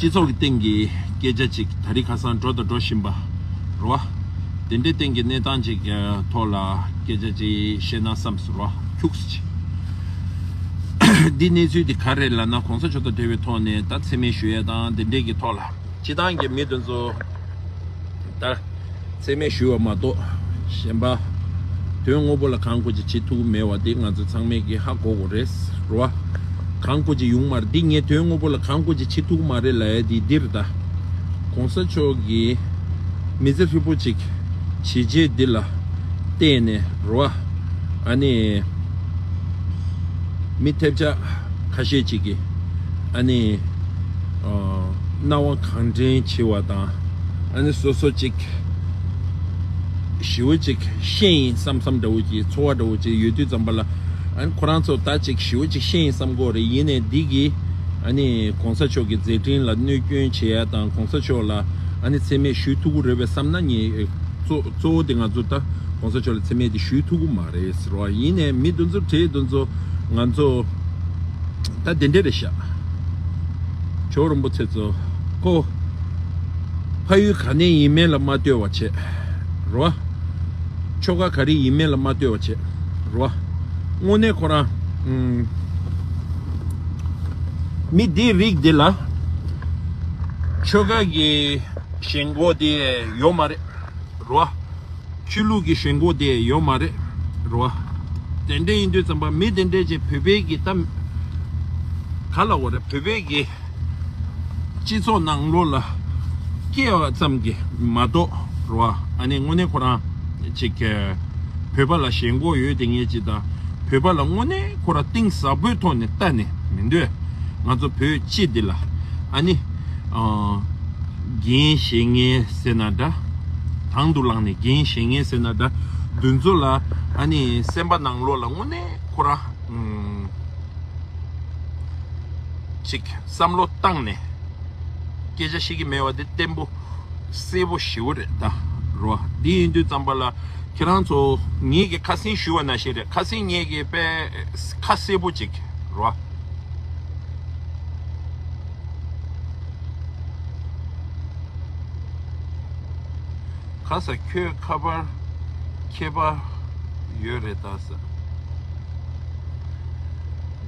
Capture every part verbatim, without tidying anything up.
སྤྱི་ཚོགས་ཀྱི་སྟེང་གི་སྐད་ཆ་ཅིག་ད་རིང་ཁ་སང་འགྲོ་དང་འགྲོ་བཞིན་པ་རེད་བ། དེ་འདྲའི་སྟེང་གི་གནས་སྟངས་ཅིག་ཐོག་ལ་སྐད་ཆ་ཅིག་བཤད་ན་བསམ་སོང་རེད་བ། ཁྱུག་ཙམ་ཅིག་འདི་གནས་ཚུལ་འདི་ག་རེ་ལབ་ན། གོང་ས་མཆོག་དང་འབྲེལ་བའི་ཐོག་ནས་ད་མཚན་སྨད་ཞུ་ཡ་དང་དེ་འདྲས་ཀྱི་ཐོག་ལ་སྤྱི་བཏང་གི་མི་དེ་ཚོ་ད་མཚན་སྨད་ཞུ་བ་མ་གཏོགས་གཞན་པ་དོན་དངོས་པོ་ལ་གང་དགོས་ཀྱི་བྱེད་ཐུབ་ཀྱི་མེད་པ་འདི་ང་ཚོ་ཚང་མས་ཀྱི་ཧ་གོ་དགོས་རེད་རེད་བ། གང་དགོས་ཀྱི་ཡོང་མ་རེད། འདི་ངས་དོན་དངོས་པོ་ལ་གང་དགོས་ཀྱི་བྱེད་ཐུབ་ཀྱི་མ་རེད་ལབ་ཡ་འདི་འདིར་ད། གོང་ས་མཆོག་གིས་མི་ཚེ་ཧྲིལ་པོ་ཅིག་བྱས་རྗེས་འདི་ལ་བརྟེན་ནས་རེད་བ། ཨ་ནི་མི་ཐེབས་ཆག་ཁ་ཤས་ཅིག་གིས་ཨ་ནི་ཨ་སྣང་བ་གང་དྲན་བྱེད་པ་དང་། ཨ་ནི་སོ་སོ་ཅིག་ཞེ་པོ་ཅིག་ཤེས་ཡིན་བསམ་བསམ་འདྲ་བོ་ཅིག་ཚོར་བ་འདྲ་བོ་ཅིག་ཡོད་དུས་ཙམ་པ་ལ། ཨ་ནི་ཁོ་རང་ཚོ་ད་ཅིག་ཞེ་པོ་ཅིག་ཤེས་ཡིན་བསམ་གྱི་ཡོད་རེད། ཡིན་ནའི་འདི་གིས་ཨ་ནི་གོང་ས་མཆོག་གི་མཛད་འཕྲིན་ལ་གནོད་སྐྱོན་བྱེད་ཡ་དང་། གོང་ས་མཆོག་ལ་ཨ་ནི་མཚན་སྨད་ཞུ་ཐུབ་ཀྱི་རེད་པས་བསམ་ན། ངས་གཙོ་གཙོ་བོ་དེ་ང་ཚོ་ད་གོང་ས་མཆོག་ལ་མཚན་སྨད་དེ་ཞུ་ཐུབ་ཀྱི་མ་རེད་ཟེར་བ། ཡིན་ནའི་མི་དེ་ཚོ་གྲས་དེ་ཚོ་ང་ཚོ་ད་དེ་འདྲ་རེད་ཤག་ཇོ་བོ་རིན་པོ་ཆེ་ཚོ་ཁོ་ཕ་ཡུལ་ག་ནས་ཡིན་མིན་ལ་མ་ལྟོས་པ་བྱས་རེད་བ། ཆོལ་ཁ་ག་རེ་ཡིན་མིན་ལ་མ་ལྟོས་པ་བྱས་རེད་བ། དངོས་གནས་ཁོ་རང་ཨུམ། མི་འདིའི་རིགས་འདི་ལ་ཆོལ་ཁ་གི་ཞེན་ཁོག་དེ་ཡོད་མ་རེད་རེད་བ། ཆོས་ལུགས་ཀྱི་ཞེན་ཁོག་དེ་ཡོད་མ་རེད་རེད་བ། དེ་འདྲ་ཡིན་དུས་ཙམ་པ་མི་དེ་འདྲས་ཅིག་བོད་པའི་གི་གཏམ་ག་ལ་བ་རེད། བོད་པའི་གི་སྤྱི་ཚོགས་ནང་ལོགས་ལ་སྐྱེས་པ་ཙམ་གྱིས་མ་གཏོགས་རེད་བ། ཨ་ནི་དངོས་གནས་ཁོ་རང་ཅིག་བོད་པ་ལ་ཞེན་ཁོག་ཡོད་དེ་ངེས་ཅིག་དང་། བོད་པ་ལ་དངོས་གནས་ཁོ་རང་གཏིང་ཟབ་པོའི་ཐོག་ནས་ལྟ་ནས་མི་འདོད། ང་ཚོ་བོད་སྤྱི་འདི་ལ་ཨ་ནི་འགན་བཞེས་མཁན་ཟེར་ན་འདྲ། དང་དུ་བླངས་ནས་འགན་བཞེས་མཁན་ཟེར་ན་འདྲ། འདི་ཚོ་ལ་ཨ་ནི་སེམས་པ་ནང་ལོགས་ལ་དངོས་གནས་ཁོ་རང་ཅིག་བསམ་བློ་བཏང་ནས་སྐད་ཆ་བཤད་ཀྱི་མེད་པ་དེ་བརྟན་པོ་གསལ་པོ་ཞེ་པོ་རེད་ད་རོ། འདི་ཡིན་དུས་ཙམ་པ་ལ་ཁྱེད་རང་ཚོ་ངེད་ཀྱི་ཁ་སེང་ཞུ་བ་ནང་བཞིན་རེད། ཁ་སེང་ངེད་ཀྱི་དཔེ་ཁ་གསལ་པོ་ཅིག་རོ། ཁ་ས་ཁྱོད་ཁ་པར་ཁྱད་པར་ཡོད་རེད་ད་ས།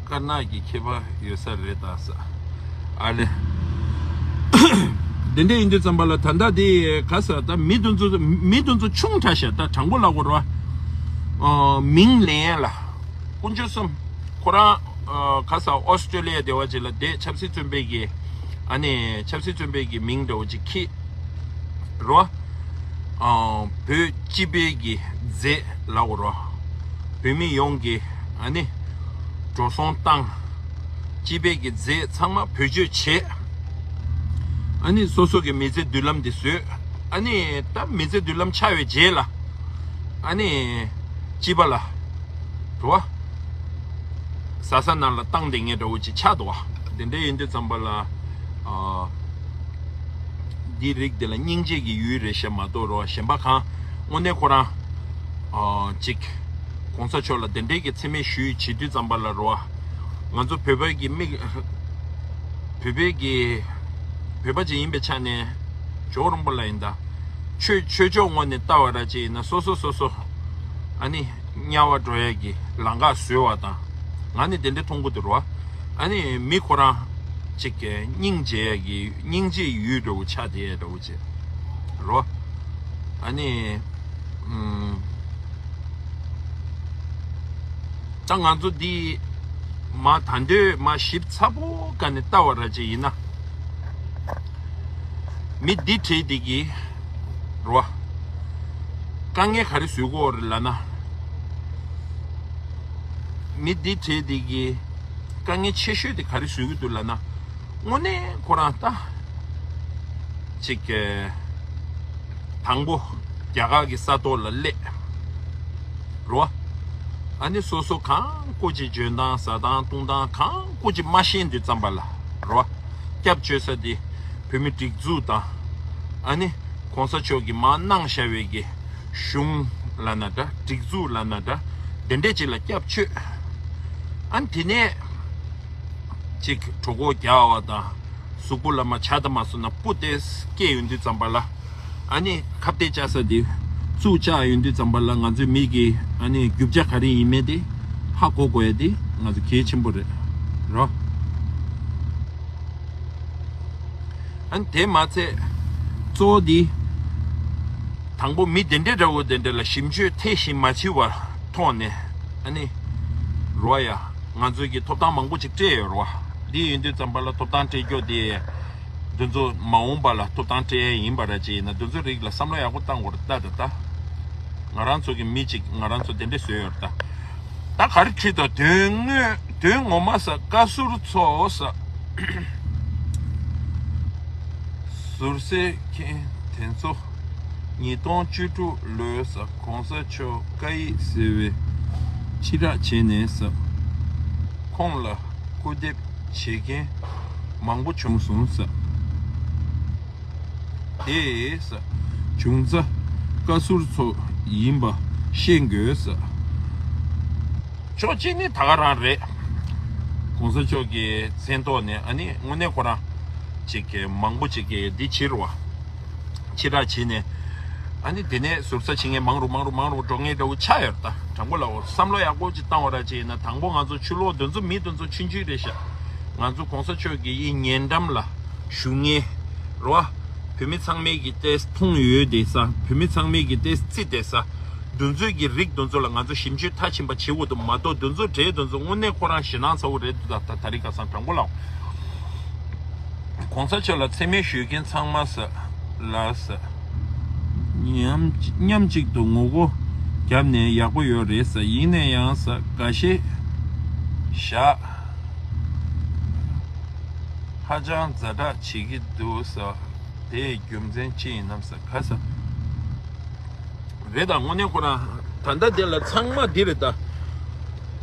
དཀར་ནག་གི་ཁྱད་པར་ཡོད་ས་རེད་ད་ས། ཨ་ལེ། དེ་འདྲ་ཡིན་དུས་ཙམ་པ་ལ་ད་ལྟ་དེ་ག་ས་ད་མི་དེ་ཚོ་མི་དེ་ཚོ་ཆུང་དྲགས་ཤག་ད་དྲང་པོ་ལབ་དགོས་རེད་བ། མིང་ལེན་ཡ་ལ་དཀོན་མཆོག་གསུམ། ཁོ་རང་ག་ས་ཨོ་སི་ཀྲོ་ལི་ཡ་དེ་བ་ཅིག་ལ་བསྡད། ཆབ་སྲིད་བཙོན་པའི་གི་ཨ་ནི་ཆབ་སྲིད་བཙོན་པའི་གི་མིང་འདྲ་བོ་ཅིག་ཁྱེར་རོ། བོད་སྤྱི་པའི་གི་མཛད་ལབ་དགོས་རོ། བོད་མི་ཡོངས་ཀྱི་ཨ་ནི་འགྲོ་སོང་བཏང་། སྤྱི་པའི་གི་མཛད་ཚང་མ་བེད་སྤྱོད་བྱས། ཨ་ནི་སོ་སོ་གི་མི་ཚེ་མདུན་ལམ་འདི་བཟོས། ཨ་ནི་ད་མི་ཚེ་མདུན་ལམ་ཆགས་པའི་རྗེས་ལ་ཨ་ནི་སྤྱི་པ་ལ་རོ། ཟ་ས་ནང་ལ་བཏང་བསྡད་མཁན་འདྲ་བོ་ཅིག་ཆགས་འདུག་བ། དེ་འདྲ་ཡིན་དུས་ཙམ་པ་ལ་ཨ་འདི་རིགས་དེ་ལ་སྙིང་རྗེ་གི་ཡུལ་རེད་ཤག་མ་གཏོགས་རོ། གཞན་པ་གང་དངོས་གནས་ཁོ་རང་ཨ་ཅིག་གོང་ས་མཆོག་ལ་དེ་འདྲའི་གི་མཚན་སྨད་ཞུས་བྱེད་དུས་ཙམ་པ་ལ་རོ། ང་ཚོ་བོད་པའི་གི་མི་བོད་པའི་གི་བོད་པ་ཅིག་ཡིན་པའི་ཆ་ནས་ཇོ་བོ་རིན་པོ་ལ་ཡིན་ད། ཆོས་ཆོས་ཕྱོགས་ངོས་ནས་ལྟ་བ་ར་ཅིག་ཡིན་ན་སོ་སོ་སོ་སོ་ཨ་ནི་དམྱལ་བ་འགྲོ་ཡས་ཀྱི་ལམ་ཁ་བཟོས་པ་དང་། ང་ནི་དེ་འདྲ་མཐོང་གི་འདུག་རོ། ཨ་ནི་མི་ཁོ་རང་ཅིག་གི་སྙིང་རྗེ་ཡས་ཀྱི་སྙིང་རྗེའི་ཡུལ་འདྲ་བོ་ཆགས་བསྡད་ཡས་འདྲ་བོ་ཅིག་རོ། ཨ་ནི་ཨུམ། ད་ང་ཚོ་འདི་མ་ད་འདོད་མ་ཞིབ་ཚགས་པོ་ག་ནས་ལྟ་བ་ར་ཅིག་ཡིན་ན། མི་འདི་བྲིས་འདི་གི་རོ། དཀའ་ངལ་ག་རེ་བཟོ་གི་ཡོད་རེད་ལབ་ན། མི་འདི་བྲིས་འདི་གི་དཀའ་ངལ་ཆེ་ཤོས་དེ་ག་རེ་བཟོ་གི་འདུག་ལབ་ན། དངོས་གནས་ཁོ་རང་ད་ཅིག་གི་དང་པོ་རྒྱ་གར་གྱི་ས་ཐོག་ལ་སླེབས་རོ། ཨ་ནི་སོ་སོ་གང་དགོས་ཀྱི་འཇོན་ཐང་ཟ་ཐང་བཏུང་ཐང་གང་དགོས་ཀྱི་མ་ཤེས་དུས་ཙམ་པ་ལ་རོ། སྐྱབས་བཅོལ་ས་དེ་བོད་མི་སྒྲིག་འཛུགས་དང་། ཨ་ནི་གོང་ས་མཆོག་གིས་མར་གནང་བཞག་པའི་གི་གཞུང་ལབ་ན་འདྲ། སྒྲིག་འཛུགས་ལབ་ན་འདྲ། དེ་འདྲས་ཅིག་ལ་སྐྱབས་བཅོལ། ཨ་ནི་དེ་ནས་ཅིག་གྲོད་ཁོག་རྒྱགས་པ་དང་ གཟུགས་པོ་ལ་མ་ཆགས་ད་མ་སོང་ན་སྤུ་ཏོག་སྐྱེས་ཡོང་དུས་ཙམ་པ་ལ། ཨ་ནི་ཁ་གཏད་བཅག་ས་དེ་བཙུགས་བཅག་ཡོང་དུས་ཙམ་པ་ལ་ང་ཚོའི་མི་གི་ཨ་ནི་རྒྱུ་ཆ་ག་རེ་ཡིན་མིན་དེ་ཧ་གོ་དགོས་ཡ་དེ་ང་ཚོ་གལ་ཆེན་པོ་རེད་རོ། ཨ་ནི་དེ་མ་ཚད་གཙོ་བོ་དེ་དང་པོ་མི་དེ་འདྲའི་འདྲ་བོ་དེ་འདྲ་ལ་ཞིབ་འཇུག་ཐེ་ཞིབ་མ་བྱས་པ་ཐོག་ནས་ཨ་ནི་རོ་ཡ་ང་ཚོ་གི་ཐོབ་ཐང་མང་པོ་ཅིག་སྤྲད་ཡོད་རོ། འདི་ཡིན་དུས་ཙམ་པ་ལ་ཐོབ་ཐང་སྤྲད་རྒྱུ་དེ། འདི་ཚོ་མ་འོངས་པ་ལ་ཐོབ་ཐང་སྤྲད་ཡས་ཡིན་པ་ར་ཅིག་ཡིན་ན་འདི་ཚོ་རིགས་ལ་བསམ་བློ་ཡག་པོ་བཏང་དགོས་རེད་ད་ད་ད། ང་རང་ཚོ་གི་མི་ཅིག་ང་རང་ཚོ་དེ་འདྲས་བཟོས་ཡོད་རེད་ད། ད་ག་རེ་བྲིས་འདུག་དོན་དངོས་དོན་ངོ་མ་ས་བཀའ་ཟུར་ཚོ་ས་ཟུར་ཟའི་མཁན་དེ་ཚོ་ཉིས་སྟོང་བཅུ་དྲུག་ལོའི་ས་གོང་ས་མཆོག་བཀའ་ཡིག་ཟེར་བའི་ཕྱི་བསྒྲགས་བྱས་ནས་ས་ཁོང་ལ་སྐུར་འདེབས་བྱེད་མཁན་མང་པོ་བྱུང་སོང་ས། དེས་བྱུང་ཚ་བཀའ་ཟུར་ཚོ་ཡིན་པ་ཤེས་དགོས་ས། ཕྱོགས་གཅིག་ནི་ད་ག་རང་རེད། གོང་ས་མཆོག་གི་མཚན་ཐོག་ནས་ཨ་ནི་དངོས་གནས་ཁོ་རང་ཅིག་གི་མང་པོ་ཅིག་གི་འདི་བྱེད་རུ་བ། ཕྱི་བསྒྲགས་བྱས་ནས་ཨ་ནི་དེ་ནས་ཟུར་ཟ་བྱེད་མཁན་མང་རུ་མང་རུ་མང་རུ་འགྲོ་མཁན་འདྲ་བོ་ཆགས་ཡོད་ད། དྲང་པོ་ལ་འོ་བསམ་བློ་ཡག་པོ་ཅིག་བཏང་བ་ར་ཅིག་ཡིན་ན་དང་པོ་ང་ཚོ་ཕྱི་ལོགས་འདི་ཚོ་མི་འདི་ཚོ་ཆུང་ཆུང་རེད་ཤག་ང་ཚོ་གོང་ས་མཆོག་གི་ཡི་ཉེ་འགྲམ་ལ་བཞུགས་མཁན་རོ། བོད་མི་ཚང་མས་ཀྱི་ཏེས་མཐོང་ཡོད་དེ་ས་བོད་མི་ཚང་མས་ཀྱི་ཏེས་རྩི་དེ་ས་འདུ་འཛོལ་གྱི་རིགས་འདུ་འཛོལ་ལ་ང་ཚོ་ཞིབ་འཇུག་མཐའ་ཕྱིན་པ་བྱེད་དགོས་འདུག་མ་གཏོགས་འདུ་འཛོལ་གྲས་འདུ་འཛོལ་དངོས་གནས་ཁོ་རང་ཞེད་སྣང་ཚ་བོ་རེད་འདུག་ད་ད་རིང་ཁ་སང་དྲང་པོ་ལ་གོང་ས་མཆོག་ལ་མཚན་སྨད་ཞུ་མཁན་ཚང་མ་ས་ལ་ས་མཉམ་མཉམ་གཅིག་ཏུ་ངོ་རྒོལ་བརྒྱབ་ནས་ཡག་པོ་ཡོད་རེད་ས་ཡིན་ན་ཡང་ས་འགའ་ཤས་བཞག་ཧ་ཅང་ཛ་དྲག་བྱེད་ཀྱི་འདུག་ས། དེའི་རྒྱུ་མཚན་ཅི་ཡིན་ནམ་ས་ག་ས་རེད་ད། དངོས་གནས་ཁོ་རང་ད་ལྟ་དེ་ལ་ཚང་མ་འདི་རེད་ད།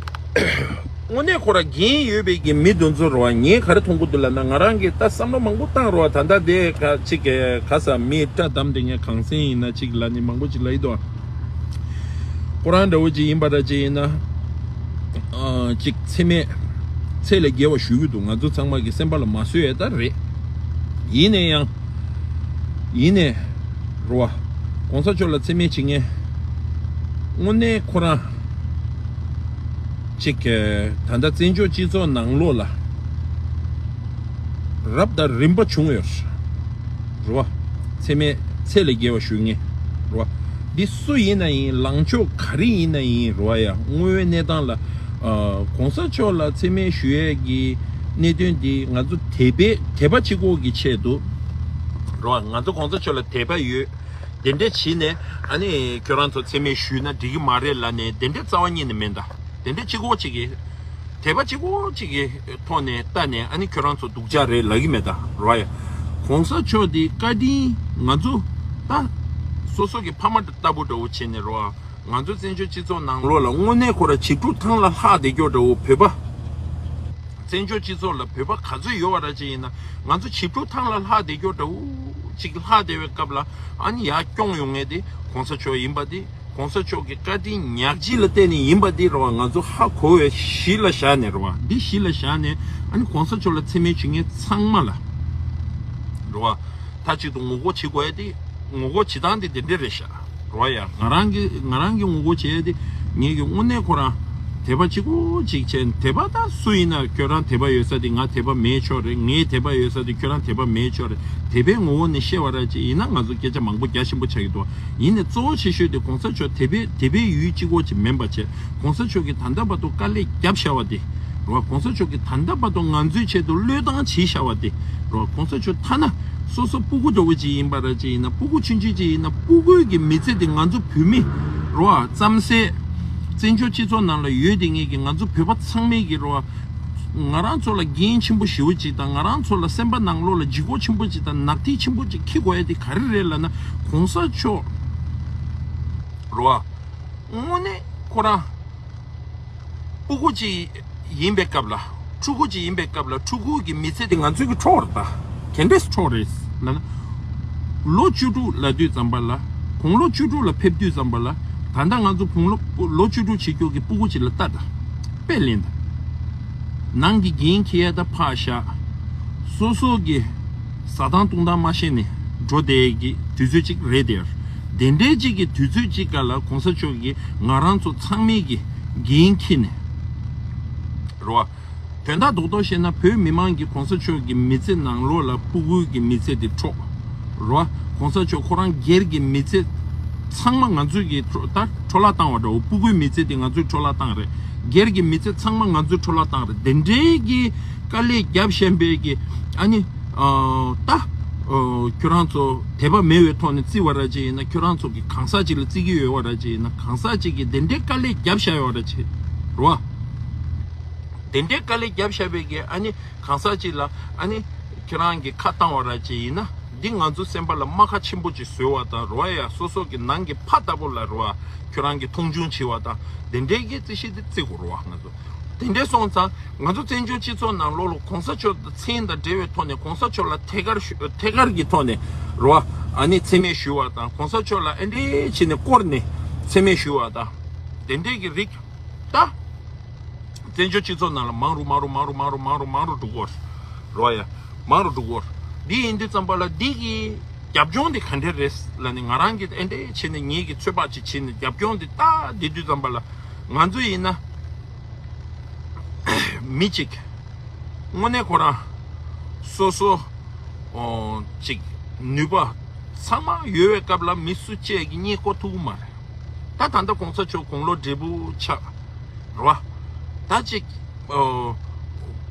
དངོས་གནས་ཁོ་རང་འགན་ཡོད་པའི་གི་མི་འདུ་འཛོལ་རོ་བ་ངས་ག་རེ་མཐོང་གི་འདུག་ལབ་ན་ང་རང་གིས་ད་བསམ་བློ་མང་པོ་བཏང་རོ་བ་ད་ལྟ་དེ་ག་ཅིག་ག་ས་མི་བཀྲ་བསྡམས་དེ་ངས་གང་སེང་ཡིན་ན་ཅིག་ལ་ནི་མང་པོ་ཅིག་ལ་ཡི་དོ། ཁོ་རང་འདྲ་བོ་ཅིག་ཡིན་པ་འདྲ་ཅིག་ཡིན་ན། ཨ་ཅིག་ཚད་མེད། ཚད་ལས་བརྒལ་བ་ཞུ་གི་འདུག་ང་ཚོ་ཚང་མ་གི་སེམས་པ་ལ་མ་བཟོད་ཡས་ད་རེད། ཡིན་ནས་ཡང་། ཡིན་ནས། རོ་བ། གོང་ས་མཆོག་ལ་མཚན་སྨད་བྱེད་མཁན། དངོས་གནས་ཁོ་རང་ཅིག་གི་ད་ལྟ་བཙན་བྱོལ་སྤྱི་ཚོགས་ནང་ལོགས་ལ་རབ་དང་རིམ་པ་བྱུང་ཡོད། རོ་བ། མཚན་སྨད་ཚད་ལས་བརྒལ་བ་ཞུ་མཁན། རོ་བ། འདི་སུ་ཡིན་ན་ཡིན་ལངས་ཕྱོགས་ག་རེ་ཡིན་ན་ཡིན་རོ་བ་ཡ་དངོས་ཡོད་གནས་སྟངས་ལ་ཨ་གོང་ས་མཆོག་ལ་མཚན་སྨད་ཞུ་ཡས་ཀྱི་གནད་དོན་འདི་ང་ཚོ་དད་པའི་དད་པ་གཅིག་པོ་གི་ཆེད་དུ་རོ་བ་ང་ཚོ་གོང་ས་མཆོག་ལ་དད་པ་ཡོད། དེ་འདྲས་བྱས་ནས་ཨ་ནི་ཁྱོད་རང་ཚོ་མཚན་སྨད་ཞུས་ན་འགྲིག་གི་མ་རེད་ལབ་ནས་དེ་འདྲས་རྩ་བ་ཉིད་ནས་མེད་ད། དེ་འདྲས་གཅིག་པོ་གཅིག་གིས་དད་པ་གཅིག་པོ་གཅིག་གི་ཐོག་ནས་ལྟ་ནས་ཨ་ནི་ཁྱོད་རང་ཚོ་སྡུག་ཅག་རེད་ལབ་ཀྱི་མེད་ད་རོ་ཡ། གོང་ས་མཆོག་འདི་བཀའ་དྲིན་ང་ཚོ་ད་སོ་སོ་གི་ཕ་མ་ལྟ་བུ་འདྲ་བོ་བྱས་ནས་རོ་ཡ། ང་ཚོ་བཙན་བྱོལ་སྤྱི་ཚོགས་ནང་ལོགས་ལ་དངོས་གནས་ཁོ་ར་བྱིས་ཕྲུག་ཐང་ལ་ལྷག་བསྡད་རྒྱུ་འདྲ་བོ་བོད་པ། བཙན་བྱོལ་སྤྱི་ཚོགས་ལ་བོད་པ་ག་ཚོད་ཡོད་པ་ར་ཅིག་ཡིན་ན་ང་ཚོ་བྱིས་ཕྲུག་ཐང་ལ་ལྷག་བསྡད་རྒྱུ་འདྲ་བོ་ཅིག་ལྷག་བསྡད་པའི་སྐབས་ལ་ཨ་ནི་ཡར་སྐྱོང་ཡོང་མཁན་དེ་གོང་ས་མཆོག་ཡིན་པ་དེ་གོང་ས་མཆོག་གི་བཀའ་དྲིན་ཉག་གཅིག་ལ་བརྟེན་ནས་ཡིན་པ་དེ་རེད་བ། ང་ཚོ་ཧ་གོ་བའི་གཞི་ལ་བཞག་ནས་རེད་བ། འདི་གཞི་ལ་བཞག་ནས་ཨ་ནི་གོང་ས་མཆོག་ལ་མཚན་སྨད་བྱེད་མཁན་ཚང་མ་ལ་རེད་བ། མཐའ་གཅིག་ཏུ་ངོ་རྒོལ་བྱེད་དགོས་ཡ་དེ་ངོ་རྒོལ་བྱེད་སྟངས་དེ་དེ་འདྲས་རེད་ཤག་རོ་ཡ། ང་རང་གི་ང་རང་གི་ངོ་རྒོལ་བྱས་ཏེ་ངེད་ཀྱི་དངོས་གནས་ཁོ་རང་དད་པ་གཅིག་པོ་གཅིག་བྱས། དད་པ་ད་སུ་ཡིན་ན་ཁྱོད་རང་དད་པ་ཡོད་ས་དེ་ང་དད་པ་མེད་ཆོག་རེད། ངའི་དད་པ་ཡོད་ས་དེ་ཁྱོད་རང་དད་པ་མེད་ཆོག་རེད། དད་པའི་ངོ་བོ་ནས་བཤད་པ་ར་ཅིག་ཡིན་ན་ང་ཚོ་སྐད་ཆ་མང་པོ་རྒྱ་ཆེན་པོ་ཆགས་ཀྱི་འདུག་ཡིན་ནའི་གཙོ་བོ་ཆེ་ཤོས་དེ་གོང་ས་མཆོག་དད་པའི་དད་པའི་ཡུལ་གཅིག་པོ་གཅིག་མིན་པ་བྱས། གོང་ས་མཆོག་གིས་ད་ལྟ་བར་དུ་དཀའ་ལས་བརྒྱབ་བཞག་པ་དེ། རོ། གོང་ས་མཆོག་གིས་ད་ལྟ་བར་དུ་ང་ཚོའི་ཆེད་དུ་བློས་བཏང་བྱས་བཞག་པ་དེ། རོ། གོང་ས་མཆོག་ཐ་ན་སོ་སོ་སྤུ་གུ་འདྲ་བོ་ཅིག་ཡིན་པ་ར་ཅིག་ཡིན་ན་སྤུ་གུ་ཆུང་ཆུང་ཅིག་ཡིན་ན་སྤུ་གུའི་གི་མི་ཚེ་དེ་ང་ཚོ་བོད་མི། རོ། རྩམ་ཟས། བཙན་བྱོལ་སྤྱི་ཚོགས་ནང་ལ་ཡོད་དེ་ངེད་ཀྱི་ང་ཚོ་བོད་པ་ཚང་མའི་གི་རོ། ང་རང་ཚོ་ལ་འགན་ཆེན་པོ་ཞེ་པོ་ཅིག་དང་ང་རང་ཚོ་ལ་སེམས་པ་ནང་ལོགས་ལ་ལྗིད་ཁོག་ཆེན་པོ་ཅིག་དང་ནག་ཐིག་ཆེན་པོ་ཅིག་འཁྱེར་དགོས་ཡ་དེ་ག་རེ་རེད་ལབ་ན་གོང་ས་མཆོག་རོ། དངོས་གནས་ཁོ་རང་། སྤུ་གུ་ཅིག་ཡིན་པའི་སྐབས་ལ། ཕྲུ་གུ་ཅིག་ཡིན་པའི་སྐབས་ལ་ཕྲུ་གུ་གི་མི་ཚེ་དེ་ང་ཚོའི་གི་འཕྲོག་རེད་ད། ག་འདྲས་འཕྲོག་རེད་ལབ་ན། ལོ་བཅུ་དྲུག་ལབ་དུས་ཙམ་པ་ལ། དགུང་ལོ་བཅུ་དྲུག་ལ་ཕེབས་དུས་ཙམ་པ་ལ། ད་ལྟ་ང་ཚོ་དགུང་ལོ་ལོ་བཅུ་དྲུག་བྱེད་རྒྱུ་གི་སྤུ་གུ་ཅིག་ལ་ལྟ་ད། དཔེ་ལེན་ད། ནང་གི་འགན་འཁྱེར་ཡ་ད་ཕར་བཞག་སོ་སོ་གི་ཟ་སྟངས་བཏུང་སྟངས་མ་ཤེས་ནས་འགྲོ་བསྡད་ཀྱི་དུས་ཚོད་ཅིག་རེད་དེ། དེ་འདྲའི་ཅིག་གི་དུས་ཚོད་ཅིག་ག་ལ་གོང་ས་མཆོག་གིས་ང་རང་ཚོ་ཚང་མའི་གི་འགན་འཁྱེར་ནས་རོ། དོན་དག་རྡོག་རྡོག་བཤད་ན་བོད་མི་མང་གི་གོང་ས་མཆོག་གི་མི་ཚེ་ནང་ལོགས་ལ་སྤུ་གུའི་གི་མི་ཚེ་དེ་འཕྲོག་རོ། གོང་ས་མཆོག་ཁོ་རང་སྒེར་གྱི་མི་ཚེ་ཚང་མ་ང་ཚོས་ཀྱི་འཕྲོ་ད་འཕྲོ་བརླག་བཏང་བ་འདྲ་བོ། སྤུ་གུའི་མི་ཚེ་དེ་ང་ཚོས་འཕྲོ་བརླག་བཏང་རེད། སྒེར་གྱི་མི་ཚེ་ཚང་མ་ང་ཚོས་འཕྲོ་བརླག་བཏང་རེད། དེ་འདྲའི་གི་དཀའ་ལས་བརྒྱབ་བཞིན་པའི་གི་ཨ་ནི་ཨ་ད་ཨ་ཁྱོད་རང་ཚོ་དད་པ་མེད་པའི་ཐོག་ནས་བརྩི་བ་ར་ཅིག་ཡིན་ན། ཁྱོད་རང་ཚོ་གི་གང་ཟག་ཅིག་ལ་བརྩི་གི་ཡོད་བ་ར་ཅིག་ཡིན་ན། གང་ཟག་ཅིག་གིས་དེ་འདྲའི་དཀའ་ལས་བརྒྱབ་བཞག་ཡོད་བ་ར་ཅིག་རོ། དེ་འདྲའི་དཀའ་ལས་བརྒྱབ་བཞག་པའི་གི་ཨ་ནི་གང་ཟག་ཅིག་ལ་ཨ་ནི་ཁྱེད་རང་གིས་ཁ་བཏང་བ་ར་ཅིག་ཡིན་ན། འདི་ང་ཚོ་སེམས་པ་ལ་རྨ་ཁ་ཆེན་པོ་ཅིག་བཟོས་པ་དང་རོ། ཡ་སོ་སོ་གི་ནང་གི་ཕ་ལྟ་བུ་ལ་རོ། ཁྱོད་རང་གིས་མཐོང་ཆུང་བྱས་པ་དང་དེ་འདྲའི་གི་རྩིས་གཞི་དེ་བརྩི་དགོས་རོ། ང་ཚོ་དེ་འདྲའི་སོང་ཙང་ང་ཚོ་བཙན་བྱོལ་སྤྱི་ཚོགས་ནང་ལོགས་ལ་གོང་ས་མཆོག་མཚན་དང་འབྲེལ་བའི་ཐོག་ནས་གོང་ས་མཆོག་ལ་ཐད་ཀར་ཞུ་ཐད་ཀར་གི་ཐོག་ནས་རོ། ཨ་ནི་མཚན་སྨད་ཞུ་བ་དང་གོང་ས་མཆོག་ལ་ཨེ་འདྲའི་བྱས་ནས་བསྐོར་ནས་མཚན་སྨད་ཞུ་བ་དང་དེ་འདྲའི་གི་རིགས་ད། བཙན་བྱོལ་སྤྱི་ཚོགས་ནང་ལ་མང་རུ་མང་རུ་མང་རུ་མང་རུ་མང་རུ་མང་རུ་འགྲོ་གི་ཡོད་རེད་རོ། ཡ་མང་རུ་འགྲོ་གི་ཡོད་རེད། འདི་ཡིན་དུས་ཙམ་པ་ལ་འདི་གི་རྒྱབ་ལྗོངས་འདི་ག་འདྲ་རེད་ལབ་ནས་ང་རང་གིས་ཨེ་འདྲ་བྱས་ནས་ངེད་ཀྱིས་ཚོད་དཔག་ཅིག་བྱས་ནས་རྒྱབ་ལྗོངས་འདི་ལྟ་བསྡད་དུས་ཙམ་པ་ལ་ང་ཚོ་ཡིན་ན་མི་གཅིག་དངོས་གནས་ཁོ་རང་སོ་སོ་ཨོ་ཅིག་ནུས་པ་ཚང་མ་ཡོད་པའི་སྐབས་ལ་མི་སུ་གཅིག་གིས་གཉེན་བསྐོ་ཐུབ་ཀྱི་མ་རེད། ད་ད་ལྟ་གོང་ས་མཆོག་དགུང་ལོ་བགྲེས་པོ་ཆགས་རོ། ད་ཅིག་ཨོ་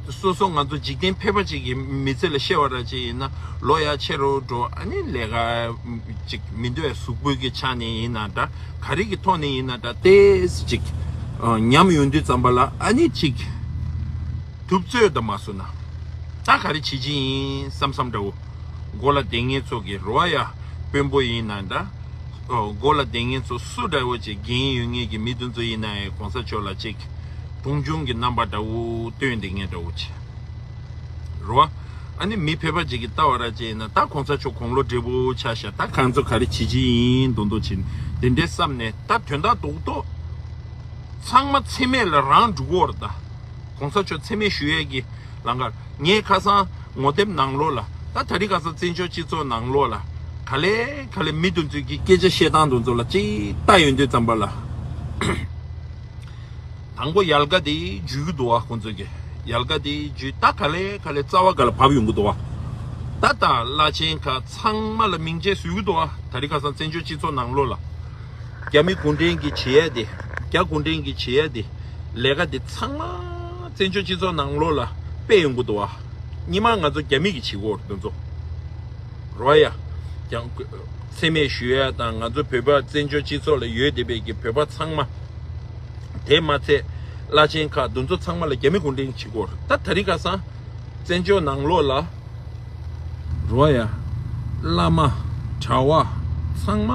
སོ་སོ་ང་ཚོ་འཇིག་རྟེན་ཕལ་པ་ཅིག་གི་མི་ཚེ་ལ་བཤད་པ་ར་ཅིག་ཡིན་ན་ལོ་ཡར་ཆེ་རུ་འགྲོ། ཨ་ནི་ལས་ཀ་ཅིག་མི་འདོད་གཟུགས་པོའི་གི་ཆ་ནས་ཡིན་ན་འདྲ། ག་རེ་གི་ཐོག་ནས་ཡིན་ན་འདྲ། ཏོག་ཙམ་ཅིག་ཨ་ཉམས་ཡོང་དུས་ཙམ་པ་ལ་ཨ་ནི་ཅིག་ཐུབ་ཚོད་དུ་མ་སོང་ན་ད་ག་རེ་བྱེད་ཀྱི་ཡིན་བསམ་བསམ་འདྲ་བོ། མགོ་ལ་བསྡད་མཁན་ཚོ་གི་རོ། ཡ་དཔོན་པོ་ཡིན་ན་འདྲ། ཨོ་མགོ་ལ་བསྡད་མཁན་ཚོ་སུ་འདྲ་བོ་ཅིག་འགན་ཡོད་མཁན་གྱི་མི་དེ་ཚོ་ཡིན་ན་ཡང་གོང་ས་མཆོག་ལ་ཅིག་མཐོང་ཆུང་གི་རྣམ་པ་འདྲ་བོ་སྟོན་བསྡད་མཁན་འདྲ་བོ་ཅིག་རོ། ཨ་ནི་མི་ཕལ་པ་ཅིག་གིས་ལྟ་བ་ར་ཅིག་ཡིན་ན་ད་གོང་ས་མཆོག་དགུང་ལོ་བགྲེས་པོ་ཆགས་ཤག་ད་ཁོང་ཚོ་ག་རེ་བྱེད་ཀྱི་ཡིན་མདོག་མདོག་བྱས་ནས་དེ་འདྲའི་བསམ་ནས་ད་དོན་དག་རྡོག་རྡོག་ཚང་མ་མཚན་སྨད་ལ་རང་འགྲོ་གི་ཡོད་རེད་ད། གོང་ས་མཆོག་མཚན་སྨད་ཞུ་ཡས་ཀྱི་ལམ་ཁར་ངས་ཁ་སང་ངོ་དེབ་ནང་ལོགས་ལ་ད་དེ་རིང་ཁ་སང་བཙན་བྱོལ་སྤྱི་ཚོགས་ནང་ལོགས་ལ་ག་ལེ་ག་ལེ་མི་དེ་ཚོའི་གི་སྐད་ཆ་བཤད་སྟངས་དེ་ཚོ་ལ་ཅིག་ལྟ་ཡོང་དུས་ཙམ་པ་ལ། དང་པོ་ཡལ་ག་དེ་འཇུས་ཀྱི་འདུག་བ། ཁོང་ཚོས་ཀྱི་ཡལ་ག་དེ་འཇུས་ད་ག་ལེ་ག་ལེ་རྩ་བ་ག་ལ་བབས་ཡོང་གི་འདུག་བ། ད་ད་བླ་ཆེན་ཁག་ཚང་མ་ལ་མིང་ཆད་བཟོས་ཀྱི་འདུག་བ། དེ་རིང་ཁ་སང་བཙན་བྱོལ་སྤྱི་ཚོགས་ནང་ལོགས་ལ། རྒྱ་མི་གུང་ཁྲན་གྱི་བྱེད་ཡས་དེ། རྒྱ་གུང་ཁྲན་གྱི་བྱེད་ཡས་དེ། ལས་ཀ་དེ་ཚང་མ་བཙན་བྱོལ་སྤྱི་ཚོགས་ནང་ལོགས་ལ་སྤེལ་ཡོང་གི་འདུག་བ། སྔོན་མ་ང་ཚོ་རྒྱ་མི་གིས་བྱེད་ཀྱི་ཡོད་རེད་དེ་ཚོ། རོ་ཡ། ཀྱང་མཚན་སྨད་ཞུ་ཡ་དང་ང་ཚོ་བོད་པ་བཙན་བྱོལ་སྤྱི་ཚོགས་ལ་ཡོད་བསྡད་པའི་གི་བོད་པ་ཚང་མ། དེ་མ་ཚད་བླ་ཆེན་ཁག་དེ་ཚོ་ཚང་མ་ལ་རྒྱ་མི་གུང་ཁྲན་གྱིས་བྱེད་ཀྱི་ཡོད་རེད། ད་དེ་རིང་ཁ་སང་བཙན་བྱོལ་ནང་ལོགས་ལ་རོ་ཡ། བླ་མ། གྲྭ་པ། ཚང་མ་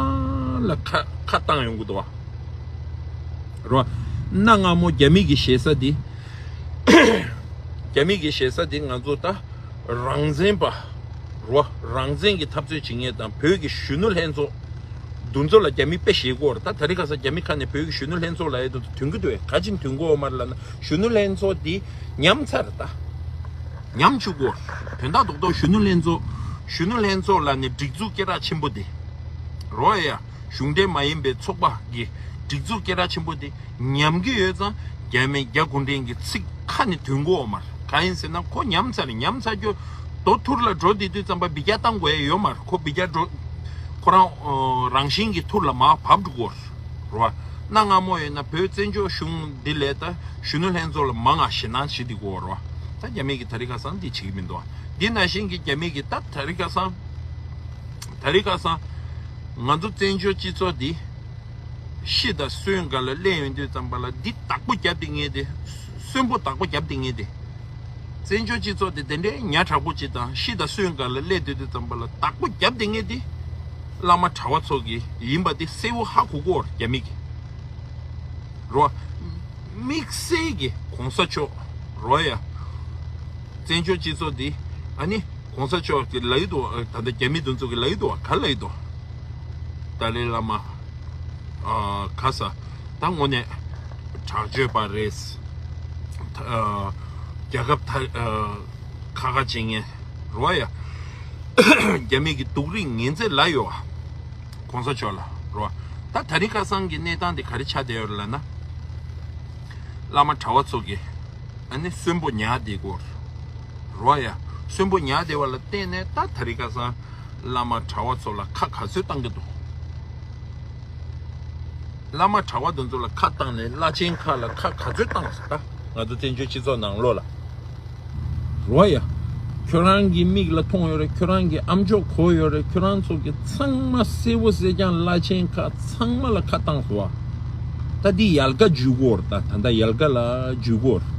ལ་ཁ་ཁ་བཏང་ཡོང་གི་འདུག་བ། རོ། གནའ་སྔ་མོ་རྒྱ་མི་གི་ཞེ་ས་འདི། རྒྱ་མི་གི་ཞེ་ས་འདི་ང་ཚོ་ད་རང་བཙན་པ། རོ། རང་བཙན་གྱི་འཐབ་རྩོད་བྱེད་མཁན་དང་བོད་ཀྱི་གཞོན་ནུ་ལྷན་ཚོགས། འདུ་ཚོགས་ལ་རྒྱ་མི་དཔེ་ཞེ་གོ་ར། ད་དེ་རིང་ཁ་སང་རྒྱ་མི་ཁ་ནས་བོད་ཀྱི་གཞོན་ནུ་ལྷན་ཚོགས་ལབ་ཡས་དེ་ཚོ་ཐོན་གྱི་འདུག་བས། ག་ཅིག་ཐོན་གོ་མ་རེད་ལབ་ན་གཞོན་ནུ་ལྷན་ཚོགས་འདི་ཉམས་ཚར་ད། ཉམས་བཅུག་གོ། དོན་དག་རྡོག་རྡོག་གཞོན་ནུ་ལྷན་ཚོགས། གཞོན་ནུ་ལྷན་ཚོགས་ལབ་ནས་སྒྲིག་འཛུགས་སྐད་གྲགས་ཆེན་པོ་འདི། རོ་ཡ། གཞུང་འབྲེལ་མ་ཡིན་པའི་ཚོགས་པ་གི་སྒྲིག་འཛུགས་སྐད་གྲགས་ཆེན་པོ་འདི། ཉམས་ཀྱི་ཡོད་ཙང་རྒྱ་མི་རྒྱ་གུང་ཁྲན་གྱི་ཚིག་ཁ་ནས་ཐོན་གོ་མ་རེད། གང་ཡིན་ཟེར་ན་ཁོ་ཉམས་ཚར་ཉམས་ཚར་རྒྱུ། རྡོ་ཐུར་ལ་འགྲོ་བསྡད་དུས་ཙམ་པ་འབུད་རྒྱག་བཏང་དགོས་ཡ་ཡོད་མ་རེད། ཁོ་འབུད་རྒྱག་འགྲོ། ཁོ་རང་ཨོ་རང་བཞིན་གྱི་ཐུར་ལ་མར་བབས་འགྲོ་གོ་རེད་བ། གནའ་སྔ་མོ་ཡིན་ན་བོད་བཙན་བྱོལ་གཞུང་འདི་ལས་ད་གཞོན་ནུ་ལྷན་ཚོགས་ལ་མང་ང་ཞེད་སྣང་བྱེད་བསྡད་གོ་རེད་བ། ད་རྒྱ་མི་གིས་དེ་རིང་ཁ་སང་འདི་བྱེད་ཀྱི་མི་འདུག་བ། འདི་ནང་བཞིན་གྱི་རྒྱ་མི་གིས་ད་དེ་རིང་ཁ་སང་། དེ་རིང་ཁ་སང་། ང་ཚོ་བཙན་བྱོལ་སྤྱི་ཚོགས་འདི། ཤི་དང་གསོན་སྒང་ལ་སླེབས་ཡོང་དུས་ཙམ་པ་ལ་འདི་བདག་པོ་རྒྱབ་བསྡད་མཁན་དེ། གསོན་པོ་བདག་པོ་རྒྱབ་བསྡད་མཁན་དེ། བཙན་བྱོལ་སྤྱི་ཚོགས་དེ་དེ་འདྲའི་ཉག་ཕྲ་པོ་ཅིག་དང་ཤི་དང་གསོན་སྒང་ལ་སླེབས་སྡོད་དུས་ཙམ་པ་ལ་བདག་པོ་རྒྱབ་བསྡད་མཁན་དེ། བླ་མ་གྲྭ་པ་ཚོ་གི་ཡིན་པ་དེ་གསལ་བོ་ཧ་གོ་གོ་རྒྱ་མི་གི། རོ། དམིགས་བསལ་གྱི་གོང་ས་མཆོག་རོ་ཡ། བཙན་བྱོལ་སྤྱི་ཚོགས་འདི་ཨ་ནི་གོང་ས་མཆོག་གི་ལབ་ཀྱི་འདུག་ད་ལྟ་རྒྱ་མི་དེ་ཚོ་གི་ལབ་ཀྱི་འདུག་ག་ལབ་ཀྱི་འདུག་ཏཱ་ལའི་བླ་མ་ཨ་ག་ས་ད་དངོས་གནས་དྲག་སྤྱོད་པ་རེད། ཨ་རྒྱལ་ཁབ་ད་ཨ་ཁ་ཁ་བྱེད་མཁན། རོ་ཡ། རྒྱ་མི་གི་སྡུག་རིགས་ངན་ཚད་ལ་ཡོད་བ། གོང་ས་མཆོག་ལ་རོ། ད་དེ་རིང་ཁ་སང་གི་གནས་སྟངས་དེ་ག་རེ་ཆགས་བསྡད་ཡོད་རེད་ལབ་ན། བླ་མ་གྲྭ་བ་ཚོ་གི་ཨ་ནི་གསོན་པོ་ཉར་བསྡད་ཀྱི་ཡོད་རེད། རོ་ཡ། གསོན་པོ་ཉར་བསྡད་པ་ལ་བརྟེན་ནས་ད་དེ་རིང་ཁ་སང་བླ་མ་གྲྭ་བ་ཚོ་ལ་ཁ་ག་ཚོད་བཏང་གི་འདུག་བླ་མ་གྲྭ་བ་དེ་ཚོ་ལ་ཁ་བཏང་ནས་བླ་ཆེན་ཁག་ལ་ཁ་ག་ཚོད་བཏང་སོང་ད། ང་ཚོ་བཙན་བྱོལ་སྤྱི་ཚོགས་ནང་ལོགས་ལ། རོ་ཡ། ཁྱོད་རང་གི་མིག་ལ་མཐོང་ཡོད་རེད། ཁྱོད་རང་གི་ཨམ་ཅོག་གོ་ཡོད་རེད། ཁྱོད་རང་ཚོ་གི་ཚང་མ་གསལ་པོ་གསལ་རྐྱང་། བླ་ཆེན་ཁག་ཚང་མ་ལ་ཁ་བཏང་སོང་བ། ད་འདི་ཡལ་ག་འཇུ་དགོས་རེད། ད་ད་ལྟ་ཡལ་ག་ལ་འཇུ་དགོས་རེད།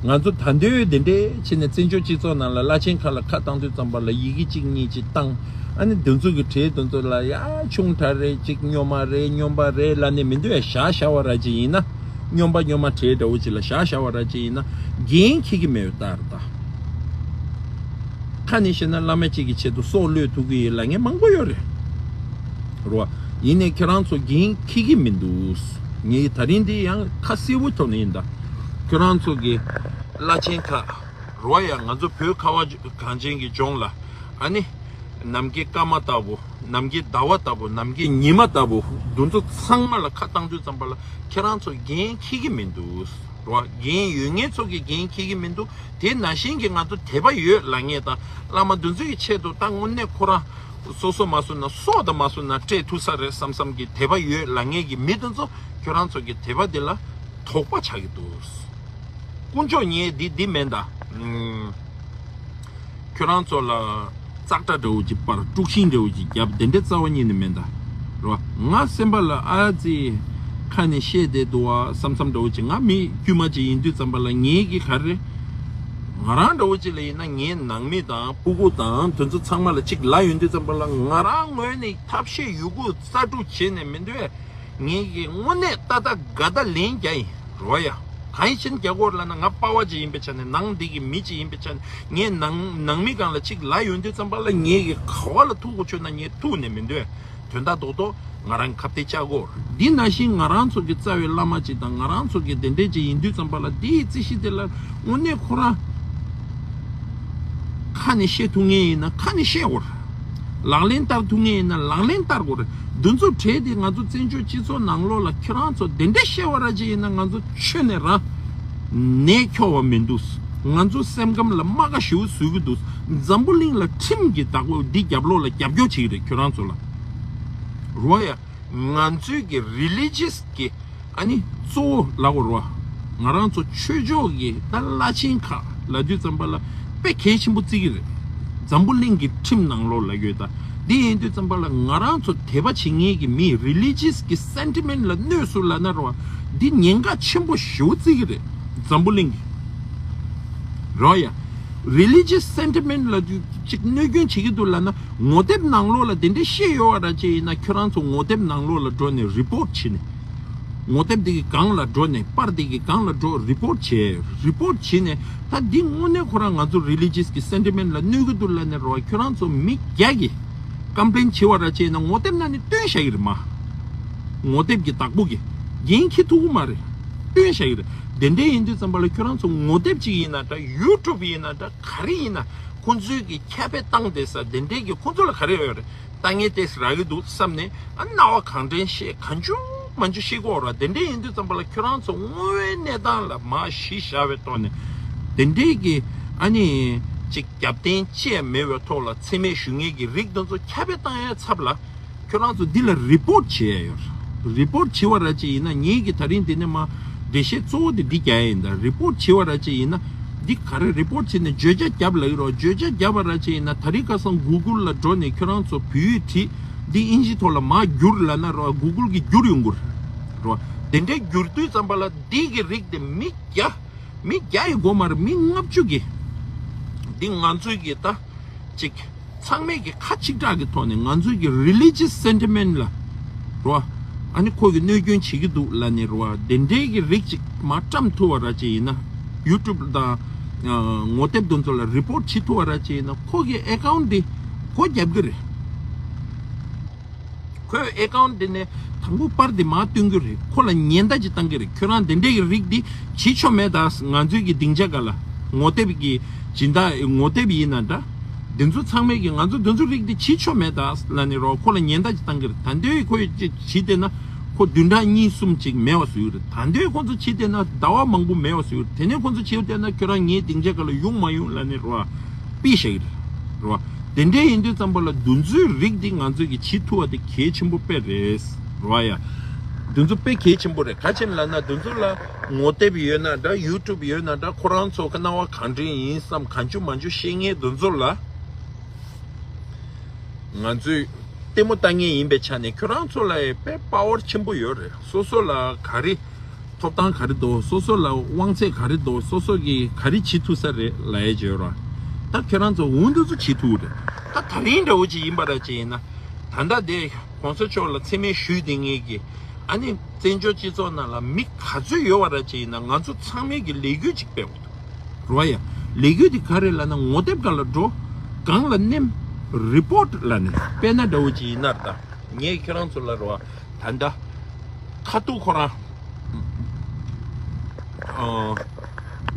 ང་ཚོ་ད་འདོད་དེ་འདྲས་བྱས་ནས་བཙན་བྱོལ་སྤྱི་ཚོགས་ནང་ལ་བླ་ཆེན་ཁག་ལ་ཁ་བཏང་དུས་ཙམ་པ་ལ་ཡི་གེ་གཅིག་གཉིས་གཅིག་བཏང་། ཨ་ནི་དེ་ཚོ་གི་གྲས་དེ་ཚོ་ལ་ཡ་ཆུང་དྲགས་རེད། གཅིག་སྨྱོན་མ་རེད། སྨྱོན་པ་རེད་ལབ་ནས་མི་འདུག་ཡ། བཞག་བཞག་པ་ར་ཅིག་ཡིན་ན། སྨྱོན་པ་སྨྱོན་མ་གྲས་འདྲ་བོ་ཅིག་ལ་བཞག་བཞག་པ་ར་ཅིག་ཡིན་ན་འགན་འཁྱེར་གྱི་མེད་པའི་རྟགས་རེད་ད། ཁ་ནས་བཤད་ན་བླ་མ་གཅིག་གི་ཆེད་དུ་སྲོག་བློས་ཐུབ་ཀྱི་ཡོད་ལབ་མཁན་མང་པོ་ཡོད་རེད། རོ། ཡིན་ནའི་ཁྱེད་རང་ཚོ་འགན་འཁྱེར་གྱི་མི་འདུག་ངས་ད་རིང་འདི་ཡང་ཁ་གསལ་པོ་ཐོག་ནས་ཡིན་ད། ཁྱེད་རང་ཚོ་གི་བླ་ཆེན་ཁག་རོ་ཡ། ང་ཚོ་བོད་ཁ་བ་གངས་ཅན་གྱི་ལྗོངས་ལ་ཨ་ནི་ནམ་མཁའི་སྐར་མ་ལྟ་བུ། ནམ་མཁའི་ཟླ་བ་ལྟ་བུ། ནམ་མཁའི་ཉི་མ་ལྟ་བུ། འདི་ཚོ་ཚང་མ་ལ་ཁ་བཏང་དུས་ཙམ་པ་ལ་ཁྱེད་རང་ཚོ་འགན་འཁྱེར་གྱི་མི་འདུག་རོ། འགན་ཡོད་མཁན་ཚོ་གིས་འགན་འཁྱེར་གྱི་མི་འདུག་དེ་ནང་བཞིན་གྱི་ང་ཚོ་དད་པ་ཡོད་ལབ་མཁན་དང་བླ་མ་འདི་ཚོ་གི་ཆེད་དུ་ད་དངོས་གནས་ཁོ་རང་སོ་སོ་མ་སོང་ན་སྲོག་དང་མ་སོང་ན་སྤྲད་ཐུབ་ས་རེད་བསམ་བསམ་གྱི་དད་པ་ཡོད་ལབ་མཁན་གྱི་མི་འདི་ཚོ་ཁྱོད་རང་ཚོ་གི་དད་པ་འདི་ལ་དོགས་པ་ཆགས་ཀྱི་འདུག་དཀོན་མཆོག་ངས་འདི་འདི་མིན་ད། ཨུམ། ཁྱོད་རང་ཚོ་ལ་ཙག་སྒྲ་འདྲ་བོ་ཅིག་སྤར། དཀྲུག་ཤིང་འདྲ་བོ་ཅིག་བརྒྱབ། དེ་འདྲའི་རྩ་བ་ཉིད་ནས་མིན་ད། རོ། ང་སེམས་པ་ལ་ཨ་ཙི་ཁ་ནས་བཤད་བསྡད་འདུག་བ་བསམ་བསམ་འདྲ་བོ་ཅིག་ང་མི་དཀྱུས་མ་ཅིག་ཡིན་དུས་ཙམ་པ་ལ་ངེད་ཀྱི་ག་རེ། ང་རང་འདྲ་བོ་ཅིག་ལ་ཡིན་ན་ངའི་ནང་མི་དང་སྤུ་གུ་དང་དེ་ཚོ་ཚང་མ་ལ་ཅིག་ལབ་ཡོང་དུས་ཙམ་པ་ལ་ང་རང་ངོས་ནས་ཐབས་ཤེས་ཡོད་རྒུ་རྩལ་སྤྲུགས་བྱས་ནས་མི་འདུག་ངེད་ཀྱི་དངོས་གནས་ཏག་ཏག་དགའ་ད་ལན་རྒྱག་ཡིན་རོ་ཡ། གང་ཡིན་ཕྱིན་རྒྱག་གོ་ལབ་ན་ང་པ་ཕ་ཅིག་ཡིན་པའི་ཆ་ནས་ནང་འདི་གི་མི་ཅིག་ཡིན་པའི་ཆ་ནས་ངས་ནང་ནང་མི་སྒང་ལ་ཅིག་ལབ་ཡོང་དུས་ཙམ་པ་ལ་ངེད་ཀྱི་ག་བ་ལ་ཐུག་གོ་ཆོད་ན་ངས་ཐུག་ནས་མི་འདོད། དོན་དག་རྡོག་རྡོག་ང་རང་ཁ་གཏད་བཅག་གོ། འདི་ནང་བཞིན་ང་རང་ཚོ་གི་རྩ་བའི་བླ་མ་ཅིག་དང་ང་རང་ཚོ་གི་དེ་འདྲས་ཅིག་ཡིན་དུས་ཙམ་པ་ལ་འདིའི་རྩིས་གཞི་དེ་ལ་དངོས་གནས་ཁོ་རང་ཁ་ནས་བཤད་ཐུབ་ངེས་ཡིན་ན་ཁ་ནས་བཤད་དགོས་རེད། ལག་ལེན་བསྟར་ཐུབ་ངེས་ཡིན་ན་ལག་ལེན་བསྟར་དགོས་རེད། འདི་ཚོ་གྲས་དེ་ང་ཚོ་བཙན་བྱོལ་སྤྱི་ཚོགས་ནང་ལོགས་ལ་ཁྱེད་རང་ཚོ་དེ་འདྲས་བཤད་པ་ར་ཅིག་ཡིན་ན་ང་ཚོ་ཆོས་ནས་རང་ནད་འཁྱོག་པ་མི་འདུག་ང་ཚོ་སེམས་ཁམས་ལ་རྨ་ཁ་ཞེ་པོ་བཟོ་གི་འདུག་འཛམ་བུ་གླིང་ལ་ཁྲིམས་ཀྱི་བདག་པོ་འདི་རྒྱབ་ལོགས་ལ་རྒྱབ་སྐྱོར་བྱེད་ཀྱི་རེད་ཁྱོད་རང་ཚོ་ལ། རོ་ཡ། ང་ཚོའི་གི་རི་ལི་ཇི་ཡས་གི་ཨ་ནི་གཙོ་བོ་ལབ་དགོས་རེད་བ། ང་རང་ཚོ་ཆོས་ཕྱོགས་ཀྱི་ད་བླ་ཆེན་ཁག་ལབ་དུས་ཙམ་པ་ལ་དཔེ་གལ་ཆེན་པོ་བརྩི་གི་རེད། འཛམ་བུ་གླིང་གི་ཁྲིམས་ནང་ལོགས་ལ་ཡོད་ད། འདི་ཡིན་དུས་ཙམ་པ་ལ་ང་རང་ཚོ་དད་པ་བྱེད་མཁན་གྱི་མི་རི་ལི་ཇི་ཡས་གི་སེན་ཊི་མེན་ཊི་ལ་གནོད་སུ་ལབ་ན་རེད་བ། འདི་ཉེན་ཁ་ཆེན་པོ་ཞེ་པོ་བརྩི་གི་རེད། འཛམ་བུ་གླིང་གི་རོ་ཡ། རི་ལི་ཇི་ཡས་སེན་ཊི་མེན་ཊི་ལ་ཅིག་གནོད་སྐྱོན་བྱེད་ཀྱི་འདུག་ལབ་ན། ངོ་དེབ་ནང་ལོགས་ལ་དེ་འདྲའི་བཤད་ཡོད་པ་ར་ཅིག་ཡིན་ན་ཁྱོད་རང་ཚོ་ངོ་དེབ་ནང་ལོགས་ལ་འགྲོ་ནས་རི་པོར་ཊི་བྱེད་ནས། ངོ་དེབ་དེ་གི་སྒང་ལ་འགྲོ་ནས་པར་དེ་གི་སྒང་ལ་འགྲོ་རི་པོར་ཊི་བྱས། རི་པོར་ཊི་བྱེད་ནས་ད་འདི་དངོས་གནས་ཁོ་རང་ང་ཚོ་རི་ལི་ཇི་ཡས་གི་སེན་ཊི་མེན་ཊི་ལ་གནོད་ཀྱི་འདུག་ལབ་ནས་རོ་ཁྱོད་རང་ཚོ་མི་བརྒྱ་གི་ཀམ་པི་ལེན་བྱེད་པ་ར་ཅིག་ཡིན་ན་ངོ་དེབ་ནང་ནས་བཏོན་བཞག་གི་རེད་མ། ངོ་དེབ་ཀྱི་བདག་པོ་གི་འགན་འཁྱེར་ཐུབ་ཀྱི་མ་རེད། བཏོན་བཞག་གི་རེད། དེ་འདྲ་ཡིན་དུས་ཙམ་པ་ལ་ཁྱོད་རང་ཚོ་ངོ་དེབ་ཅིག་ཡིན་ན་འདྲ་ཡུ་ཊུབ་ཡིན་ན་འདྲ་ག་རེ་ཡིན་ན་ཁོང་ཚོའི་གི་ཁྱབ་སྤེལ་བཏང་བསྡད་ས་དེ་འདྲའི་གི་ཁོང་ཚོ་ལ་ག་རེ་ཡོད་རེད། ལྟ་ངན་ཏོག་ཙམ་རག་གི་འདུག་བསམ་ནས་ཨ་རྣ་བ་གང་དྲན་བཤད་གང་བྱུང་མང་བྱུང་བཤད་ཀྱི་ཡོད་རེད། དེ་འདྲ་ཡིན་དུས་ཙམ་པ་ལ་ཁྱོད་རང་ཚོ་དངོས་པོའི་གནས་སྟངས་ལ་མར་གཞི་བཞག་པའི་ཐོག་ནས་དེ་འདྲའི་གི་ཨ་ནི་ཅིག་རྒྱབ་རྟེན་བཅས་མེད་པའི་ཐོག་ལ་མཚན་སྨད་ཞུ་མཁན་གྱི་རིགས་དེ་ཚོ་ཁྱབ་སྤེལ་བཏང་ཡའི་ཚབ་ལ། ཁྱོད་རང་ཚོ་འདི་ལ་རི་པོར་ཊི་བྱེད་ཡ་ཡོད་རེད། རི་པོར་ཊི་བྱེད་པ་ར་ཅིག་ཡིན་ན་ངེད་ཀྱི་ད་རིང་འདི་ནས་མ་འགྲེལ་བཤད་གཙོ་བོ་དེ་འདི་རྒྱག་ཡ་ཡིན་ད། རི་པོར་ཊི་བྱེད་པ་ར་ཅིག་ཡིན་ན་འདི་ག་རེ་རི་པོར་ཊི་བྱེད་ནས་བརྗོད་བྱ་རྒྱབ་ལ་ཡིན་རོགས། བརྗོད་བྱ་རྒྱབ་པ་ར་ཅིག་ཡིན་ན་ད་རིང་ཁ་སང་གུ་གུལ་ལ་འགྲོ་ནས་ཁྱོད་རང་ཚོ་བོད་ཡིག་བྲིས་འདི་ཨིན་ཇི་ཐོག་ལ་མ་བསྒྱུར་ལབ་ན་རོགས་གུ་གུལ་གྱིས་བསྒྱུར་ཡོང་གི་རེད་རོགས། དེ་འདྲའི་བསྒྱུར་དུས་ཙམ་པ་ལ་འདི་གི་རིགས་དེ་མི་བརྒྱ་མི་བརྒྱ་ཡི་སྒོ་མར་མི་ལྔ་བཅུ་གི་འདི་ང་ཚོའི་གི་ད་ཅིག་ཚང་མས་ཀྱི་ཁ་གཅིག་གྲགས་ཀྱི་ཐོག་ནས་ང་ཚོའི་གི་རི་ལི་ཇི་ཡས་སེན་ཊི་མེན་ཊི་ལ་རོ། ཨ་ནི་ཁོ་གི་གནོད་སྐྱོན་བྱེད་ཀྱི་འདུག་ལབ་ནས་རོ། དེ་འདྲའི་གི་རིགས་ཅིག་མ་བཀྲམ་ཐུབ་པ་ར་ཅིག་ཡིན་ན་ཡུ་ཊུབ་དང་ངོ་དེབ་དེ་ཚོ་ལ་རི་པོར་ཊི་བྱེད་ཐུབ་པ་ར་ཅིག་ཡིན་ན་ཁོ་གི་ཨེ་ཀའུན་ཊི་འདི་སྒོ་རྒྱབ་གི་རེད། ཁོའི་ཨེ་ཀའུན་ཊི་འདི་ནས་དང་པོ་པར་འདི་མར་སྟོན་གྱི་རེད། ཁོ་ལ་ཉེན་བརྡ་ཅིག་བཏང་གི་རེད། ཁྱོད་རང་འདི་འདྲའི་གི་རིགས་འདི་བྱེད་ཆོག་མེད་ད། ང་ཚོའི་གི་སྡིངས་ཆ་སྒང་ལ་ངོ་དེབ་ཀྱི་སྦྱིན་བདག་ངོ་དེབ་ཡིན་ན་འདྲ། འདི་ཚོ་ཚང་མས་ཀྱི་ང་ཚོ་འདི་ཚོ་རིགས་འདི་བྱེད་ཆོག་མེད་ད་ལབ་ནས་རོ། ཁོ་ལ་ཉེན་བརྡ་ཅིག་བཏང་གི་རེད། ད་འདོད་ཁོ་ཡི་ཅིག་བྱེད་བསྡད་ན་ཁོ་བདུན་ཕྲག་གཉིས་གསུམ་ཅིག་མེད་པ་བཟོ་གི་རེད། ད་འདོད་ཁོ་ཚོ་བྱེད་བསྡད་ན་ཟླ་བ་མང་པོ་མེད་པ་བཟོ་གི་རེད། དེ་ནས་ཁོ་ཚོ་བྱེད་བསྡད་ན་ཁྱོད་རང་ངའི་སྡིངས་ཆ་སྒང་ལ་ཡོང་མ་ཡོང་ལབ་ནས་རོ། ཕུད་བཞག་གི་རེད་རོ། དེ་འདྲའི་ཡིན་དུས་ཙམ་པ་ལ་འདི་ཚོའི་རིགས་འདི་ང་ཚོས་ཀྱི་བྱེད་ཐུབ་པ་དེ་གལ་ཆེན་པོ་དཔེ་རེད་རོ་ཡ། འདི་ཚོ་དཔེ་གལ་ཆེན་པོ་རེད། ག་ཅི་ལབ་ན་འདི་ཚོ་ལ་ངོ་དེབ་ཡོད་ན་འདྲ། ཡུ་ཊུབ་ཡོད་ན་འདྲ། ཁོ་རང་ཚོ་གི་སྣང་བ་གང་འདྲ་ཡིན་བསམ་གང་བྱུང་མང་བྱུང་བཤད་མཁན་འདི་ཚོ་ལ་ང་ཚོས་ལྟད་མོ་ལྟ་མཁན་ཡིན་པའི་ཆ་ནས་ཁྱོད་རང་ཚོ་ལ་ཡང་དཔེ་པ་ཝར་ཆེན་པོ་ཡོད་རེད། སོ་སོ་ལ་ག་རེ་ཐོབ་ཐང་ག་རེ་འདུག་སོ་སོ་ལ་དབང་ཚད་ག་རེ་འདུག་སོ་སོ་གིས་ག་རེ་བྱེད་ཐུབ་ས་རེད་ལབ་ཡས་ཡོད་ར། ད་ཁྱོད་རང་ཚོ་འོ་འདི་ཚོ་བྱེད་ཐུབ་རེད། ད་ད་རིང་འདྲ་བོ་ཅིག་ཡིན་པ་ར་ཅིག་ཡིན་ན། ད་ལྟ་དེ་གོང་ས་མཆོག་ལ་མཚན་སྨད་ཞུས་བསྡད་མཁན་གྱི་ཨ་ནི་བཙན་བྱོལ་སྤྱི་ཚོགས་ནང་ལ་མི་ག་ཚོད་ཡོད་པ་ར་ཅིག་ཡིན་ན་ང་ཚོ་ཚང་མས་ཀྱི་ལས་འགུལ་ཅིག་སྤེལ་དགོས་འདུག་རོ་ཡ། ལས་འགུལ་དེ་ག་རེ་ལབ་ན་ངོ་དེབ་སྒང་ལ་འགྲོ། སྒང་ལ་མནན། རི་པོར་ཊི་ལབ་ནས་དཔེར་ན་འདྲ་བོ་ཅིག་ཡིན་ན་ད་ངས་ཁྱེད་རང་ཚོ་ལ་རོ། ད་ལྟ་ཁ་ཐུག་ཁོ་རང་ཨ་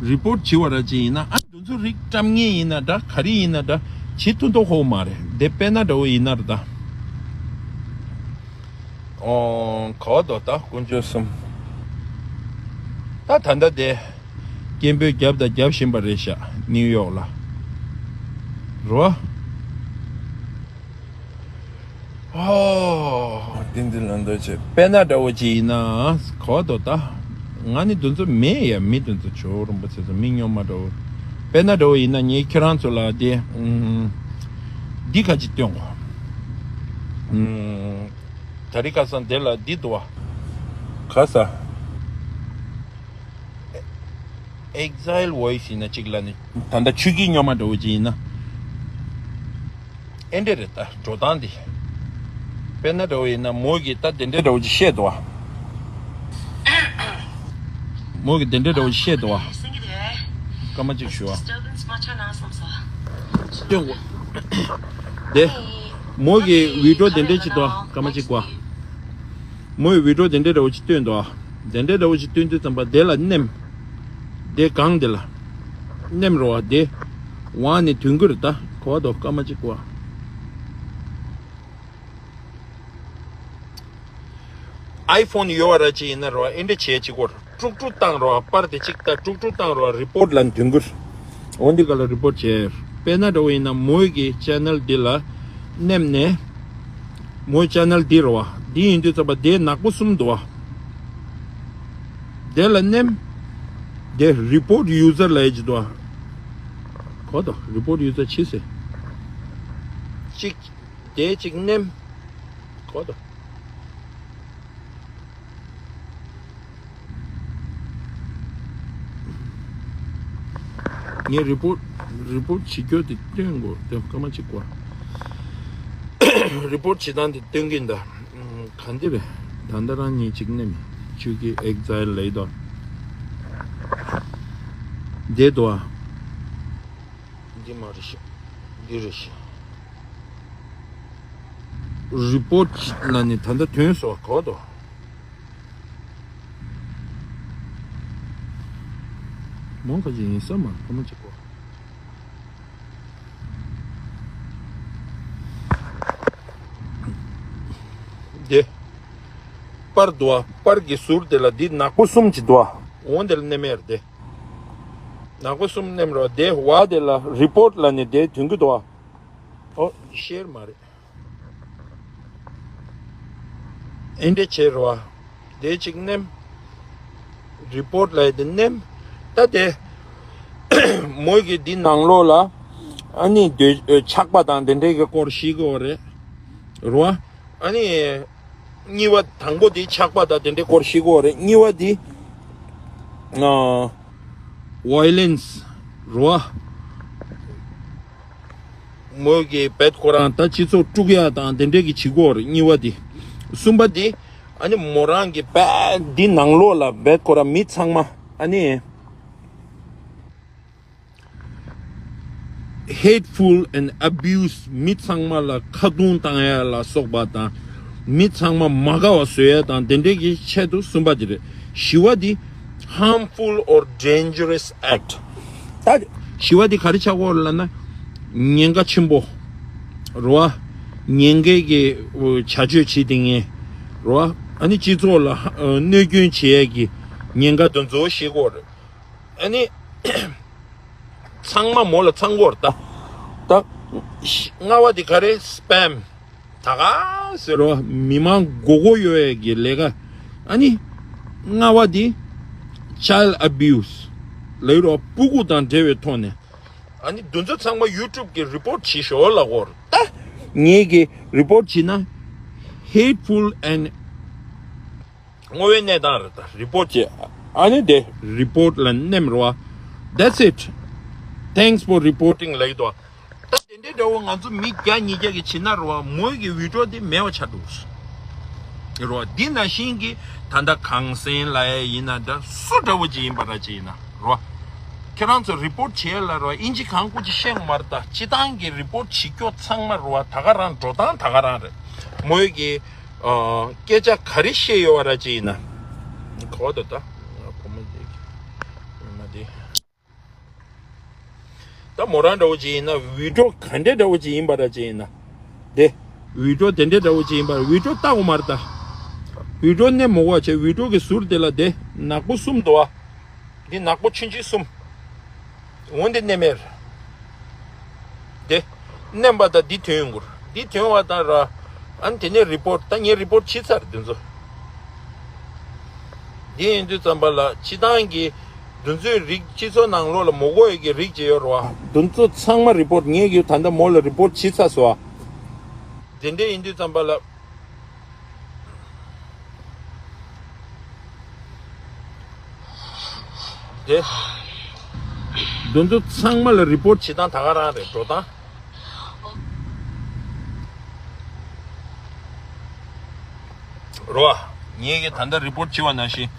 རི་པོར་ཊི་བྱེད་པ་ར་ཅིག་ཡིན་ན། ཨ་འདི་ཚོ་རིགས་བཀྲམ་མཁན་ཡིན་ན་འདྲ། ག་རེ་ཡིན་ན་འདྲ། བྱེད་ཐུབ་མདོག་ཁ་པོ་མ་རེད། དེ་དཔེར་ན་འདྲ་བོ་ཡིན་ན་རེད་ད། ཨོ། ག་བ་དོ་ད་དཀོན་མཆོག་གསུམ། ད་ད་ལྟ་དེ་སྐད་འབོད་རྒྱབ་དང་རྒྱབ་བཞིན་པ་རེད་ཤག་ནིའུ་ཡོག་ལ། རོ། ཨོ། ཏིང་ཏིང་ལ་འདོད་བྱེད། དཔེར་ན་འདྲ་བོ་ཅིག་ཡིན་ན། ག་བ་དོ་ད། ང་ནི་འདི་ཚོ་མེད་ཡ། མི་འདི་ཚོ་ཇོ་བོ་རིན་པོ་ཆེ་ཚོ་མི་སྨྱོན་མ་འདྲ་བོ། དཔེར་ན་འདྲ་བོ་ཡིན་ན་ངས་ཁྱེད་རང་ཚོ་ལ་དེ་ཨུམ། འདི་ཁ་ཅིག་སྟོན་གོ། ཨུམ། དེ་རིང་ཁ་སང་དེ་ལ་འདི་འདུག་བ། ག་ས། Exile Voice ཡིན་ན་གཅིག་ལ་ནི་ད་ལྟ་ཆོས་སྐྱིད་སྨྱོན་མ་འདྲ་བོ་ཅིག་ཡིན་ན། ཨེ་འདྲ་རེད་ད་འགྲོ་སྟངས་འདི། དཔེར་ན་འདྲ་བོ་ཡིན་ན་མོ་གིས་ད་དེ་འདྲ་འདྲ་བོ་ཅིག་བཤད་འདུག་བ། མོ་གིས་དེ་འདྲ་འདྲ་བོ་ཅིག་བཤད་འདུག་བ། སྐར་མ་གཅིག་ཞུ་བ། སྟོན་གོ། དེ། མོ་གིས་བི་ཌིའོ་དེ་འདྲ་ཅིག་འདུག་བ། སྐར་མ་གཅིག་བ། མོས་བི་ཌིའོ་དེ་འདྲ་འདྲ་བོ་ཅིག་བཏོན་འདུག་ཨ། དེ་འདྲ་འདྲ་བོ་ཅིག་བཏོན་དུས་ཙམ་པ་དེ་ལ་མནན། དེ་སྒང་དེ་ལ་མནན་རོགས་ཨ། དེ་འོག་ནས་ཐོན་གྱི་རེད་ད། གོ་བ་དོ། སྐར་མ་གཅིག་བ། ཨའི་ཕོན་ཡོད་པ་ར་ཅིག་ཡིན་ན་རོ། ཨེ་འདྲ་བྱས་ཅིག་གོ། དཀྲུག་དཀྲུག་བཏང་རོ། པར་དེ་གཅིག་ལྟ། དཀྲུག་དཀྲུག་བཏང་རོ། རི་པོར་ཊི་ལ་འདོན་གྱི་རེད། འོ་འདི་ག་ལ་རི་པོར་ཊི་བྱས། དཔེར་ན་འདྲ་བོ་ཡིན་ན་མོའི་གི་ཅེ་ནལ་འདི་ལ་མནན་ནས། མོའི་ཅེ་ནལ་འདི་རེད་བ། འདི་ཡིན་དུས་ཙམ་པ་དེ་ནག་པོ་གསུམ་འདུག་བ། དེ་ལ་མནན། དེ་རི་པོར་ཊི་ཡུ་ཛར་ལབ་ཡས་ཅིག་འདུག་བ། གོ་དོ། རི་པོར་ཊི་ཡུ་ཛར་ཕྱིས་སེ། གཅིག་དེ་གཅིག་མནན། གོ་དོ། ངས་རི་པོར་ཊི་རི་པོར་ཊི་བྱེད་རྒྱུ་དེ་སྟོན་དགོས། དེ་སྐར་མ་གཅིག་བ། རི་པོར་ཊི་བྱེད་སྟངས་དེ་སྟོན་གྱིན་གདའ། ག་འདི་རེད། ད་ལྟ་རང་ཉིད་གཅིག་ནས་མི་ཆོས་ཀྱི་ཨེག་ཛའིལ་ལས་དོ། དེ་དོ། འདི་མ་རེད་ཤག་འདི་རེད་ཤག་རི་པོར་ཊི་ལ་ནི་ད་ལྟ་ཐོན་སོང་གོ་དོ། མོ་ཁ་ཅིག་ཡིན་ས་མ་ཁོ་མ་ཅིག་གོ། དེ། པར་འདུག་བ། པར་གྱི་ཟུར་དེ་ལ་འདི་ནག་པོ་གསུམ་ཅིག་འདུག་བ། འོ་འདི་ལ་མནན་མེར་དེ། ནག་པོ་གསུམ་མནན་རོ། དེ་བ་དེ་ལ་རི་པོར་ཊི་ལ་ནི་དེ་ཐོན་གྱི་འདུག་བ། ཨོ་ཤེར་མ་རེད། ཨེ་འདྲ་བྱེད་རོ། དེ་གཅིག་མནན། རི་པོར་ཊི་ལ་དེ་མནན། ད་དེ་མོ་གི་འདི་ནང་ལོགས་ལ་ཨ་ནི་དེ་ཆག་པ་དང་དེ་འདྲའི་གི་སྐོར་ཤེས་དགོས་རེད་རོ། ཨ་ནི་གཉིས་པ། དང་པོ་དེ་ཆག་པ་དང་དེ་འདྲའི་སྐོར་ཤེས་དགོས་རེད། གཉིས་པ་དེ་ཨ་ཝའི་ལེན་སི་རོ། མོ་གི་བེད་ཁོ་རང་ད་སྤྱི་ཚོགས་དཀྲུག་ཡ་དང་དེ་འདྲས་ཀྱི་བྱེད་སྒོ་རེད། གཉིས་པ་དེ། གསུམ་པ་དེ་ཨ་ནི་མོ་རང་གི་བེད་འདི་ནང་ལོགས་ལ་བེད་ཁོ་རང་མི་ཚང་མ་ཨ་ནི་hateful and abuse མི་ཚང་མ་ལ་ཁ་རྡུང་བཏང་ཡ་ལ་སོགས་པ་དང་། མི་ཚང་མ་མ་དགའ་བ་བཟོ་ཡ་དང་དེ་འདྲས་ཀྱི་ཆེད་དུ། གསུམ་པ་དེ་རེད། བཞི་པ་དེ་harmful or dangerous act ད་བཞི་པ་དེ་ག་རེ་ཆགས་ཀྱི་ཡོད་རེད་ལབ་ན། ཉེན་ཁ་ཆེན་པོ་རེད་བ། ཉེན་ཁའི་གི་བྱ་སྤྱོད་བྱེད་དེ་ངས་རེད་བ། ཨ་ནི་སྤྱི་ཚོགས་ལ་གནོད་སྐྱོན་བྱེད་ཡས་ཀྱི་ཉེན་ཁ་དེ་ཚོ་ཞིག་གོ་རེད། ཨ་ནི་ཚང་མ་མོ་ལ་ཚང་གོ་རེད་ད། ད་ལྔ་བ་དེ་ག་རེ་སྤེམ། ད་ག་ཟེར་རོ་མི་མང་མགོ་སྐོར་གཡོ་ཡས་ཀྱི་ལས་ཀ། ཨ་ནི་ལྔ་བ་དེ་child abuse ལབ་རོ་སྤུ་གུ་དང་འབྲེལ་བའི་ཐོག་ནས། ཨ་ནི་འདི་ཚོ་ཚང་མ་YouTube གི་report བྱེད་ཤོག་ལབ་གོ་རེད་ད། ངེད་ཀྱི་report བྱེད་ན་hateful and བསྔོ་བའི་གནས་སྟངས་རེད་ད། report བྱེད། ཨ་ནི་དེ་report ལ་མནན་རོ། That's it. Thanks for reporting ལབ་ཀྱི་འདུག་ད་དེ་འདྲའི་འདྲ་བོ་ང་ཚོ་མི་བརྒྱ་ཉིས་བརྒྱ་གི་བྱེད་ན་རོ། མོའི་གི་video དེ་མེད་པ་ཆགས་འགྲོ་གི་རེད་བ། འདི་ནང་བཞིན་གྱི་ད་ལྟ་གངས་སེང་ལབ་ཡས་ཡིན་ན་འདྲ་སུ་འདྲ་བོ་ཅིག་ཡིན་པ་འདྲ་ཅིག་ཡིན་ན་རོ། ཁྱེད་རང་ཚོ་report བྱེད་ཡས་ལ་རོ་ཨིན་ཇི་གང་བཀོལ་ཅིག་ཤེས་ཡོད་མ་རེད་ད། སྤྱི་བཏང་གི་report བྱེད་རྒྱུ་ཚང་མ་རོ་ད་ག་རང་འགྲོ་སྟངས་ད་ག་རང་རེད། མོའི་གི་ཨ་སྐད་ཆ་ག་རེ་བཤད་ཡོད་པ་འདྲ་ཅིག་ཡིན་ན། གོ་ད་ད་བུ་མོ་དེ་ཉི་མ་དེ། ད་མོ་རང་འདྲ་བོ་ཅིག་ཡིན་ན་video ག་འདྲ་འདྲ་བོ་ཅིག་ཡིན་པ་འདྲ་ཅིག་ཡིན་ན། དེ་video དེ་འདྲ་འདྲ་བོ་ཅིག་ཡིན་པ་video ལྟ་གོ་མ་རེད་ད། video མནན་མོ་གོ་བྱས་video གི་ཟུར་དེ་ལ་དེ་ནག་པོ་གསུམ་འདུག་བ། འདི་ནག་པོ་ཆུང་ཆུང་གསུམ། འོ་འདི་མནན་མེད། དེ་མནན་པ་དང་འདི་ཐོན་ཡོང་གི་རེད། འདི་ཐོན་པ་དང་ར། ཨ་ནི་དེ་ནས་report ད་ངས་report བྱས་ཚར་འདི་ཚོ། འདི་ཡིན་དུས་ཙམ་པ་ལ་སྤྱི་བཏང་གི་འདི་ཚོའི་རིགས་སྤྱི་ཚོགས་ནང་ལོགས་ལ་མོ་གོ་ཡི་གི་རིགས་ཅིག་ཡོད་རེད་བ། འདི་ཚོ་ཚང་མ་report ངས་ཀྱི་ད་ལྟ་མོ་ལ་report བྱས་ཚར་སོང་བ། དེ་འདྲས་ཡིན་དུས་ཙམ་པ་ལ། དེ། འདི་ཚོ་ཚང་མ་ལ་report བྱེད་སྟངས་ད་ག་རང་རེད་འགྲོ་སྟངས། རོ། ངེད་ཀྱིས་ད་ལྟ་report བྱས་པ་ནང་བཞིན།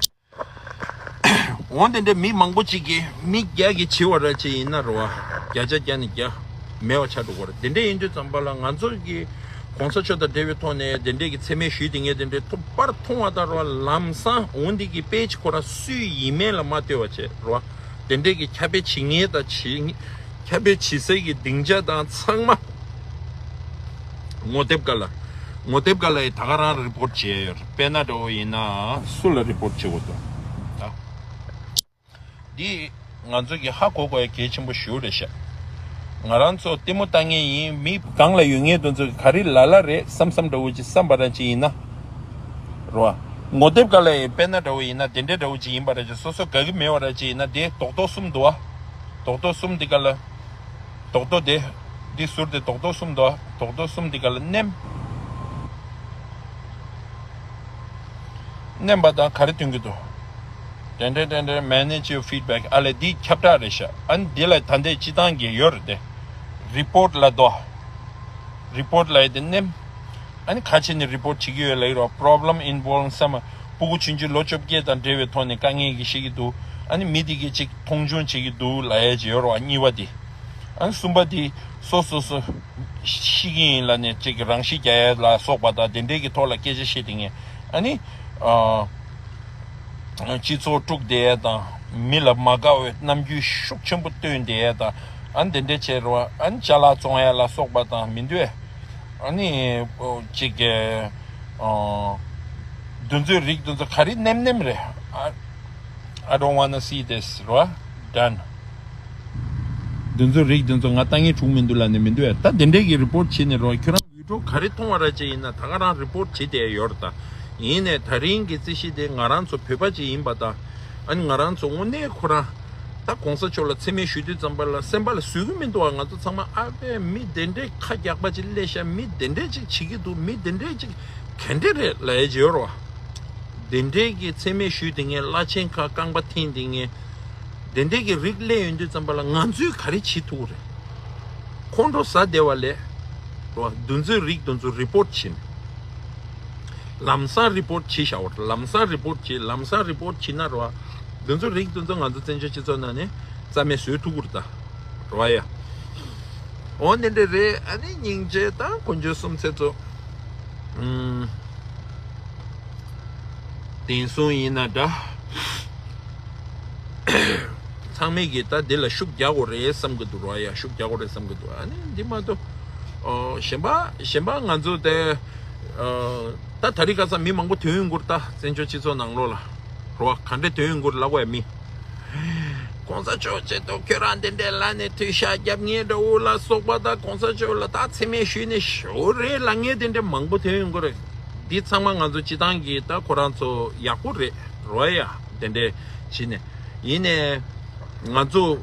འོ་དེ་འདྲའི་མི་མང་པོ་ཅིག་གིས་མི་བརྒྱ་གིས་བྱས་པ་ར་ཅིག་ཡིན་ན་རོ། བརྒྱ་ཆ་བརྒྱ་ནས་བརྒྱ་མེད་པ་ཆགས་འགྲོ་གི་རེད། དེ་འདྲ་ཡིན་དུས་ཙམ་པ་ལ་ང་ཚོ་གི་གོང་ས་མཆོག་དང་འབྲེལ་བའི་ཐོག་ནས་དེ་འདྲས་ཀྱི་མཚན་སྨད་ཞུས་ཏེ་ངས་དེ་འདྲས་ཐོབ་པར་མཐོང་བ་དང་རོ། ལམ་སང་འོ་འདི་གི་པེ་ཇི་ཁོ་ར་སུའི་ཡིན་མིན་ལ་མ་ལྟོས་པ་བྱས་རོ། དེ་འདྲས་ཀྱི་ཁྱབ་སྤེལ་བྱེད་མཁན་དང་བྱེད་ཁྱབ་སྤེལ་བྱེད་སའི་གི་སྡིངས་ཆ་དང་ཚང་མ། ངོ་དེབ་ག་ལ། ངོ་དེབ་ག་ལ་ཡི་ད་ག་རང་report བྱས་ཡོད་རེད། དཔེར་ན་འདྲ་བོ་ཡིན་ན་སུ་ལ་report བྱེད་དགོས་འདུག་ད། འདི་ང་ཚོ་གི་ཧ་གོ་དགོས་ཡ་གལ་ཆེན་པོ་ཞེ་པོ་རེད་ཤག་ང་རང་ཚོ་ལྟད་མོ་ལྟ་མཁན་ཡིན། མི་སྒང་ལ་ཡོད་མཁན་དེ་ཚོ་གི་ག་རེ་ལ་ལ་རེད་བསམ་བསམ་འདྲ་བོ་ཅིག་བསམ་པ་རང་ཅིག་ཡིན་ན། རོ། ངོ་དེབ་ག་ལ་ཡི་དཔེར་ན་འདྲ་བོ་ཡིན་ན་དེ་འདྲའི་འདྲ་བོ་ཅིག་ཡིན་པ་རེད་ཅེ་སོ་སོ་དགའ་གི་མེད་པ་རེད་ཅེ་ཡིན་ན་དེ་རྡོག་རྡོག་གསུམ་འདུག་བ། རྡོག་རྡོག་གསུམ་འདི་ག་ལ། རྡོག་རྡོག་དེ། འདི་ཟུར་དེ་རྡོག་རྡོག་གསུམ་འདུག་བ། རྡོག་རྡོག་གསུམ་འདི་ག་ལ་མནན། མནན་པ་དང་ག་རེ་ཐོན་གྱི་འདུག་དེ་འདྲ་དེ་འདྲ་manage your feedback ཨ་ལས་འདི་ཁྱབ་བསྒྲགས་རེད་ཤག་ཨ་ནི་འདི་ལ་ད་ལྟའི་སྤྱི་བཏང་གི་ཡོད་རེད་དེ། report ལ་འདུག report ལ་ཡི་དེ་མནན། ཨ་ནི་ག་བྱས་ནས་report བྱེད་ཀྱི་ཡོད་ལབ་ཀྱི་རོགས། problem involving some སྤུ་གུ་ཆུང་ཆུང་ལོ་བཅོ་བརྒྱད་དང་འབྲེལ་བའི་ཐོག་ནས་དཀའ་ངལ་གྱི་བཤད་ཀྱི་འདུག་ཨ་ནི་མི་དེ་གིས་ཅིག་མཐོང་ཆུང་བྱེད་ཀྱི་འདུག་ལབ་ཡས་ཅིག་ཡོད་རེད་བ་གཉིས་པ་དེ། ཨ་ནི་གསུམ་པ་དེ་སོ་སོ་སོ་ཤི་གི་ཡིན་ལབ་ནས་ཅིག་རང་ཤི་རྒྱག་ཡས་ལ་སོགས་པ་དང་དེ་འདྲའི་གི་ཐོག་ལ་སྐད་ཆ་བཤད་དེ་ངས་ཨ་ནི། ཨ། སྤྱི་ཚོགས་དཀྲུགས་བསྡད་ཡས་དང་མི་ལ་མ་དགའ་བའི་རྣམ་འགྱུར་ཤུགས་ཆེན་པོ་སྟོན་བསྡད་ཡས་དང་ཨ་ནི་དེ་འདྲ་བྱས་རེད་བ། ཨ་ནི་ཅ་ལག་བཙོང་ཡས་ལ་སོགས་པ་དང་མི་འདུག་ཨ་ནི་ཅིག་ཨ། འདི་ཚོའི་རིགས་འདི་ཚོ་ག་རེ་ནེམ་ནེམ་རེད། I, I don't wanna see this རེད་བ། Done. འདི་ཚོའི་རིགས་འདི་ཚོ་ང་ལྟ་ངན་དྲུག་མི་འདུག་ལབ་ནས་མི་འདུག་ཨ། ད་དེ་འདྲའི་གི་report བྱས་ནས་རོ་ཁྱོད་རང་video ག་རེ་མཐོང་བ་ར་ཅིག་ཡིན་ན་ད་ག་རང་report བྱེད་བསྡད་ཡོད་རེད་ད། ཡིན་ནའི་ད་རིང་གི་རྩིས་གཞི་དེ་ང་རང་ཚོ་བོད་པ་ཅིག་ཡིན་པ་དང་། ཨ་ནི་ང་རང་ཚོ་དངོས་གནས་ཁོ་རང་ད་གོང་ས་མཆོག་ལ་མཚན་སྨད་ཞུ་དུས་ཙམ་པ་ལ་སེམས་པ་ལ་བཟོད་ཀྱི་མི་འདུག་ཨ། ང་ཚོ་ཚང་མ་ཨ་ཕས་མི་དེ་འདྲའི་ཁ་རྒྱག་པ་ཅིག་སླེབས་ཤག་མི་དེ་འདྲས་ཅིག་བྱེད་ཀྱི་འདུག་མི་དེ་འདྲས་ཅིག་ག་འདྲས་རེད་ལབ་ཡས་ཅིག་ཡོད་རེད་བ། དེ་འདྲས་ཀྱི་མཚན་སྨད་ཞུས་དེ་ངས་བླ་ཆེན་ཁ་རྐང་པ་འཐེན་དེ་ངས། དེ་འདྲས་ཀྱི་རིགས་སླེབས་ཡོང་དུས་ཙམ་པ་ལ་ང་ཚོས་ག་རེ་བྱེད་ཐུབ་ཀྱི་རེད། ཁོང་ཁྲོ་ཟ་བསྡད་པ་ལས། རོ། འདི་ཚོའི་རིགས་འདི་ཚོ་report བྱེད། ལམ་སང་report བྱེད་བཞག་པ་རེད། ལམ་སང་report བྱེད། ལམ་སང་report བྱེད་ན་རོ། འདི་ཚོ་རིགས་འདི་ཚོ་ང་ཚོ་བཙན་བྱོལ་སྤྱི་ཚོགས་ནང་ནས་རྩ་མེད་བཟོ་ཐུབ་ཀྱི་རེད་ད། རོ་ཡ། འོ་འདི་འདྲ་རེད། ཨ་ནི་སྙིང་རྗེ་དང་དཀོན་མཆོག་གསུམ་ཚེ་ཚོ། ཨུམ། བདེན་སྲུང་ཡིན་ན་འདྲ། ཚང་མས་ཀྱིས་ད་འདི་ལ་ཤུགས་རྒྱག་དགོས་རེད་བསམ་གྱི་འདུག་རོ། ཡ་ཤུགས་རྒྱག་དགོས་རེད་བསམ་གྱི་འདུག་ཨ་ནི་འདི་མ་གཏོགས་ཨོ་གཞན་པ་གཞན་པ་ང་ཚོ་དེ་ཨོ་ད་དེ་རིང་ཁ་སང་མི་མང་པོ་ཐོན་ཡོང་གི་རེད། ད་བཙན་བྱོལ་སྤྱི་ཚོགས་ནང་ལོགས་ལ་རོ་ག་འདྲ་ཐོན་ཡོང་གི་རེད་ལབ་དགོས་ཡ་མི། གོང་ས་མཆོག་ཆེད་དུ་ཁྱོད་རང་དེ་འདྲའི་ལ་ནས་ཐུགས་ཤ་རྒྱབ་ངེས་འདྲ་བོ་ལ་སོགས་པ་དང་གོང་ས་མཆོག་ལ་ད་མཚན་སྨད་ཞུས་ནས་ཞོར་རེད་ལབ་མཁན་དེ་འདྲ་མང་པོ་ཐོན་ཡོང་གི་རེད། འདི་ཚང་མ་ང་ཚོ་སྤྱི་བཏང་གི་ད་ཁོ་རང་ཚོ་ཡག་པོ་རེད་རོ། ཡ་དེ་འདྲ་བྱས་ནས་ཡིན་ནས་ང་ཚོ་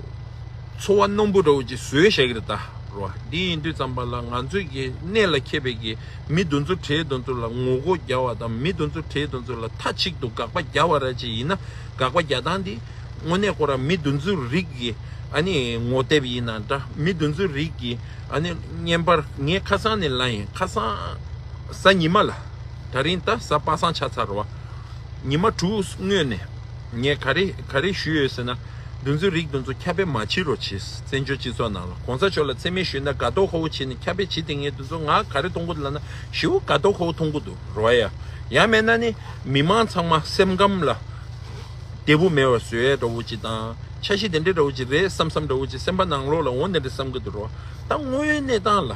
འཚོ་བ་རྣོན་པོ་འདྲ་བོ་ཅིག་བཟོས་བཞག་གི་རེད་ད་རོ། འདི་ཡིན་དུས་ཙམ་པ་ལ་ང་ཚོས་ཀྱི་གནད་ལ་འཁེལ་བའི་གི་མི་དེ་ཚོ་བྲེལ་དེ་ཚོ་ལ་ངོ་རྒོལ་རྒྱག་པ་དང་མི་དེ་ཚོ་བྲེལ་དེ་ཚོ་ལ་མཐའ་གཅིག་ཏུ་དགག་པ་རྒྱག་པ་ར་ཅིག་ཡིན་ན་དགག་པ་རྒྱག་སྟངས་འདི་དངོས་གནས་ཁོ་རང་མི་དེ་ཚོའི་རིགས་ཀྱི་ཨ་ནི་ངོ་དེབ་ཡིན་ན་འདྲ། མི་དེ་ཚོའི་རིགས་ཀྱི་ཨ་ནི་བརྙན་པར་ངས་ཁ་སང་ནས་ལབ་ཡིན། ཁ་སང་གཟའ་ཉི་མ་ལ་ད་རིང་ད་གཟའ་པ་སངས་ཆགས་ཚར་བ་ཉི་མ་དྲུག་སྔོན་ནས་ངས་ག་རེ་ག་རེ་ཞུས་ཡོད་ཟེར་ན། དེ་ཚོའི་རིགས་དེ་ཚོ་ཁྱབ་སྤེལ་མ་བྱེད་རོགས་བྱེད། བཙན་བྱོལ་སྤྱི་ཚོགས་ནང་ལ་གོང་ས་མཆོག་ལ་མཚན་སྨད་ཞུས་ན་དགའ་ཏོག་ཁ་བོ་བྱེད་ནས་ཁྱབ་སྤེལ་བྱེད་དེ་ངས་དེ་ཚོ་ང་ག་རེ་གཏོང་གི་འདུག་ལབ་ན་ཞེ་པོ་དགའ་ཏོག་ཁ་བོ་མཐོང་གི་འདུག་རོ། ཡ་ཡང་མེད་ན་ནི་མི་མང་ཚང་མ་སེམས་ཁམས་ལ་བདེ་པོ་མེད་པ་བཟོ་ཡས་འདྲ་བོ་ཅིག་དང་འཆར་གཞི་དེ་འདྲ་འདྲ་བོ་ཅིག་རེད་བསམ་བསམ་འདྲ་བོ་ཅིག་སེམས་པ་ནང་ལོགས་ལ་འོ་དེ་འདྲ་བསམ་གི་འདུག་རོ། ད་དངོས་ཡོད་གནས་སྟངས་ལ་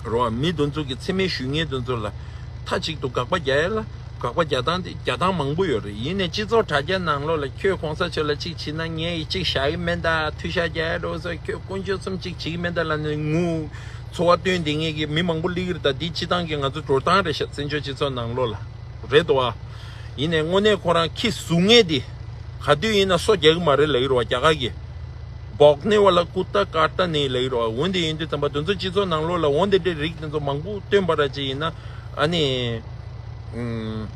རོ། མི་དེ་ཚོ་གི་མཚན་སྨད་ཞུ་མཁན་དེ་ཚོ་ལ་མཐའ་གཅིག་ཏུ་དགག་པ་རྒྱག་ཡ་ལ་དགག་པ་རྒྱག་སྟངས་དེ་རྒྱག་སྟངས་མང་པོ་ཡོད་རེད། ཡིན་ནའི་སྤྱི་ཚོགས་དྲ་རྒྱ་ནང་ལོགས་ལ་ཁྱོད་གོང་ས་མཆོག་ལ་གཅིག་བྱེད་ན་ངས་ཡི་གཅིག་བཞག་གི་མེད་ད། ཐུགས་ཤ་རྒྱག་ཡ་འགྲོ་སོང་། ཁྱོད་དཀོན་མཆོག་གསུམ་གཅིག་བྱེད་ཀྱི་མེད་ད་ལབ་ནས་ངུ་འཚོ་བ་སྟོན་བསྡད་མཁན་གྱི་མི་མང་པོ་སླེབས་ཀྱི་རེད། ད་འདི་སྤྱི་བཏང་གི་ང་ཚོ་འགྲོ་སྟངས་རེད་ཤག་བཙན་བྱོལ་སྤྱི་ཚོགས་ནང་ལོགས་ལ་རེད་དོ། ཨ་ཡིན་ནའི་དངོས་གནས་ཁོ་རང་ཁྱི་ཟུག་མཁན་དེ་ག་དུས་ཡིན་ན་སོ་རྒྱག་གི་མ་རེད་ལབ་ཀྱི་རེད་བ། རྒྱ་གར་གྱི་བོག་ནེ་ཝ་ལ་ཀུ་ཏ་ཀ་ཏ་ནེ་ལབ་ཀྱི་རེད་བ། འོན་ཏེ་ཡིན་དུས་ཙམ་པ་དེ་ཚོ་སྤྱི་ཚོགས་ནང་ལོགས་ལ་འོ་དེ་འདྲའི་རིགས་དེ་ཚོ་མང་པོ་སྟོན་པ་ར་ཅིག་ཡིན་ན་ཨ་ནི་ཨུམ།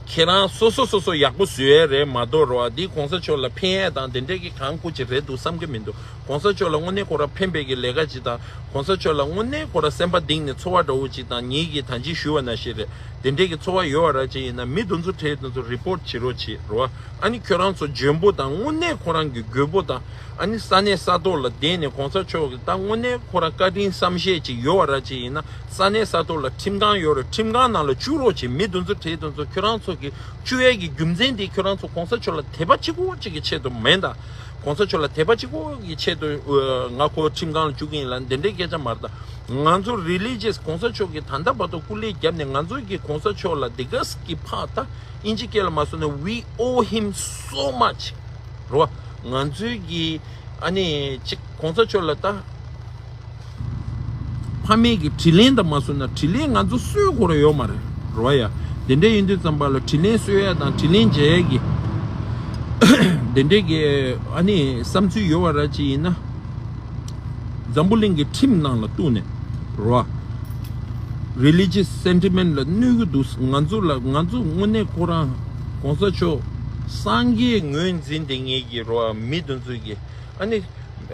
ཁྱེད་རང་སོ་སོ་སོ་སོ་ཡག་པོ་བཟོ་ཡས་རེད་མ་གཏོགས་རོ། འདི་གོང་ས་མཆོག་ལ་ཕན་ཡས་དང་དེ་འདྲས་ཀྱི་གང་སྐུ་ཅིག་རེད་འདུག་བསམ་གྱི་མི་འདུག་གོང་ས་མཆོག་ལ་དངོས་གནས་ཁོ་རང་ཕན་པའི་གི་ལས་ཀ་ཅིག་དང་གོང་ས་མཆོག་ལ་དངོས་གནས་ཁོ་རང་སེམས་པ་གཏིང་ནས་ཚོར་བ་འདྲ་བོ་ཅིག་དང་ངེད་ཀྱིས་ད་གིན་ཞུས་པ་ནང་བཞིན་རེད། དེ་འདྲས་ཀྱི་ཚོར་བ་ཡོད་པ་ར་ཅིག་ཡིན་ན་མི་དེ་ཚོ་གྲས་དེ་ཚོ་རི་པོར་ཊི་བྱེད་རོགས་བྱེད་རོ། ཨ་ནི་ཁྱོད་རང་ཚོ་འཇོན་པོ་དང་དངོས་གནས་ཁོ་རང་གི་རྒོད་པོ་དང་ཨ་ནི་ས་གནས་ས་ཐོག་ལ་བསྡད་ནས་གོང་ས་མཆོག་གི་ད་དངོས་གནས་ཁོ་རང་བཀའ་དྲིན་བསམ་ཤེས་ཅིག་ཡོད་པ་ར་ཅིག་ཡིན་ན་ས་གནས་ས་ཐོག་ལ་ཁྲིམས་ཁང་ཡོད་རེད། ཁྲིམས་ཁང་ནང་ལ་བཅུག་རོགས་བྱེད། མི་དེ་ཚོ་གྲས་དེ་ཚོ་ཁྱོད་རང་ཚོ་གི་བཅུག་ཡས་ཀྱི་རྒྱུ་མཚན་དེ་ཁྱོད་རང་ཚོ་གོང་ས་མཆོག་ལ་དད་པ་གཅིག་པོ་གཅིག་གི་ཆེད་དུ་མིན་ད། གོང་ས་མཆོག་ལ་དད་པ་གཅིག་པོ་གི་ཆེད་དུ་ཨ་ང་ཁོ་ཁྲིམས་ཁང་ལ་བཅུག་གི་ཡིན་ལབ་འདི་འདྲའི་སྐད་ཆ་མ་རེད་ད། ང་ཚོ་རི་ལི་ཇི་ཡས་གོང་ས་མཆོག་གིས་ད་ལྟ་བར་དུ་སྐུ་ལས་བརྒྱབ་ནས་ང་ཚོ་གི་གོང་ས་མཆོག་ལ་དེ་ག་ཙམ་གྱི་ཕ་ད་ཨིན་ཇི་སྐད་ལ་མ་སོང་ན་we owe him so much རོ། ང་ཚོའི་གི་ཨ་ནི་ཅིག་གོང་ས་མཆོག་ལ་ད། ཕ་མེས་ཀྱི་དྲིན་ལན་དང་མ་སོང་ན་དྲིན་ལན་ང་ཚོ་གསོ་དགོས་ར་ཡོད་མ་རེད་རོ། ཡ་དེ་འདྲ་ཡིན་དུས་ཙམ་པ་ལ་དྲིན་ལན་གསོ་ཡ་དང་དྲིན་ལན་འཇལ་ཡ་གི་དེ་འདྲའི་གི་ཨ་ནི་བསམ་ཚུལ་ཡོད་པ་ར་ཅིག་ཡིན་ན་འཛམ་བུ་གླིང་གི་ཁྲིམས་ནང་ལ་གཏུགས་ནས་རོ། རི་ལི་ཇི་ཡས་སེན་ཊི་མེན་ཊི་ལ་གནོད་ཀྱི་འདུག་ང་ཚོ་ལ་ང་ཚོ་དངོས་གནས་ཁོ་རང་གོང་ས་མཆོག་སངས་རྒྱས་ངོས་འཛིན་དེ་ངེད་ཀྱི་རོ། མི་དེ་ཚོ་གི་ཨ་ནི།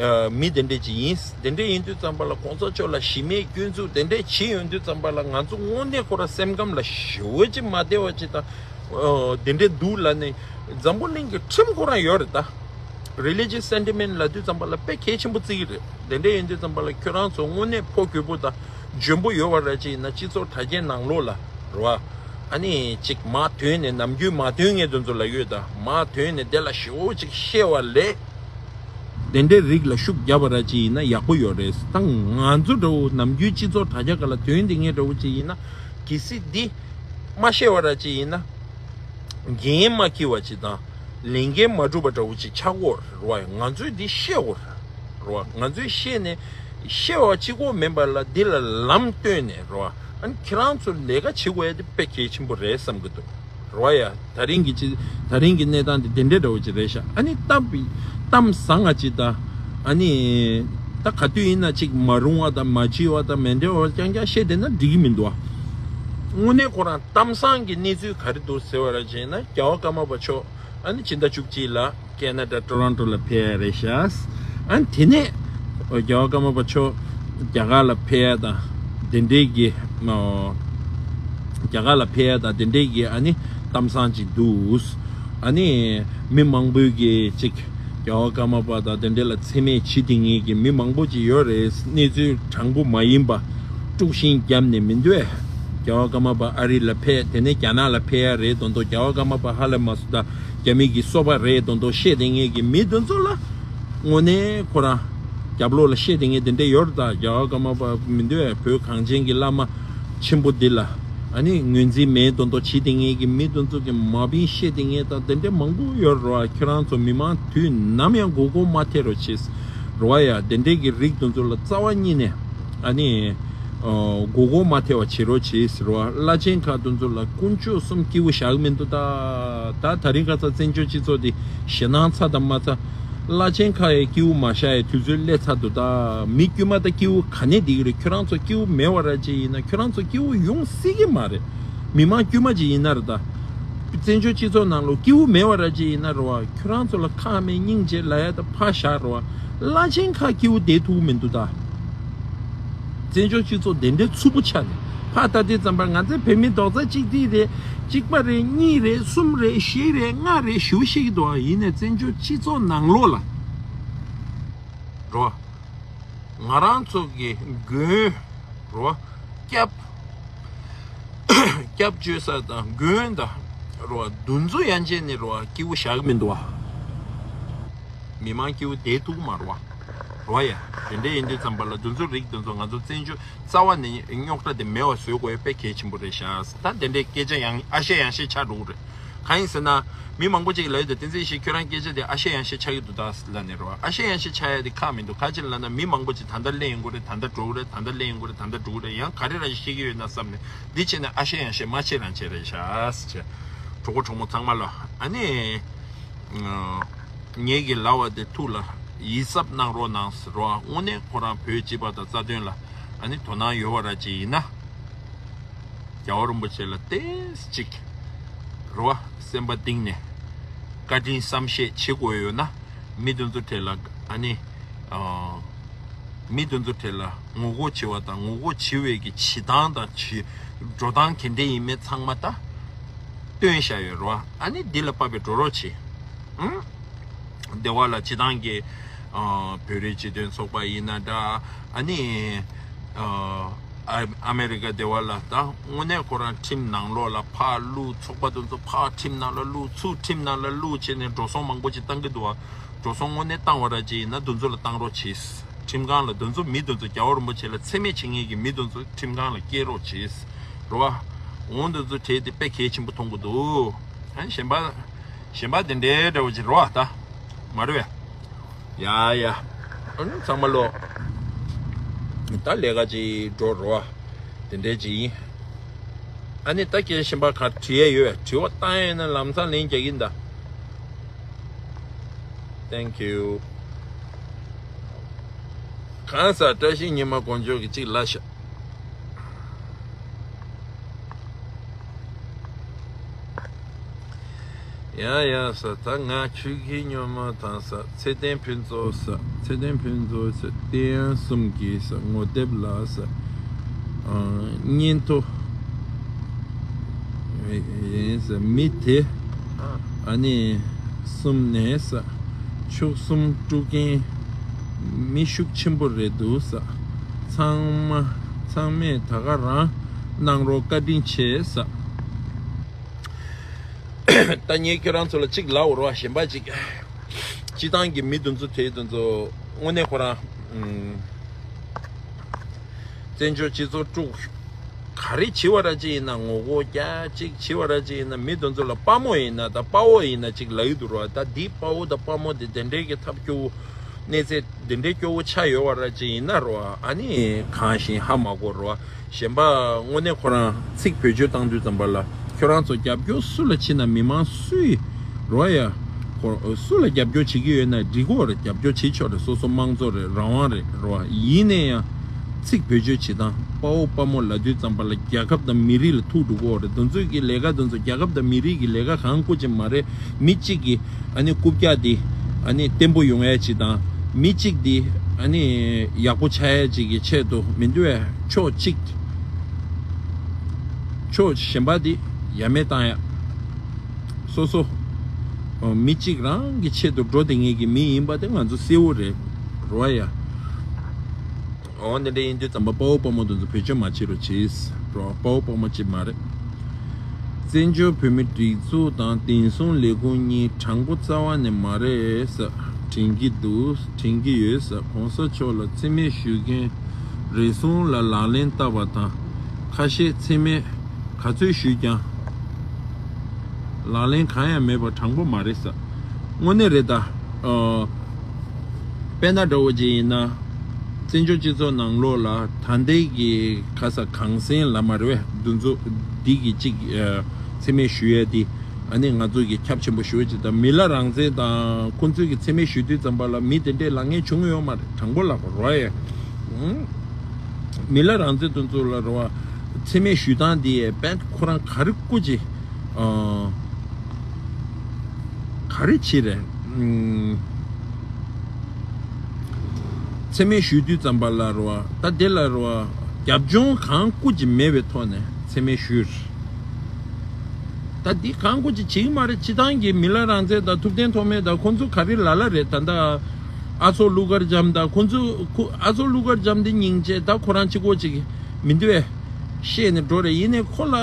ཨ་མི་དེ་འདྲས་ཅིག་ཡིན། དེ་འདྲས་ཡིན་དུས་ཙམ་པ་ལ་གོང་ས་མཆོག་ལ་གཞི་མེད་སྐྱོན་འཛུགས་དེ་འདྲས་བྱེད་ཡོང་དུས་ཙམ་པ་ལ་ང་ཚོ་དངོས་གནས་ཁོ་རང་སེམས་ཁམས་ལ་ཞེ་པོ་ཅིག་མ་བདེ་བ་ཅིག་དང་། ཨོ་དེ་འདྲས་འདུག་ལབ་ནས་འཛམ་བུ་གླིང་གི་ཁྲིམས་ཁོ་རང་ཡོད་རེད་ད། རི་ལི་ཇི་ཡས་སེན་ཊི་མེན་ཊི་ལབ་དུས་ཙམ་པ་ལ་དཔེ་གལ་ཆེན་པོ་བརྩི་གི་རེད། དེ་འདྲས་ཡིན་དུས་ཙམ་པ་ལ་ཁྱོད་རང་ཚོ་དངོས་གནས་ཕོ་རྒོད་པོ་དང་འཇོན་པོ་ཡོད་པ་ར་ཅིག་ཡིན་ན་སྤྱི་ཚོགས་དྲ་རྒྱའི་ནང་ལོགས་ལ་རེད་བ། ཨ་ནི་ཅིག་མར་ཐོན་ནས་ནམ་རྒྱུན་མར་ཐོན་མཁན་དེ་ཚོ་ལ་ཡོད་ད། མར་ཐོན་ནས་དེ་ལ་ཞེ་པོ་ཅིག་བཤད་པ་ལས། དེ་འདྲའི་རིགས་ལ་ཤུགས་རྒྱབ་པ་ར་ཅིག་ཡིན་ན་ཡག་པོ་ཡོད་རེད། ད་ང་ཚོ་འདྲ་བོ་ནམ་རྒྱུན་སྤྱི་ཚོགས་དྲ་རྒྱ་སྒང་ལ་ཐོན་བསྡད་མཁན་འདྲ་བོ་ཅིག་ཡིན་ན་གལ་སྲིད་འདི་མ་བཤད་པ་ར་ཅིག་ཡིན་ན་འགན་མ་འཁྱེར་བ་ཅིག་དང་ལས་འགན་མ་འགྲུབ་པ་འདྲ་བོ་ཅིག་ཆགས་ཀྱི་ཡོད་རེད་བ། ང་ཚོས་འདི་བཤད་དགོས་རེད་བ། ང་ཚོས་བཤད་ནས་བཤད་པ་གཅིག་པོ་མིན་པ་ལ་འདི་ལ་ལམ་སྟོན་ནས་རེད་བ། ཨ་ནི་ཁྱེད་རང་ཚོ་ལས་ཀ་བྱེད་དགོས་ཡ་དེ་དཔེ་གལ་ཆེན་པོ་རེད་བསམ་གྱི་འདུག་རོ། ཡ་ད་རིང་གི་ཅི་ད་རིང་གི་གནས་སྟངས་དེ་དེ་འདྲའི་འདྲ་བོ་ཅིག་རེད་ཤག་ཨ་ནི་གཏམ་གཏམ་བཟང་ང་ཅིག་ད་ཨ་ནི་ད་ག་དུས་ཡིན་ན་ཅིག་མ་རུང་བ་དང་མ་བྱིས་པ་དང་མི་འདྲ་བ་རྐྱང་རྐྱང་བཤད་བསྡད་ན་འགྲིག་གི་མི་འདུག་ཨ། དངོས་གནས་ཁོ་རང་གཏམ་བཟང་གི་གནས་ཚུལ་ག་རེ་འདུག་ཟེར་བ་ར་བྱས་ན་རྒྱལ་བ་ཀརྨ་པ་མཆོག་ཨ་ནི་ཕྱི་ཟླ་བཅུ་གཅིག་ལ་ཀེ་ན་ཌ་ཊོ་རོན་ཊོ་ལ་ཕེབས་ཡ་རེད་ཤག་ཨ་ནི་དེ་ནས་རྒྱལ་བ་ཀརྨ་པ་མཆོག་རྒྱ་གར་ལ་ཕེབས་ཡ་དང་དེ་འདྲའི་གི་རྒྱ་གར་ལ་ཕེབས་ཡ་དང་དེ་འདྲའི་གི་ཨ་ནི་གཏམ་བཟང་ཅིག་འདུག་ཨ་ནི་མི་མང་པོས་གི་ཅིག་རྒྱལ་བ་ཀརྨ་པ་དང་དེ་འདྲ་ལ་མཚན་སྨད་བྱེད་བསྡད་མཁན་གྱི་མི་མང་པོ་ཅིག་ཡོད་རེད། གནས་ཚུལ་དྲང་པོ་མ་ཡིན་པ་དཀྲུག་ཤིང་བརྒྱབ་ནས་མི་འདུག་ཨེ། རྒྱལ་བ་ཀརྨ་པ་ཨ་རི་ལ་ཕེབས། དེ་ནས་རྒྱ་ནག་ལ་ཕེབས་ཡ་རེད་མདོག་མདོག་རྒྱལ་བ་ཀརྨ་པ་ཧ་ལས་མ་སོང་ད་རྒྱ་མི་གི་སོ་པ་རེད་མདོག་མདོག་བཤད་བསྡད་མཁན་གྱི་མི་དེ་ཚོ་ལ་དངོས་གནས་ཁོ་རང་རྒྱབ་ལོགས་ལ་བཤད་བསྡད་མཁན་དེ་འདྲ་ཡོད་རེད། ད་རྒྱལ་བ་ཀརྨ་པ་མི་འདུག་བོད་གངས་ཅན་གྱི་བླ་མ་ཆེན་པོ་འདི་ལ་ཨ་ནི་ངོས་འཛིན་མེད་མདོག་མདོག་བྱེད་བསྡད་མཁན་གྱི་མི་དེ་ཚོ་གི་མ་བིན་བཤད་བསྡད་མཁན་དང་དེ་འདྲ་མང་པོ་ཡོད་རེད་བ། ཁྱོད་རང་ཚོ་མི་མང་དུས་ནམ་ཡང་མགོ་སྐོར་མ་ཐེབས་རོགས་བྱེད་རེད་བ། ཡ་དེ་འདྲའི་གི་རིགས་དེ་ཚོ་ལ་རྩ་བ་ཉིད་ནས་ཨ་ནི། ཨོ། མགོ་སྐོར་མ་ཐེབས་པ་བྱེད་རོགས་བྱེད་ཟེར་བ། བླ་ཆེན་ཁག་དེ་ཚོ་ལ་དཀོན་མཆོག་གསུམ་སྐྱིད་པོ་བཞག་མི་འདུག་ད་ད་དེ་རིང་ཁ་སང་བཙན་བྱོལ་སྤྱི་ཚོགས་འདི་ཞེད་སྣང་ཚ་དང་མ་ཚ། བླ་ཆེན་ཁག་ཡང་སྐྱིད་པོ་མ་བཞག་ཡ་དུས་ཚོད་སླེབས་ཚར་འདུག་ད་མི་དཀྱུས་མ་ད་སྐྱིད་པོ་ག་ནས་བསྡད་ཀྱི་རེད། ཁྱོད་རང་ཚོ་སྐྱིད་པོ་མེད་པ་ར་ཅིག་ཡིན་ན་ཁྱོད་རང་ཚོ་སྐྱིད་པོ་ཡོང་སྲིད་ཀྱི་མ་རེད། མི་མང་དཀྱུས་མ་ཅིག་ཡིན་ན་ར་ད། བཙན་བྱོལ་སྤྱི་ཚོགས་ནང་ལོགས་སྐྱིད་པོ་མེད་པ་ར་ཅིག་ཡིན་ན་ར་བ། ཁྱོད་རང་ཚོ་ལ་ཁག་མེད་སྙིང་རྗེ་ལབ་ཡ་ད་ཕར་བཞག་ར་བ། བླ་ཆེན་ཁག་སྐྱིད་པོ་བསྡད་ཐུབ་ཀྱི་མི་འདུག་ད། བཙན་བྱོལ་སྤྱི་ཚོགས་དེ་འདྲའི་འཚུབ་པོ་ཆགས་ནས་ཕར་ལྟ་དུས་ཙམ་པར་ང་ཚོའི་བོད་མི་རྡོག་རྩ་གཅིག་སྒྲིལ་རེད། གཅིག་པ་རེད། གཉིས་རེད། གསུམ་རེད། བཞི་རེད། ལྔ་རེད་ཞུ་ཤེས་ཀྱི་འདུག་ཡིན་ནའི་བཙན་བྱོལ་སྤྱི་ཚོགས་ནང་ལོགས་ལ་ར་བ། ང་རང་ཚོ་གི་མགོན་ར་བ། སྐྱབས། སྐྱབས་བཅོལ་ས་དང་མགོན་དང་ར་བ། འདུ་འཛོམས་ཡན་ཆད་ནས་ར་བ་སྐྱིད་པོ་བཞག་གི་མི་འདུག་བ། མི་མང་སྐྱིད་པོ་བསྡད་ཐུབ་མ་རེད་བ། ར་བ་ཡ། དེ་འདྲ་ཡིན་དུས་ཙམ་པ་ལ་འདུ་འཛོམས་རིགས་དེ་ཚོ་ང་ཚོ་བཙན་བྱོལ་རྩ་བ་ནས་རྙོག་དྲ་དེ་མེད་པ་བཟོ་དགོས་ཡ་དཔེ་གལ་ཆེན་པོ་རེད་ཤག་ད་དེ་འདྲའི་སྐད་ཆ་ཡང་ཨ་ཤེ་ཡང་ཤེ་ཆགས་འགྲོ་གི་རེད། གང་ཡིན་ཟེར་ན། མི་མང་པོ་ཅིག་ལབ་ཡོད་དེ། བསྟན་འཛིན་ཡེ་ཤེས་ཁྱོད་རང་སྐད་ཆ་དེ་ཨ་ཤེ་ཡང་ཤེ་ཆགས་ཀྱི་འདུག་ད་ལབ་ནས་རེད་བ། ཨ་ཤེ་ཡང་ཤེ་ཆགས་ཡ་དེ་ཁག་མི་འདུག་ག་ཅི་ལབ་ན་མི་མང་པོ་ཅིག་ད་ལྟ་སླེབས་ཡོང་གི་རེད། ད་ལྟ་འགྲོ་གི་རེད། ད་ལྟ་སླེབས་ཡོང་གི་རེད། ད་ལྟ་འགྲོ་གི་རེད། ཡང་ག་རེ་ར་ཤེས་ཀྱི་ཡོད་ན་བསམ་ནས་འདི་བྱས་ན་ཨ་ཤེ་ཡང་ཤེ་མ་བྱེད་རང་བྱེད་རེད་ཤག་ཟེར། གྲོགས་པོ་གྲོགས་མོ་ཚང་མ་ལ་ཨ་ནི། ངེད་ཀྱི་ལབ་པ་དེ་ཐུགས་ལ་ཡིད་གཟབ་གནང་རོགས་གནང་ཟེར་རོ། དངོས་གནས་ཁོ་རང་བོད་སྤྱི་པ་དང་རྩ་དོན་ལ་ཨ་ནི་དོ་སྣང་ཡོད་པ་ར་ཅིག་ཡིན་ན། རྒྱལ་བ་རིན་པོ་ཆེ་ལ་ཏོག་ཙམ་ཅིག་རེད་བ། སེམས་པ་གཏིང་ནས་བཀའ་དྲིན་བསམ་ཤེས་བྱེད་དགོས་ཡོད་ན། མི་དེ་ཚོ་གྲས་ལ་ཨ་ནི་ཨ་མི་དེ་ཚོ་གྲས་ལ་ངོ་རྒོལ་བྱེད་པ་དང་། ངོ་རྒོལ་བྱེད་པའི་གི་བྱེད་སྟངས་དང་། བྱེད་འགྲོ་སྟངས་ག་འདྲ་ཡིན་མིན་ཚང་མ་ད་སྟོན་བཞག་ཡོད་རེད་བ། ཨ་ནི་འདི་ལ་དཔག་པའི་འགྲོ་རོགས་བྱེད། ཨང་། སྡེ་བ་ལ་སྤྱི་བཏང་གི་ཨ་བོད་རིགས་སྤྱི་མཐུན་ཚོགས་པ་ཡིན་ན་འདྲ། ཨ་ནི་ཨ་ཨ་མེ་རི་ཀ་སྡེ་བ་ལ་ད་དངོས་གནས་ཁོ་རང་ཁྲིམས་ནང་ལོགས་ལ་ཕར་བླུགས། ཚོགས་པ་དེ་ཚོ་ཕར་ཁྲིམས་ནང་ལ་བླུགས། ཚུར་ཁྲིམས་ནང་ལ་བླུགས་བྱས་ནས་འགྲོ་སོང་མང་པོ་ཅིག་བཏང་གི་འདུག་བ། འགྲོ་སོང་དངོས་གནས་བཏང་བ་ར་ཅིག་ཡིན་ན་དེ་ཚོ་ལ་བཏང་རོགས་བྱེད། ཁྲིམས་ཁང་ལ་དེ་ཚོ་མི་དེ་ཚོ་རྒྱལ་བ་རིན་པོ་ཆེ་ལ་མཚན་སྨད་བྱེད་མཁན་གྱི་མི་དེ་ཚོ་ཁྲིམས་ཁང་ལ་སྐྱེལ་རོགས་བྱེད། རེད་བ། འོང་དེ་ཚོ་གྲས་དེ་དཔེ་གལ་ཆེན་པོ་མཐོང་གི་འདུག་ཨ་གཞན་པ། གཞན་པ་དེ་འདྲའི་འདྲ་བོ་ཅིག་རེད་བ། ད་མ་རེད་བས། ཡ་ཡ། ཨ་ནི་ཚང་མ་ལོ། ད་ལས་ཀ་ཅིག་འགྲོ་རོགས། དེ་འདྲའི་ཅིག་ཡིན། ཨ་ནི་ད་སྐད་གཞན་པ་ག་དྲི་ཡས་ཡོད་བས། དྲི་བ་བཏང་ཡས་ན་ལམ་སང་ལན་རྒྱག་གིན་ད། Thank you. གང་ཟག་བཀྲ་ཤིས་ཉི་མ་དཀོན་མཆོག་གིས་གཅིག་ལབ་ཤག་ཡ་ཡ་ཟེར། ད་ང་ཆོས་ཀྱི་སྨྱོན་མ་དང་ཟེར། ཚེ་བརྟན་ཕུན་ཚོགས་ཟེར། ཚེ་བརྟན་ཕུན་ཚོགས་ཟེར། བསྟན་དབྱངས་གསུམ་གྱི་ཟེར། ངོ་དེབ་ལགས་ཟེར། ཨ་སྙན་ཐོ། ཡིན་ཟེར། མི་དེ་ཨ་ནི་གསུམ་ནས་ཟེར། མཆོག་གསུམ་དཀྲུག་མཁན་མི་ཤུགས་ཆེན་པོ་རེད་འདུག་ཟེར། ཚང་མ་ཚང་མས་ད་ག་རང་གནང་རོགས། བཀའ་དྲིན་ཆེ་ཟེར། ད་ངས་ཁྱོད་རང་ཚོ་ལ་གཅིག་ལབ་འོ་རོགས། གཞན་པ་གཅིག་སྤྱི་བཏང་གི་མི་དེ་ཚོ་དེ་དེ་ཚོ་དངོས་གནས་ཁོ་རང་ཨུམ། བཙན་བྱོལ་སྤྱི་ཚོགས་དཀྲུག་ག་རེ་བྱེད་པ་ར་ཅིག་ཡིན་ན། ངོ་རྒོལ་རྒྱག་ཅིག་བྱེད་པ་ར་ཅིག་ཡིན་ན། མི་དེ་ཚོ་ལ་དཔའ་མོ་ཡིན་ན་ད་དཔའ་བོ་ཡིན་ན་ཅིག་ལབ་ཀྱི་འདུག་རོགས། ད་འདི་དཔའ་བོ་དང་དཔའ་མོ་དེ་དེ་འདྲའི་གི་ཐབས་སྐྱོ་བོ། གནས་ཚད་དེ་འདྲའི་སྐྱོ་བོ་ཆགས་ཡོད་པ་ར་ཅིག་ཡིན་ན་རོ། ཨ་ནི་གང་ཞིག་ཧ་མ་གོ་རོ། གཞན་པ་དངོས་གནས་ཁོ་རང་ཚིག་བེད་སྤྱོད་བཏང་དུས་ཙམ་པ་ལ་ཁྱོད་རང་ཚོ་རྒྱབ་སྐྱོར་སུ་ལ་བྱེད་ན། མི་མང་སུ་ཡིས་རོ་ཡ། ཁོ་སུ་ལ་རྒྱབ་སྐྱོར་བྱེད་ཀྱི་ཡོད་ན་འགྲིག་གོ་རེད། རྒྱབ་སྐྱོར་བྱེད་ཆོག་རེད། སོ་སོ་དམངས་གཙོ་རེད། རང་དབང་རེད་རོ། ཡིན་ན་ཡང་ཚིག་བེད་སྤྱོད་བྱེད་སྟངས། དཔའ་བོ་དཔའ་མོ་ལབ་དུས་ཙམ་པ་ལ་རྒྱལ་ཁབ་དང་མི་རིགས་ལ་ཐུག་འགྲོ་གོ་རེད། དེ་ཚོའི་གི་ལས་ཀ་དེ་ཚོ་རྒྱལ་ཁབ་དང་མི་རིགས་ཀྱི་ལས་ཀ་གང་སྐུ་ཅིག་མ་རེད། མི་གཅིག་གི་ཨ་ནི་རྐུབ་བཀྱག་འདི་ཨ་ནི་བརྟན་པོ་ཡོང་ཡ་ཅིག་དང་། མི་གཅིག་འདི་ཨ་ནི་ཡག་པོ་ཆགས་ཡ་ཅིག་གི་ཆེད་དུ་མི་འདུག་བས། ཕྱོགས་གཅིག་ཕྱོགས་གཞན་པ་འདི་ཡ་མེད་བཏང་ཡ། སོ་སོ་མི་གཅིག་རང་གི་ཆེད་དུ་འགྲོ་བསྡད་མཁན་གྱི་མི་ཡིན་པ་དེ་ང་ཚོ་གསལ་བོ་རེད་རོ་ཡ། འོ་འདི་འདྲ་ཡིན་དུས་ཙམ་པ་དཔའ་བོ་དཔའ་མོ་དེ་ཚོ་བེད་སྤྱོད་མ་བྱེད་རོགས་བྱེད། རོགས་དཔའ་བོ་དཔའ་མོ་ཅིག་མ་རེད། བཙན་བྱོལ་བོད་མི་སྒྲིག་འཛུགས་དང་བདེན་སྲུང་ལས་ཁུངས་གཉིས་དྲང་པོ་རྩ་བ་ནས་མ་རེད་ཟེར་དྲན་གྱི་འདུག་དྲན་གྱི་ཡོད་ཟེར། གོང་ས་མཆོག་ལ་མཚན་སྨད་ཞུ་མཁན་རེ་ཟུང་ལ་ལག་ལེན་བསྟར་བ་དང་། ཁ་ཤས་མཚན་སྨད་ག་ཚོད་ཞུས་ཀྱང་ལག་ལེན་གང་ཡང་མེད་པ་དྲང་པོ་མ་རེད་ཟེར། དངོས་གནས་རེད་ད། ཨ། དཔེར་ན་འདྲ་བོ་ཅིག་ཡིན་ན། བཙན་བྱོལ་སྤྱི་ཚོགས་ནང་ལོགས་ལ་ད་ལྟའི་གི་ག་ས་གངས་སེང་ལ་མ་རེད་པས། འདི་ཚོ་འདི་གི་གཅིག་ཨ། མཚན་སྨད་ཞུ་ཡས་འདི། ཨ་ནི་ང་ཚོ་གི་ཁྱབ་ཆེན་པོ་ཞུ་ཡས་ཅིག་དང་། མི་ལ་རང་བཙན་དང་ཁོང་ཚོའི་གི་མཚན་སྨད་ཞུ་དུས་ཙམ་པ་ལ་མི་དེ་འདྲས་ལབ་མཁན་བྱུང་ཡོད་མ་རེད། དྲང་པོ་ལབ་དགོས་རེད་པ། ཨང་། མི་ལ་རང་བཙན་དེ་ཚོ་ལ་རེད་པ། མཚན་སྨད་ཞུ་སྟངས་འདི་ཡས་དཔེ་ཁོ་རང་ག་རེ་སྐུ་མཁྱེན། ཨ། ག་རེ་བྱེད་རེད། ཨུམ། མཚན་སྨད་ཞུ་དུས་ཙམ་པ་ལ་རེད་པ། ད་དེ་ལ་རེད་པ། རྒྱབ་ལྗོངས་གང་སྐུ་མཁྱེན་མེད་པའི་ཐོག་ནས་མཚན་སྨད་ཞུས། ད་འདི་གང་སྐུ་མཁྱེན་བྱེད་ཀྱི་མ་རེད། སྤྱི་བཏང་གི་མི་ལ་རང་བཙན་དང་ཐུབ་བསྟན་ཐོགས་མེད་དང་ཁོང་ཚོ་ག་རེ་ལབ་ལབ་རེད། ད་ལྟ་ཨ་མཆོག་ཀླུ་མཁར་བྱམས་དང་ཁོང་ཚོ་ཁོ་ཨ་མཆོག་ཀླུ་མཁར་བྱམས་འདི་སྙིང་རྗེ། ད་ཁོ་རང་གཅིག་པོ་ཅིག་མི་འདུག་པས། བཤད་ནས་འགྲོ་རེད། ཡིན་ནའི་ཁོ་ལ་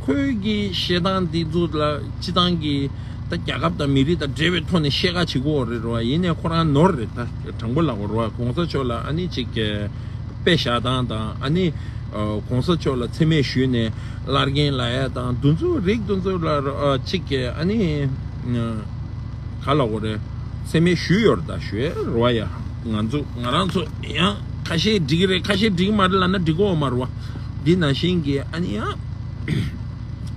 ཁོའི་གི་བཤད་སྟངས་འདི་ཚོ་ལ་སྤྱི་བཏང་གི་ད་རྒྱལ་ཁབ་དང་མི་རིགས་དང་འབྲེལ་བའི་ཐོག་ནས་བཤད་ཁ་བྱེད་ཀྱི་ཡོད་རེད་རེད་པ། ཡིན་ནའི་ཁོ་རང་ནོར་རེད། ད་དྲང་པོ་ལབ་དགོས་རེད་པ། གོང་ས་མཆོག་ལ་ཨ་ནི་ཅིག་དཔེ་བཞག་སྟངས་དང་། ཨ་ནི་ཨ། གོང་ས་མཆོག་ལ་མཚན་སྨད་ཞུས་ནས་བླར་རྒན་ལབ་ཡས་དང་འདི་ཚོ་རིགས་འདི་ཚོ་ལ་ཨ། ཅིག་ཨ་ནི་ཨ། ག་ལབ་དགོས་རེད། མཚན་སྨད་ཞུས་ཡོད་རེད། ད་ཞུ་ཡས་རེད་པ། ཡ། ང་ཚོ་ང་རང་ཚོ་ཡང་ཁ་ཤས་འགྲིག་གི་རེད། ཁ་ཤས་འགྲིག་གི་མ་རེད་ལབ་ན་འགྲིག་གི་ཡོད་མ་རེད་པ། འདི་ནང་བཞིན་གྱི་ཨ་ནི་ཡང་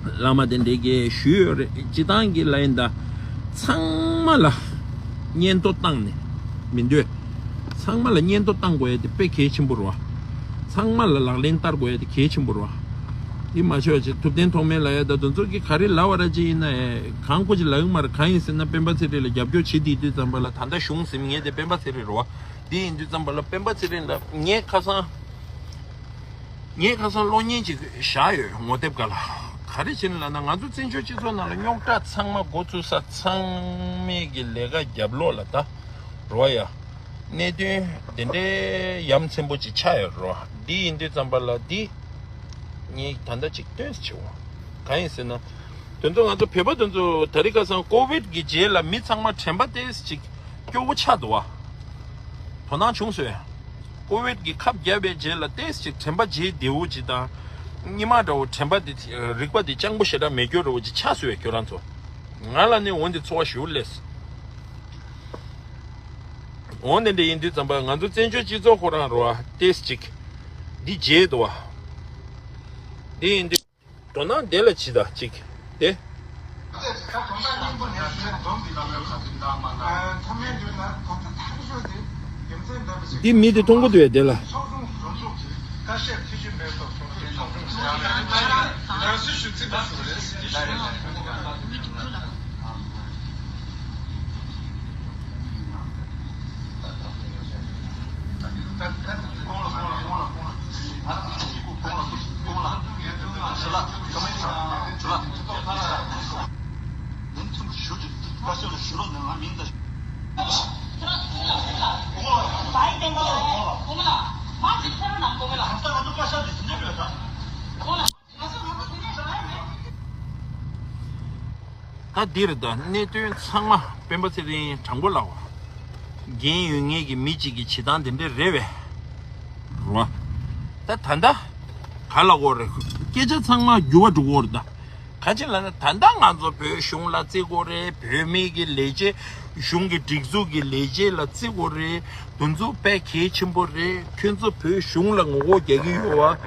བླ་མ་དེ་འདྲས་ཀྱིས་ཞུས་ཡོད་རེད། སྤྱི་བཏང་གི་ལ་ཡིན་ད། ཚང་མ་ལ་སྙན་ཐོ་བཏང་ནས་མི་འདོད། ཚང་མ་ལ་སྙན་ཐོ་བཏང་དགོས་ཡས་དེ་དཔེ་གལ་ཆེན་པོ་རེད་པ། ཚང་མ་ལ་ལག་ལེན་བསྟར་དགོས་ཡས་དེ་གལ་ཆེན་པོ་རེད་པ། དེ་མ་ཆོག་ཅིག་ཐུབ་བསྟན་ཐོགས་མེད་ལབ་ཡས་ད་དེ་ཚོ་གིས་ག་རེ་ལབ་པ་ར་ཅིག་ཡིན་ན་ཡང་གང་ཁོ་ཅིག་ལབ་ཀྱི་མ་རེད། གང་ཡིན་ཟེར་ན་སྤེན་པ་ཚེ་རིང་ལ་རྒྱབ་སྐྱོར་བྱེད་བསྡད་དུས་ཙམ་པ་ལ། ད་ལྟ་གཞུང་ཟེར་མཁན་དེ་སྤེན་པ་ཚེ་རིང་རེད་པ། དེ་ཡིན་དུས་ཙམ་པ་ལ་སྤེན་པ་ཚེ་རིང་ལ་ངས་ཁ་སང་། ངས་ཁ་སང་གློག་བརྙན་ཅིག་བཞག་ཡོད། ངོ་དེབ་སྒང་ལ། ག་རེ་བྱས་ནས་ལབ་ན། ང་ཚོ་བཙན་བྱོལ་སྤྱི་ཚོགས་ནང་ལ་རྙོག་དྲ་ཚང་མ་འགོ་ཚུགས་ས་ཚང་མའི་གི་ལས་ཀ་རྒྱབ་ལོགས་ལ་ད་རེད་པ། ཡ། གནད་དོན་དེ་འདྲའི་ཡ་མཚན་པོ་ཅིག་ཆགས་ཡོད་རེད་པ། འདི་ཡིན་དུས་ཙམ་པ་ལ་འདི་ངས་ད་ལྟ་ཅིག་སྟོན་ཟེར་བྱས་པ། གང་ཡིན་ཟེར་ན། དེ་ཚོ་ང་ཚོ་བོད་པ་དེ་ཚོ་ད་རེས་ཁ་སང་ཀོ་བིད་ཀྱི་རྗེས་ལ་མི་ཚང་མ་དྲན་པ་ཏོག་ཙམ་ཅིག་སྐྱོ་བོ་ཆགས་འདུག་པ། དོ་སྣང་བྱུང་སོང་། ཀོ་བིད་ཀྱི་ཁབ་བརྒྱབ་པའི་རྗེས་ལ་ཏོག་ཙམ་ཅིག་དྲན་པ་བརྗེད་བདེ་པོ་ཅིག་དང་། སྔོན་མ་འདྲ་བོ་དྲན་པ་དེ། རིག་པ་དེ་སྤྱང་པོ་ཞེ་དྲག་མེད་རྒྱུ་འདྲ་བོ་ཅིག་ཆགས་སོང་བས་ཁྱོད་རང་ཚོ། ང་ལ་ནི་འོ་འདི་ཚོར་བ་ཞེ་པོ་སླེབས། འོ་འདི་འདྲ་ཡིན་དུས་ཙམ་པ་ང་ཚོ་བཙན་བྱོལ་སྤྱི་ཚོགས་ཁོ་རང་རེད་པ། ཏོག་ཙམ་ཅིག་འདི་བརྗེད་འདུག་པ། འདི་ཡིན་དུས། དོ་སྣང་དེ་ལ་བྱེད་ད་ཅིག་དེ། འདི་མི་དེ་མཐོང་གི་འདུག་པས་དེ་ལ། ད་འདིར་ད་གནད་དོན་ཚང་མ་སྤེན་པ་ཚེ་རིང་དྲང་པོ་ལབ་པ། འགན་ཡོད་མཁན་གྱི་མི་གཅིག་གི་བྱེད་སྟངས་དེ་འདྲ་རེད་པས། རེད་པ། ད་ད་ལྟ་ག་ལབ་དགོས་རེད། སྐད་ཆ་ཚང་མ་འགྱུར་བ་འགྲོ་གི་ཡོད་རེད་ད། ག་ཅི་ལབ་ན། ད་ལྟ་ང་ཚོ་བོད་གཞུང་ལ་བརྩི་དགོས་རེད། བོད་མི་གི་ལས་བྱེད། གཞུང་གི་སྒྲིག་འཛུགས་ཀྱི་ལས་བྱེད་ལ་བརྩི་དགོས་རེད། དེ་ཚོ་དཔེ་གལ་ཆེན་པོ་རེད། ཁྱོད་ཚོ་བོད་གཞུང་ལ་ངོ་རྒོལ་རྒྱག་གི་ཡོད་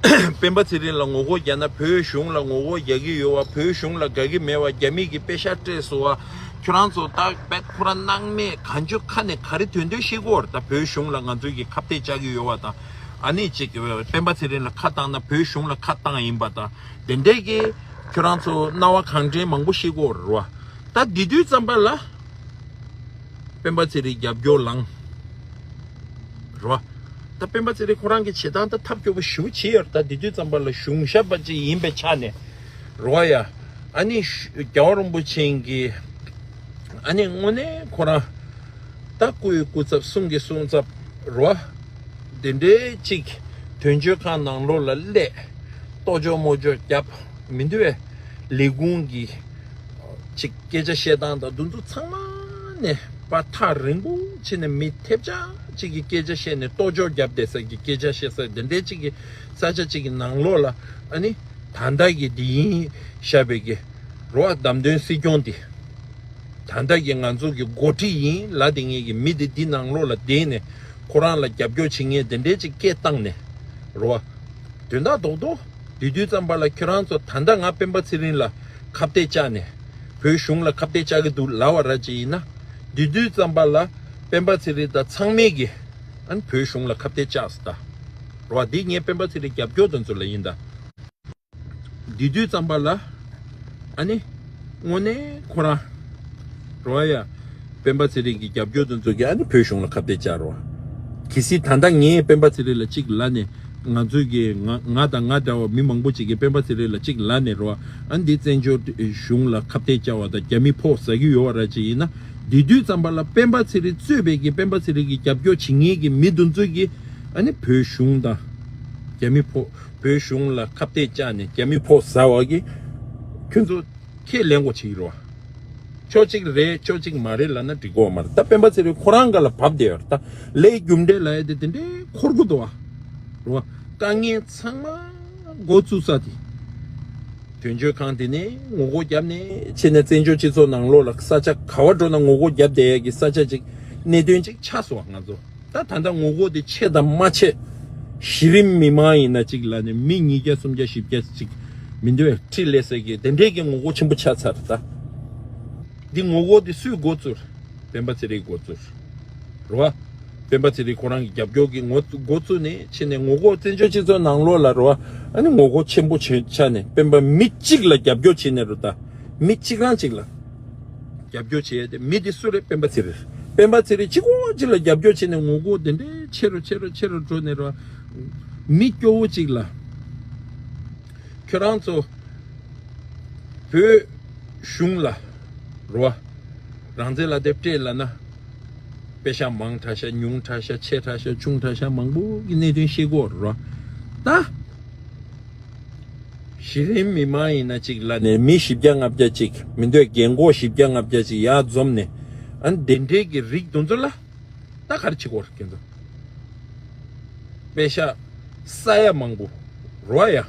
པ། སྤེན་པ་ཚེ་རིང་ལ་ངོ་རྒོལ་རྒྱག་ན་བོད་གཞུང་ལ་ངོ་རྒོལ་རྒྱག་གི་ཡོད་པ། བོད་གཞུང་ལ་དགའ་གི་མེད་པ། རྒྱ་མི་གིས་པེ་ཤག་སྤྲད་སོང་བ། ཁྱོད་རང་ཚོ་ད་དཔེ་ཁོ་རང་སྣང་མེད་གང་བྱུང་ཁ་ནས་ག་རེ་ཐོན་ཐོན་བཤད་ཀྱི་ཡོད་རེད་ད། བོད་གཞུང་ལ་ང་ཚོའི་གི་ཁ་གཏད་བཅག་གི་ཡོད་པ་དང་། ཨ་ནི་ཅིག་སྤེན་པ་ཚེ་རིང་ལ་ཁ་བཏང་ན་བོད་གཞུང་ལ་ཁ་བཏང་ཡིན་པ་དང་། དེ་འདྲས་ཀྱི་ཁྱོད་རང་ཚོ་རྣ་བ་གང་དྲན་མང་པོ་བཤད་ཀྱི་ཡོད་རེད་པ། ད་དེ་དུས་ཙམ་པ་ལ་སྤེན་པ་ཚེ་རིང་རྒྱབ་སྐྱོར་ལངས། རེད་པ། ད་སྤེན་པ་ཚེ་རིང་ཁོ་རང་གི་བྱེད་སྟངས་ད་ཐབས་སྐྱོ་པོ་ཞེ་པོ་བྱས་ཡོད་རེད། ད་དེ་དུས་ཙམ་པ་ལ་གཞུང་ཞབས་པ་ཅིག་ཡིན་པའི་ཆ་ནས། རེད་པ་ཡ། ཨ་ནི་རྒྱལ་བ་རིན་པོ་ཆེ་གི། ཨ་ནི་དངོས་གནས་ཁོ་རང་། ད་སྐུ་ཡི་སྐུ་ཚབ། གསུང་གི་གསུང་ཚབ། རེད་པ། དེ་འདྲའི་ཅིག་དོན་གཅོད་ཁང་ནང་ལོགས་ལ་སླེབས། ལྟོ་ཅོག་མོ་ཅོག་བརྒྱབ་མི་འདུག་བས། ལས་ཁུངས་ཀྱི་ཅིག་སྐད་ཆ་བཤད་སྟངས་དང་དེ་ཚོ་ཚང་མ་ནས་པ་ཐག་རིང་པོ་ཕྱིན་ནས། མི་ཐེབས་ཆག་ཅིག་གིས་སྐད་ཆ་བཤད་ནས། ལྟོ་ཅོག་བརྒྱབ་བསྡད་ས་གི་སྐད་ཆ་བཤད་ས་དེ་འདྲའི་ཅིག་གི་ས་ཆ་ཅིག་གི་ནང་ལོགས་ལ། ཨ་ནི་ད་ལྟ་གི་འདི་ཡིན་བཞག་པའི་གི་རོ། བདམས་ཐོན་སྲིད་སྐྱོང་འདི་ད་ལྟ་གི་ང་ཚོ་གི་འགོ་ཁྲིད་ཡིན་ལབ་བསྡད་མཁན་གྱི་མི་དེ་འདི་ནང་ལོགས་ལ་བསྡད་ནས་ཁོ་རང་ལ་རྒྱབ་སྐྱོར་བྱེད་མཁན་དེ་འདྲའི་ཅིག་སྐད་བཏང་ནས་རོ། དོན་དག་རྡོག་རྡོག་དེ་དུས་ཙམ་པ་ལ་ཁྱོད་རང་ཚོ་ད་ལྟ་ང་སྤེན་པ་ཚེ་རིང་ལ་ཁ་གཏད་བཅག་ནས། བོད་གཞུང་ལ་ཁ་གཏད་བཅག་གི་འདུག་ལབ་པ་ར་ཅིག་ཡིན་ན། དེ་དུས་ཙམ་པ་ལ་སྤེན་པ་ཚེ་རིང་དང་ཚང་མས་ཀྱི་ཨ་ནི་བོད་གཞུང་ལ་ཁ་གཏད་བཅག་སོང་ད། རོ། འདི་ངས་སྤེན་པ་ཚེ་རིང་རྒྱབ་སྐྱོར་དེ་ཚོ་ལ་ཡིན་ད། དེ་དུས་ཙམ་པ་ལ་ཨ་ནི་དངོས་གནས་ཁོ་རང་རོ་ཡ། སྤེན་པ་ཚེ་རིང་གི་རྒྱབ་སྐྱོར་དེ་ཚོ་གིས་ཨ་ནི་བོད་གཞུང་ལ་ཁ་གཏད་བཅག་རོ། གལ་སྲིད་ད་ལྟ་ངས་སྤེན་པ་ཚེ་རིང་ལ་གཅིག་ལབ་ནས། ང་ཚོས་ཀྱི་ང་ང་དང་ང་འདྲ་བ་མི་མང་པོ་ཅིག་གིས་སྤེན་པ་ཚེ་རིང་ལ་གཅིག་ལབ་ནས་རོ། ཨ་ནི་འདི་བཙན་བྱོལ་གཞུང་ལ་ཁ་གཏད་བཅག་པ་དང་རྒྱ་མི་ཕོགས་ཟ་གི་ཡོད་པ་ར་ཅིག་ཡིན་ན། དེ་དུས་ཙམ་པ་ལ་སྤེན་པ་ཚེ་རིང་གཙོས་པའི་གི་སྤེན་པ་ཚེ་རིང་གི་རྒྱབ་སྐྱོར་བྱེད་མཁན་གྱི་མི་དེ་ཚོ་གིས་ཨ་ནི་བོད་གཞུང་དང་རྒྱ་མི་ཕོགས། བོད་གཞུང་ལ་ཁ་གཏད་བཅག་ནས་རྒྱ་མི་ཕོགས་ཟ་བ་གི་ཁྱོད་ཚོ་ཁས་ལེན་དགོས་བྱེད་ཀྱི་རེད་བ། ཕྱོགས་གཅིག་རེད་ཕྱོགས་གཅིག་མ་རེད་ལབ་ན་འགྲིག་གི་མ་རེད། ད་སྤེན་པ་ཚེ་རིང་ཁོ་རང་སྒང་ལ་བབས་བསྡད་ཡོད་རེད། ད་ལས་རྒྱུ་འབྲས་ལབ་ཡ་དེ་དེ་འདྲའི་འཁོར་གྱི་འདུག་བ། རེད་བ། དཀའ་ངལ་ཚང་མ་འགོ་བཙུགས་ས་དེ། དོན་གཅོད་ཁང་དེ་ནས་ངོ་རྒོལ་བརྒྱབ་ནས་ཕྱིན་ནས་བཙན་བྱོལ་སྤྱི་ཚོགས་ནང་ལོགས་ལ་ས་ཆ་ག་བ་འགྲོ་ན་ངོ་རྒོལ་བརྒྱབ་བསྡད་ཡ་གི་ས་ཆ་ཅིག་གནད་དོན་ཅིག་ཆགས་སོང་བ་ང་ཚོ། ད་ད་ལྟ་ངོ་རྒོལ་དེ་ཆེ་དང་མ་ཆེ། གཞི་རིམ་མི་མང་ཡིན་ན་གཅིག་ལབ་ནས་མི་ཉིས་བརྒྱ་སུམ་བརྒྱ་བཞི་བརྒྱ་ཅིག་མི་འདུག་བས་ཁྲིད་ལས་ཟེར་གི་དེ་འདྲས་ཀྱི་ངོ་རྒོལ་ཆེན་པོ་ཆགས་ཚར། ད་འདི་ངོ་རྒོལ་དེ་སུས་འགོ་བཙུགས། སྤེན་པ་ཚེ་རིང་འགོ་བཙུགས། རེད་བ། སྤེན་པ་ཚེ་རིང་ཁོ་རང་གི་རྒྱབ་སྐྱོར་གྱི་ངོ་འགོ་བཙུགས་ནས་ཕྱིན་ནས་ངོ་རྒོལ་བཙན་བྱོལ་སྤྱི་ཚོགས་ནང་ལོགས་ལ་རེད་བ། ཨ་ནི་ངོ་རྒོལ་ཆེན་པོ་བྱས་ཆགས་ནས་སྤེན་པ་མི་གཅིག་ལ་རྒྱབ་སྐྱོར་བྱས་ནས་རེད། ད་མི་གཅིག་རང་གཅིག་ལ་རྒྱབ་སྐྱོར་བྱས་ཏེ་མི་དེ་སུ་རེད། སྤེན་པ་ཚེ་རིང་། སྤེན་པ་ཚེ་རིང་གཅིག་པོ་གཅིག་ལ་རྒྱབ་སྐྱོར་བྱས་ནས་ངོ་རྒོལ་དེ་འདྲའི་ཆེ་རུ་ཆེ་རུ་ཆེ་རུ་འགྲོ་ནས་རེད་བ། མི་སྐྱོ་བོ་གཅིག་ལ་ཁྱོད་རང་ཚོ་བོད་གཞུང་ལ་རེད་བ། རང་བཙན་ལ་དེབ་སྤྲད་ལབ་ན། པེ་ཤག་མང་དྲགས་ཤག་ཉུང་དྲགས་ཤག་ཆེ་དྲགས་ཤག་ཆུང་དྲགས་ཤག་མང་པོ་གི་གནད་དོན་བཤད་དགོས་རེད་བ། ད་གཞི་རིམ་མི་མང་ཡིན་ན་གཅིག་ལབ་ནས་མི་བཞི་བརྒྱ་ལྔ་བརྒྱ་ཅིག་མི་འདོད་རྒན་གོག་བཞི་བརྒྱ་ལྔ་བརྒྱ་ཅིག་ཡར་འཛོམས་ནས། ཨ་ནི་དེ་འདྲའི་གི་རིགས་དེ་ཚོ་ལ་ད་ག་རེ་བྱེད་དགོས་རེད། ཁྱེད་ཚོ་པེ་ཤག་ས་ཡ་མང་པོ་རེད་བ་ཡ།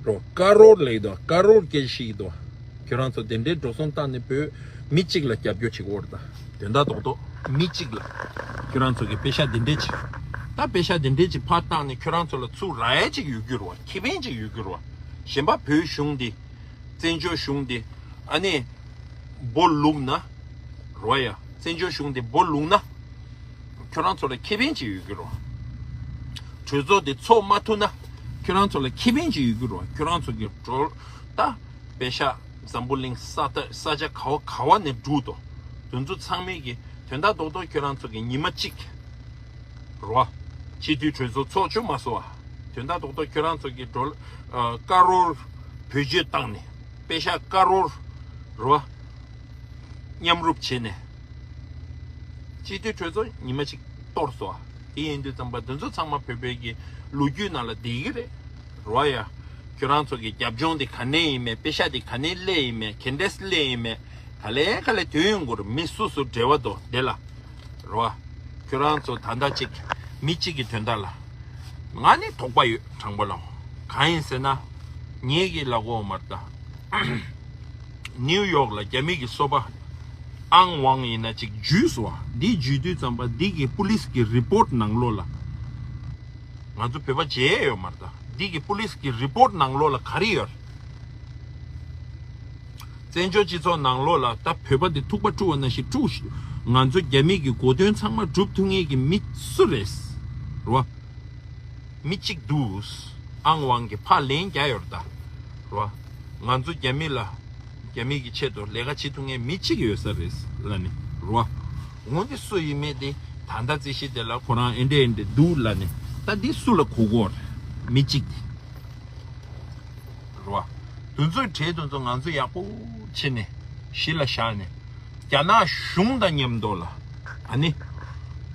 རོ་ཀ་རོར་ལེགས་དོ། ཀ་རོར་སྐད་ཤིག་དོ། ཁྱོད་རང་ཚོ་དེ་འདྲའི་འགྲོ་སོང་བཏང་ནས་བོད་མི་གཅིག་ལ་རྒྱབ་སྐྱོར་བྱེད་དགོས་རེད། ད་དོན་དག་རྡོག་རྡོག་མི་གཅིག་ལ་ཁྱོད་རང་ཚོ་གི་པེ་ཤག་དེ་འདྲས་ཅིག་ད་པེ་ཤག་དེ་འདྲས་ཅིག་ཕར་བཏང་ནས་ཁྱོད་རང་ཚོ་ལ་ཚུར་རག་ཡ་ཅིག་ཡོད་རྒྱུ་རེད་བ། ཁེ་ཕན་ཅིག་ཡོད་རྒྱུ་རེད་བ། གཞན་པ་བོད་གཞུང་འདི། བཙན་བྱོལ་གཞུང་འདི། ཨ་ནི། སྦོ་ལུག་ན། རོ་ཡ། བཙན་བྱོལ་གཞུང་འདི་སྦོ་ལུག་ན། ཁྱོད་རང་ཚོ་ལ་ཁེ་ཕན་ཅིག་ཡོད་རྒྱུ་རེད་བ། གྲོས་ཚོགས་འདི་ཚོགས་མ་ཐུབ་ན། ཁྱོད་རང་ཚོ་ལ་ཁེ་ཕན་ཅིག་ཡོད་རྒྱུ་རེད་བ། ཁྱོད་རང་ཚོ་གི་གྲོལ། ད། པེ་ཤག་འཛམ་བུ་གླིང་ས་ད་ས་ཆ་ག་བ་ག་བ་ནས་འགྲོ་འདུག་དེ་ཚོ་ཚང་མས་ཀྱི་དོན་དག་རྡོག་རྡོག་ཁྱོད་རང་ཚོ་གི་ཉི་མ་གཅིག་རོ། སྤྱི་འཐུས་གྲོས་ཚོགས་ཚོགས་ཆུ་མ་སོ་བ། དོན་དག་རྡོག་རྡོག་ཁྱོད་རང་ཚོ་གི་འགྲོ་ཀ་རོར་བེད་སྤྱོད་བཏང་ནས་པེ་ཤག་ཀ་རོར་རོ། མཉམ་རུབ་བྱས་ནས་སྤྱི་འཐུས་གྲོས་ཚོགས་ཉི་མ་གཅིག་གཏོར་སོ་བ། དེ་ཡིན་དུས་ཙམ་པ་དེ་ཚོ་ཚང་མ་བོད་པའི་གི་ལོ་རྒྱུས་ནང་ལ་བསྡད་ཀྱི་རེད། རོ་ཡ། ཁྱོད་རང་ཚོ་གི་རྒྱབ་ལྗོངས་དེ་ག་ནས་ཡིན་མེད། པེ་ཤག་དེ་ག་ནས་སླེབས་ཡིན་མེད། ག་འདྲས་སླེབས་ཡིན་མེད། ག་ལེ་ག་ལེ་དོན་ཡོང་གི་རེད། མི་སུ་སུ་འབྲེལ་བ་འདུག་དེ་ལ། རོ། ཁྱོད་རང་ཚོ་ད་ལྟ་གཅིག་མི་གཅིག་གི་དོན་དག་ལ། ང་ནི་དོགས་པ་ཡོད་དྲང་པོ་ལ། གང་ཡིན་ཟེར་ན། ངེད་ཀྱི་ལ་གོ་མར་ད། ནིའུ་ཡོག་ལ་རྒྱ་མི་གི་སོ་པ། ཨང་ཝང་ཡིན་ན་གཅིག་འཇུས་སོང་བ། འདི་འཇུས་དུས་ཙམ་པ་འདི་གི་པུ་ལིས་ཀྱི་རི་པོར་ནང་ལོགས་ལ། ང་ཚོ་བོད་པ་བརྗེད་ཡོད་མ་རེད་ད། འདི་གི་པུ་ལིས་ཀྱི་རི་པོར་ནང་ལོགས་ལ་ག་རེ་ཡོད། བཙན་བྱོལ་སྤྱི་ཚོགས་ནང་ལོགས་ལ་ད་བོད་པ་འདི་ཐུག་པ་དཀྲུགས་པ་ནང་བཞིན་དཀྲུགས་ཤིག་ང་ཚོ་རྒྱ་མི་གི་གོ་དོན་ཚང་མ་སྒྲུབ་ཐུབ་མཁན་གྱི་མི་སུ་རེད། རོ། མི་གཅིག་འདུག་ཨང་ཝང་གི་ཕར་ལན་རྒྱག་ཡོད་རེད་ད། རོ། ང་ཚོ་རྒྱ་མི་ལ། རྒྱ་མི་གི་ཆེད་དུ་ལས་ཀ་བྱེད་ཐུབ་མཁན་མི་གཅིག་ཡོད་ས་རེད་ལབ་ནི། རོ། འོ་འདི་སུ་ཡིན་མེད་དེ་ད་ལྟ་རྩིས་གཞི་དེ་ལ་ཁོ་རང་ཨེ་འདྲས་ཨེ་འདྲས་འདུག་ལབ་ནི། ད་འདི་སུ་ལ་གོ་གོ་རེད། མི་གཅིག་དེ། རེད་བ། དུས་ཚོད་བྲེལ་དུས་ཚོད་ང་ཚོ་ཡག་པོ་བྱས་ནས་གཞི་ལ་བཞག་ནས་རྒྱ་ནག་གཞུང་དང་མཉམ་དུ་ལ་ཨ་ནི་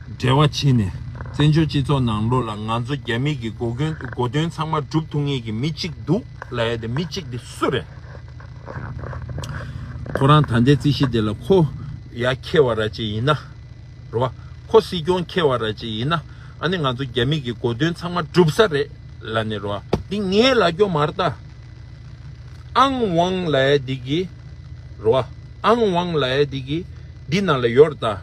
འབྲེལ་བ་བྱས་ནས་བཙན་བྱོལ་སྤྱི་ཚོགས་ནང་ལོགས་ལ་ང་ཚོ་རྒྱ་མི་གི་གོ་སྐོན་གོ་དོན་ཚང་མ་སྒྲུབ་ཐུབ་མཁན་གྱི་མི་གཅིག་འདུག་ལབ་ཡ་དེ་མི་གཅིག་དེ་སུ་རེད། ཁོ་རང་ད་ལྟའི་རྩིས་གཞི་དེ་ལ་ཁོ་ཡ་འཁེལ་བ་ར་ཅིག་ཡིན་ན། རེད་བ། ཁོ་སྲིད་སྐྱོང་འཁེལ་བ་ར་ཅིག་ཡིན་ན། ཨ་ནི་ང་ཚོ་རྒྱ་མི་གི་གོ་དོན་ཚང་མ་འགྲུབ་ས་རེད་ལབ་ནས་རེད་བ། འདི་ངས་ལབ་རྒྱུ་མ་རེད་ད། ཨང་ཝང་ལབ་ཡ་འདི་གི་རེད་བ། ཨང་ཝང་ལབ་ཡ་འདི་གི་འདི་ནང་ལ་ཡོད་རེད་ད།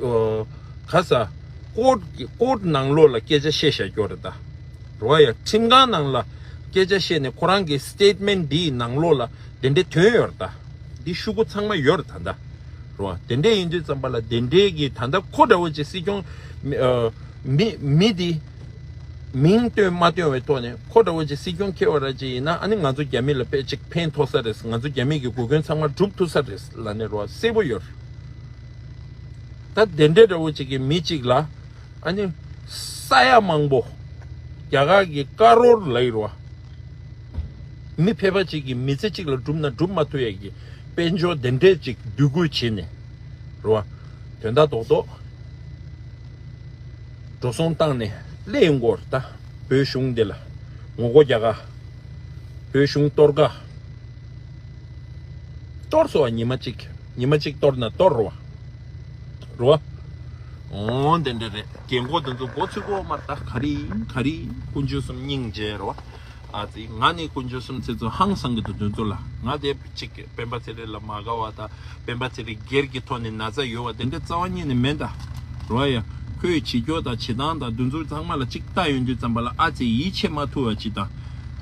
ཨོ། ག་ས། ཀོར་ཀོར་ནང་ལོགས་ལ་སྐད་ཆ་བཤད་བཞག་རྒྱུ་རེད་ད། རེད་བ་ཡ། ཁྲིམས་ཁང་ནང་ལ་སྐད་ཆ་བཤད་ནས་ཁོ་རང་གི་སི་ཊེཊ་མེན་ཊི་འདིའི་ནང་ལོགས་ལ་དེ་འདྲའི་དོན་ཡོད་རེད་ད། འདི་ཤོག་གུ་ཚང་མ་ཡོད་རེད་ད་ད། རེད་བ། དེ་འདྲས་ཡིན་དུས་ཙམ་པ་ལ་དེ་འདྲས་ཀྱི་ད་ལྟ་ཁོ་འདྲ་བོ་ཅིག་སྲིད་སྐྱོང་མི་ཨ་མི་མི་འདི་མིང་བཏོན་མ་བཏོན་བའི་ཐོག་ནས་ཁོ་འདྲ་བོ་ཅིག་སྲིད་སྐྱོང་འཁེལ་བ་ར་ཅིག་ཡིན་ན་ཨ་ནི་ང་ཚོ་རྒྱ་མི་ལ་དཔེ་ཅིག་ཕན་ཐོགས་ས་རེད། ང་ཚོ་རྒྱ་མི་གི་གོ་སྐོན་ཚང་མ་སྒྲུབ་ཐུབ་ས་རེད་ལབ་ནས་རེད་བ། གསལ་པོ་ཡོད་རེད། ད་དེ་འདྲས་འདྲ་བོ་ཅིག་གི་མི་གཅིག་ལ་ཨ་ནི་ས་ཡ་མང་པོ་རྒྱ་གར་གྱི་ཀ་རོར་ལབ་ཡོད་རེད་བ། མི་ཕལ་པ་གཅིག་གིས་མི་ཚེ་གཅིག་ལ་བསྒྲུབ་ན་བསྒྲུབ་མ་ཐུབ་ཡ་གི་དཔལ་འབྱོར་དེ་འདྲས་གཅིག་བསྡུ་དགོས་བྱས་ནས་རེད་བ། དོན་དག་རྡོག་རྡོག་འགྲོ་སོང་བཏང་ནས་སླེབས་ཡོང་གི་ཡོད་རེད་ད། བོད་གཞུང་འདི་ལ་ངོ་རྒོལ་རྒྱག་ག། བོད་གཞུང་གཏོར་ག། གཏོར་སོང་བ། ཉི་མ་གཅིག་ཉི་མ་གཅིག་གཏོར་ན་གཏོར་རེད་བ། རེད་བ། འོ་དེ་འདྲ་རེད། རྒན་གོག་དེ་ཚོ་མགོ་ཚོས་གོ་མ་རེད་ད། ག་རེ་ཡིན་ག་རེ་ཡིན། དཀོན་མཆོག་གསུམ་སྙིང་རྗེ་རེད་བ། ཨ་ཙི། ང་ནི་དཀོན་མཆོག་གསུམ་ཚེ་ཚོ་ཧང་སང་གི་འདུག་དེ་ཚོ་ལ། ང་དེ་གཅིག་སྤེན་པ་ཚེ་རིང་ལ་མ་དགའ་བ་དང་སྤེན་པ་ཚེ་རིང་སྒེར་གྱི་ཐོག་ནས་ན་ཚ་ཡོད་བ་དེ་འདྲ་རྩ་བ་ཉིད་ནས་མེད་ད། རེད་བ་ཡ། ཁོས་བྱེད་སྐྱོ་དང་བྱེད་སྟངས་དང་དེ་ཚོ་ཚང་མ་ལ་གཅིག་ལྟ་ཡོང་དུས་ཙམ་པ་ལ་ཨ་ཙི་ཡིད་ཆེས་མ་ཐུབ་པ་ཅིག་དང་།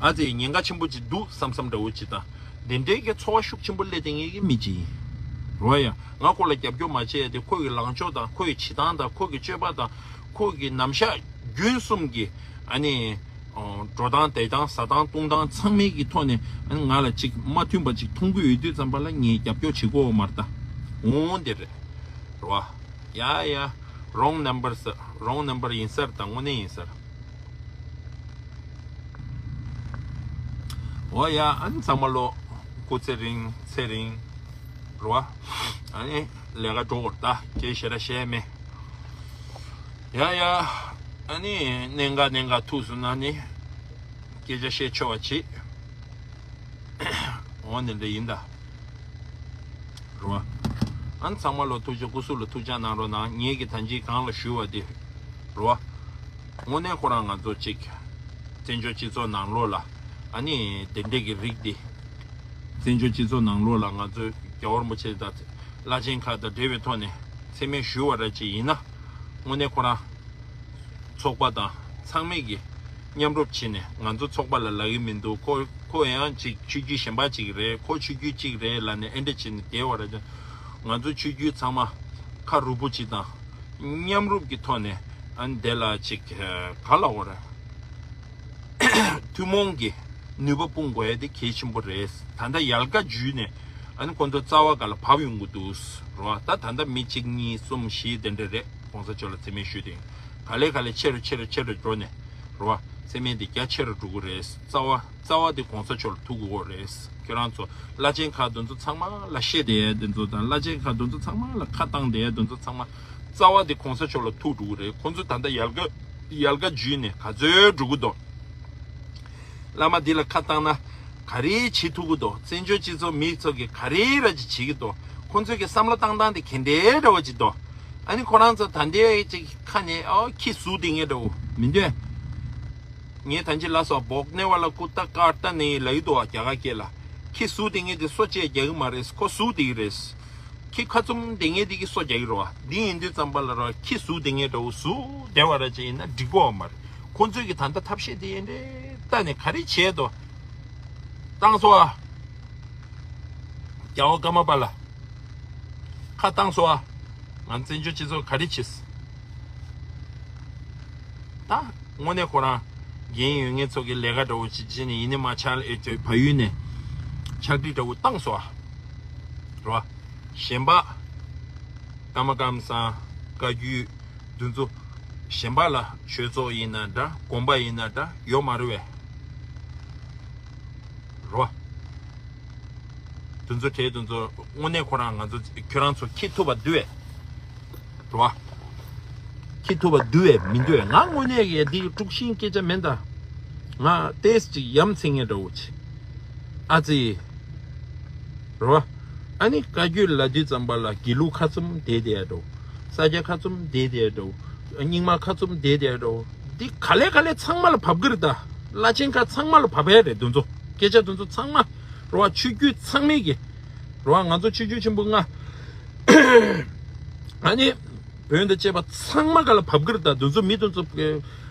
ཨ་ཙི་ཉེན་ཁ་ཆེན་པོ་ཅིག་འདུག་བསམ་བསམ་འདྲ་བོ་ཅིག་དང་། དེ་འདྲའི་གི་ཚོར་བ་ཤུགས་ཆེན་པོ་སླེབས་བསྡད་མཁན་གྱི་མི་ཅིག་ཡིན། རེད་བ་ཡ། ང་ཁོ་ལ་རྒྱབ་སྐྱོར་མ་བྱས་ཏེ་ཁོ་གི་ལངས་ཕྱོགས་དང་ཁོ་གི་བྱེད་སྟངས་དང་ཁོ་གི་སྤྱོད་པ་དང་ཁོ་གི་རྣམ་གཞག་རྒྱུན་གསུམ་གྱི་ཨ་ནི་འགྲོ་སྟངས་བསྡད་སྟངས་ཟ་སྟངས་བཏུང་སྟངས་ཚང་མའི་གི་ཐོག་ནས་ཨ་ནི་ང་ལ་ཅིག་མ་མཐུན་པ་ཅིག་མཐོང་གི་ཡོད་དུས་ཙམ་པ་ལ་ངས་རྒྱབ་སྐྱོར་བྱེད་དགོས་བ་མ་རེད་ད། འོང་འདིར་རེད་བ། ཡ་ཡ། wrong number ཟེར། wrong number ཡིན་ས་རེད་ད། དངོས་གནས་ཡིན་ས་རེད། འོ་ཡ། ཨ་ནི་ཚང་མ་ལོ་སྐུ་ཚེ་རིང་ཚེ་རིང་རེད་བ། ཨ་ནི་ལས་ཀ་འགྲོ་དགོས་རེད་ད། ཁྱེད་ཞེ་དྲག་བཤད་མེད། ཡ་ཡ། ཨ་ནི་གནད་འགག་གནད་འགག་ཐུག་སོང་ན་ནི་སྐད་ཆ་བཤད་ཆོག་པ་བྱེད། འོ་ནི་འདྲ་ཡིན་ད། རེད་བ། ཨ་ནི་ཚང་མ་ལོ་ཐུགས་རྗེ་སྐུ་གཟུགས་ལ་ཐུགས་ཅག་གནང་རོགས་གནང་། ངེད་ཀྱི་ད་ཅི་གང་ལ་ཞུ་བ་དེ་རེད་བ། དངོས་གནས་ཁོ་རང་ང་ཚོ་གཅིག་བཙན་བྱོལ་སྤྱི་ཚོགས་ནང་ལོགས་ལ་ཨ་ནི་དེ་འདྲས་ཀྱི་རིགས་དེ། བཙན་བྱོལ་སྤྱི་ཚོགས་ནང་ལོགས་ལ་ང་ཚོའི་རྒྱལ་བ་རིན་པོ་ཆེ་དང་བླ་ཆེན་ཁག་དང་འབྲེལ་བའི་ཐོག་ནས་མཚན་སྨད་ཞུ་བ་ར་ཅིག་ཡིན་ན། དངོས་གནས་ཁོ་རང་ཚོགས་པ་དང་ཚང་མས་ཀྱི་མཉམ་རུབ་བྱས་ནས་ང་ཚོ་ཚོགས་པ་ལ་ལབ་ཀྱི་མི་འདུག་ཁོ་ཁོ་ཡང་ཅིག་ཆོས་བརྒྱུད་གཞན་པ་ཅིག་རེད། ཁོ་ཆོས་བརྒྱུད་ཅིག་རེད་ལབ་ནས་ཨེ་འདྲ་བྱས་ནས་བསྡད་པ་རེད། ང་ཚོ་ཆོས་བརྒྱུད་ཚང་མ་ཁ་རུབ་པོ་ཅིག་དང་མཉམ་རུབ་ཀྱི་ཐོག་ནས་ཨ་ནི་དེ་ལ་ཅིག་ག་ལབ་དགོས་རེད། ཐུན་མོང་གི་ནུས་པ་སྤུངས་དགོས་ཡ་དེ་གལ་ཆེན་པོ་རེད། ད་ལྟ་ཡལ་ག་འཇུས་ནས་ཨ་ནི་ཁོང་ཚོ་རྩ་བ་ག་ལ་བབས་ཡོང་གི་འདུག་རོ། ད་ད་ལྟ་མི་གཅིག་གཉིས་གསུམ་བཞི་དེ་འདྲ་རེད། གོང་ས་མཆོག་ལ་མཚན་སྨད་ཞུས་ཏེ་ག་ལེ་ག་ལེ་ཆེ་རུ་ཆེ་རུ་ཆེ་རུ་འགྲོ་ནས་རོ། མཚན་སྨད་དེ་རྒྱ་ཆེ་རུ་འགྲོ་གི་རེད། རྩ་བ་རྩ་བ་དེ་གོང་ས་མཆོག་ལ་ཐུག་དགོས་རེད། ཁྱོད་རང་ཚོ་བླ་ཆེན་ཁག་དེ་ཚོ་ཚང་མ་ལ་བཤད་བསྡད་ཡ་དེ་ཚོ་དང་བླ་ཆེན་ཁག་དེ་ཚོ་ཚང་མ་ལ་ཁ་བཏང་བསྡད་ཡ་དེ་ཚོ་ཚང་མ་རྩ་བ་དེ་གོང་ས་མཆོག་ལ་ཐུག་འགྲོ་གི་རེད། ཁོང་ཚོ་ད་ལྟ་ཡལ་ག་ཡལ་ག་འཇུས་ནས་ག་ཚོད་འགྲོ་གི་འདུག་བླ་མ་འདི་ལ་ཁ་བཏང་ན་ག་རེ་བྱེད་ཐུབ་ཀྱི་འདུག་བཙན་བྱོལ་སྤྱི་ཚོགས་མི་ཚོ་གིས་ག་རེ་ར་ཅིག་བྱེད་ཀྱི་འདུག་ཁོང་ཚོས་ཀྱི་བསམ་བློ་བཏང་སྟངས་དེ་ག་འདྲའི་འདྲ་བ་ཅིག་འདུག་ཨ་ནི་ཁོ་རང་ཚོ་ད་ལྟའི་ཅིག་ཁ་ནས་ཨོ་ཁྱི་ཟུག་བསྡད་མཁན་འདྲ་བོ་མི་འདུག་ངས་ད་ཅི་ལ་སོགས་བོག་ནེ་བ་ལ་ཀུ་ཏ་ཀ་ཏ་ནེ་ལ་ཡི་འདུག་བ། རྒྱ་གར་སྐད་ལ་ཁྱི་ཟུག་བསྡད་མཁན་དེ་སོ་བཅད་རྒྱག་གི་མ་རེད། ཁོ་ཟུག་བསྡད་ཀྱི་རེད། ཁྱི་ཁ་བཙུམ་བསྡད་མཁན་དེ་གི་སོ་རྒྱག་གི་རེད་བ། འདི་ཡིན་དུས་ཙམ་པ་ལ་ར་ཁྱི་ཟུག་བསྡད་མཁན་འདྲ་བོ་ཟུག་བསྡད་པ་ར་ཅིག་ཡིན་ན་འགྲིག་གོ་བ་མ་རེད། ཁོང་ཚོས་ཀྱི་ད་ལྟ་ཐབས་ཤེས་དེ་ཡིན་རེད། ལྟ་ནས་ག་རེ་བྱས་དོ། བཏང་སོ་ཨ། རྒྱལ་བ་ཀརྨ་པ་ལ་ཁ་བཏང་སོ་ཨ། ང་བཙན་བྱོལ་སྤྱི་ཚོགས་ག་རེ་བྱེད། ད་དངོས་གནས་ཁོ་རང་འགན་ཡོད་མཁན་ཚོ་གི་ལས་ཀ་འདྲ་བོ་ཅིག་བྱས་ནས་ཡིན་ནི་མ་ཆགས་ལ་ཨེ་ཚོའི་བལ་ཡུལ་ནས་ཕྱག་བྲིས་འདྲ་བོ་བཏང་སོ་ཨ། རོ། གཞན་པ་ཀརྨ་ཀམ་སང་བཀའ་བརྒྱུད་འདི་ཚོ་གཞན་པ་ལ་ཆོས་ཚོགས་ཡིན་ན་འདྲ་དགོན་པ་ཡིན་ན་འདྲ་ཡོད་མ་རེད་པས། རོ། དེ་ཚོ་གྲས་དེ་ཚོ་དངོས་གནས་ཁོ་རང་ང་ཚོ་ཁྱོད་རང་ཚོ་ཁྱི་ཐུབ་པ་འདུག་པས། རོ། ཁྱི་ཐུབ་པ་འདུལ་བས་མི་འདུལ་བས། ང་དངོས་གནས་ཀྱི་འདི་དཀྲུག་ཤིང་སྐད་ཆ་མིན་ད། ང་ཏེས་ཅིག་ཡ་མཚན་སྙན་འདྲ་བོ་ཅིག་ཨ་ཙི། རོ། ཨ་ནི་བཀའ་བརྒྱུད་ལབ་དུས་ཙམ་པ་ལ་དགེ་ལུགས་ཁ་བཙུམ་བསྡད་བསྡད་འགྲོ། ས་སྐྱ་ཁ་བཙུམ་བསྡད་བསྡད་འགྲོ། རྙིང་མ་ཁ་བཙུམ་བསྡད་བསྡད་འགྲོ། འདི་ག་ལེ་ག་ལེ་ཚང་མ་ལ་བབས་ཀྱི་རེད་ད། བླ་ཆེན་ཁ་ཚང་མ་ལ་བབས་ཡ་རེད་འདི་ཚོ། སྐད་ཆ་འདི་ཚོ་ཚང་མ། རོ་བ། ཆོས་བརྒྱུད་ཚང་མས་ཀྱི། རོ་བ། ང་ཚོ་ཆོས་བརྒྱུད་ཆེན་པོ་ལྔ། ཨ་ནི། བོན་དང་བཅས་པ་ཚང་མ་ག་ལ་བབས་ཀྱི་རེད་ད། འདི་ཚོ་མི་འདི་ཚོ་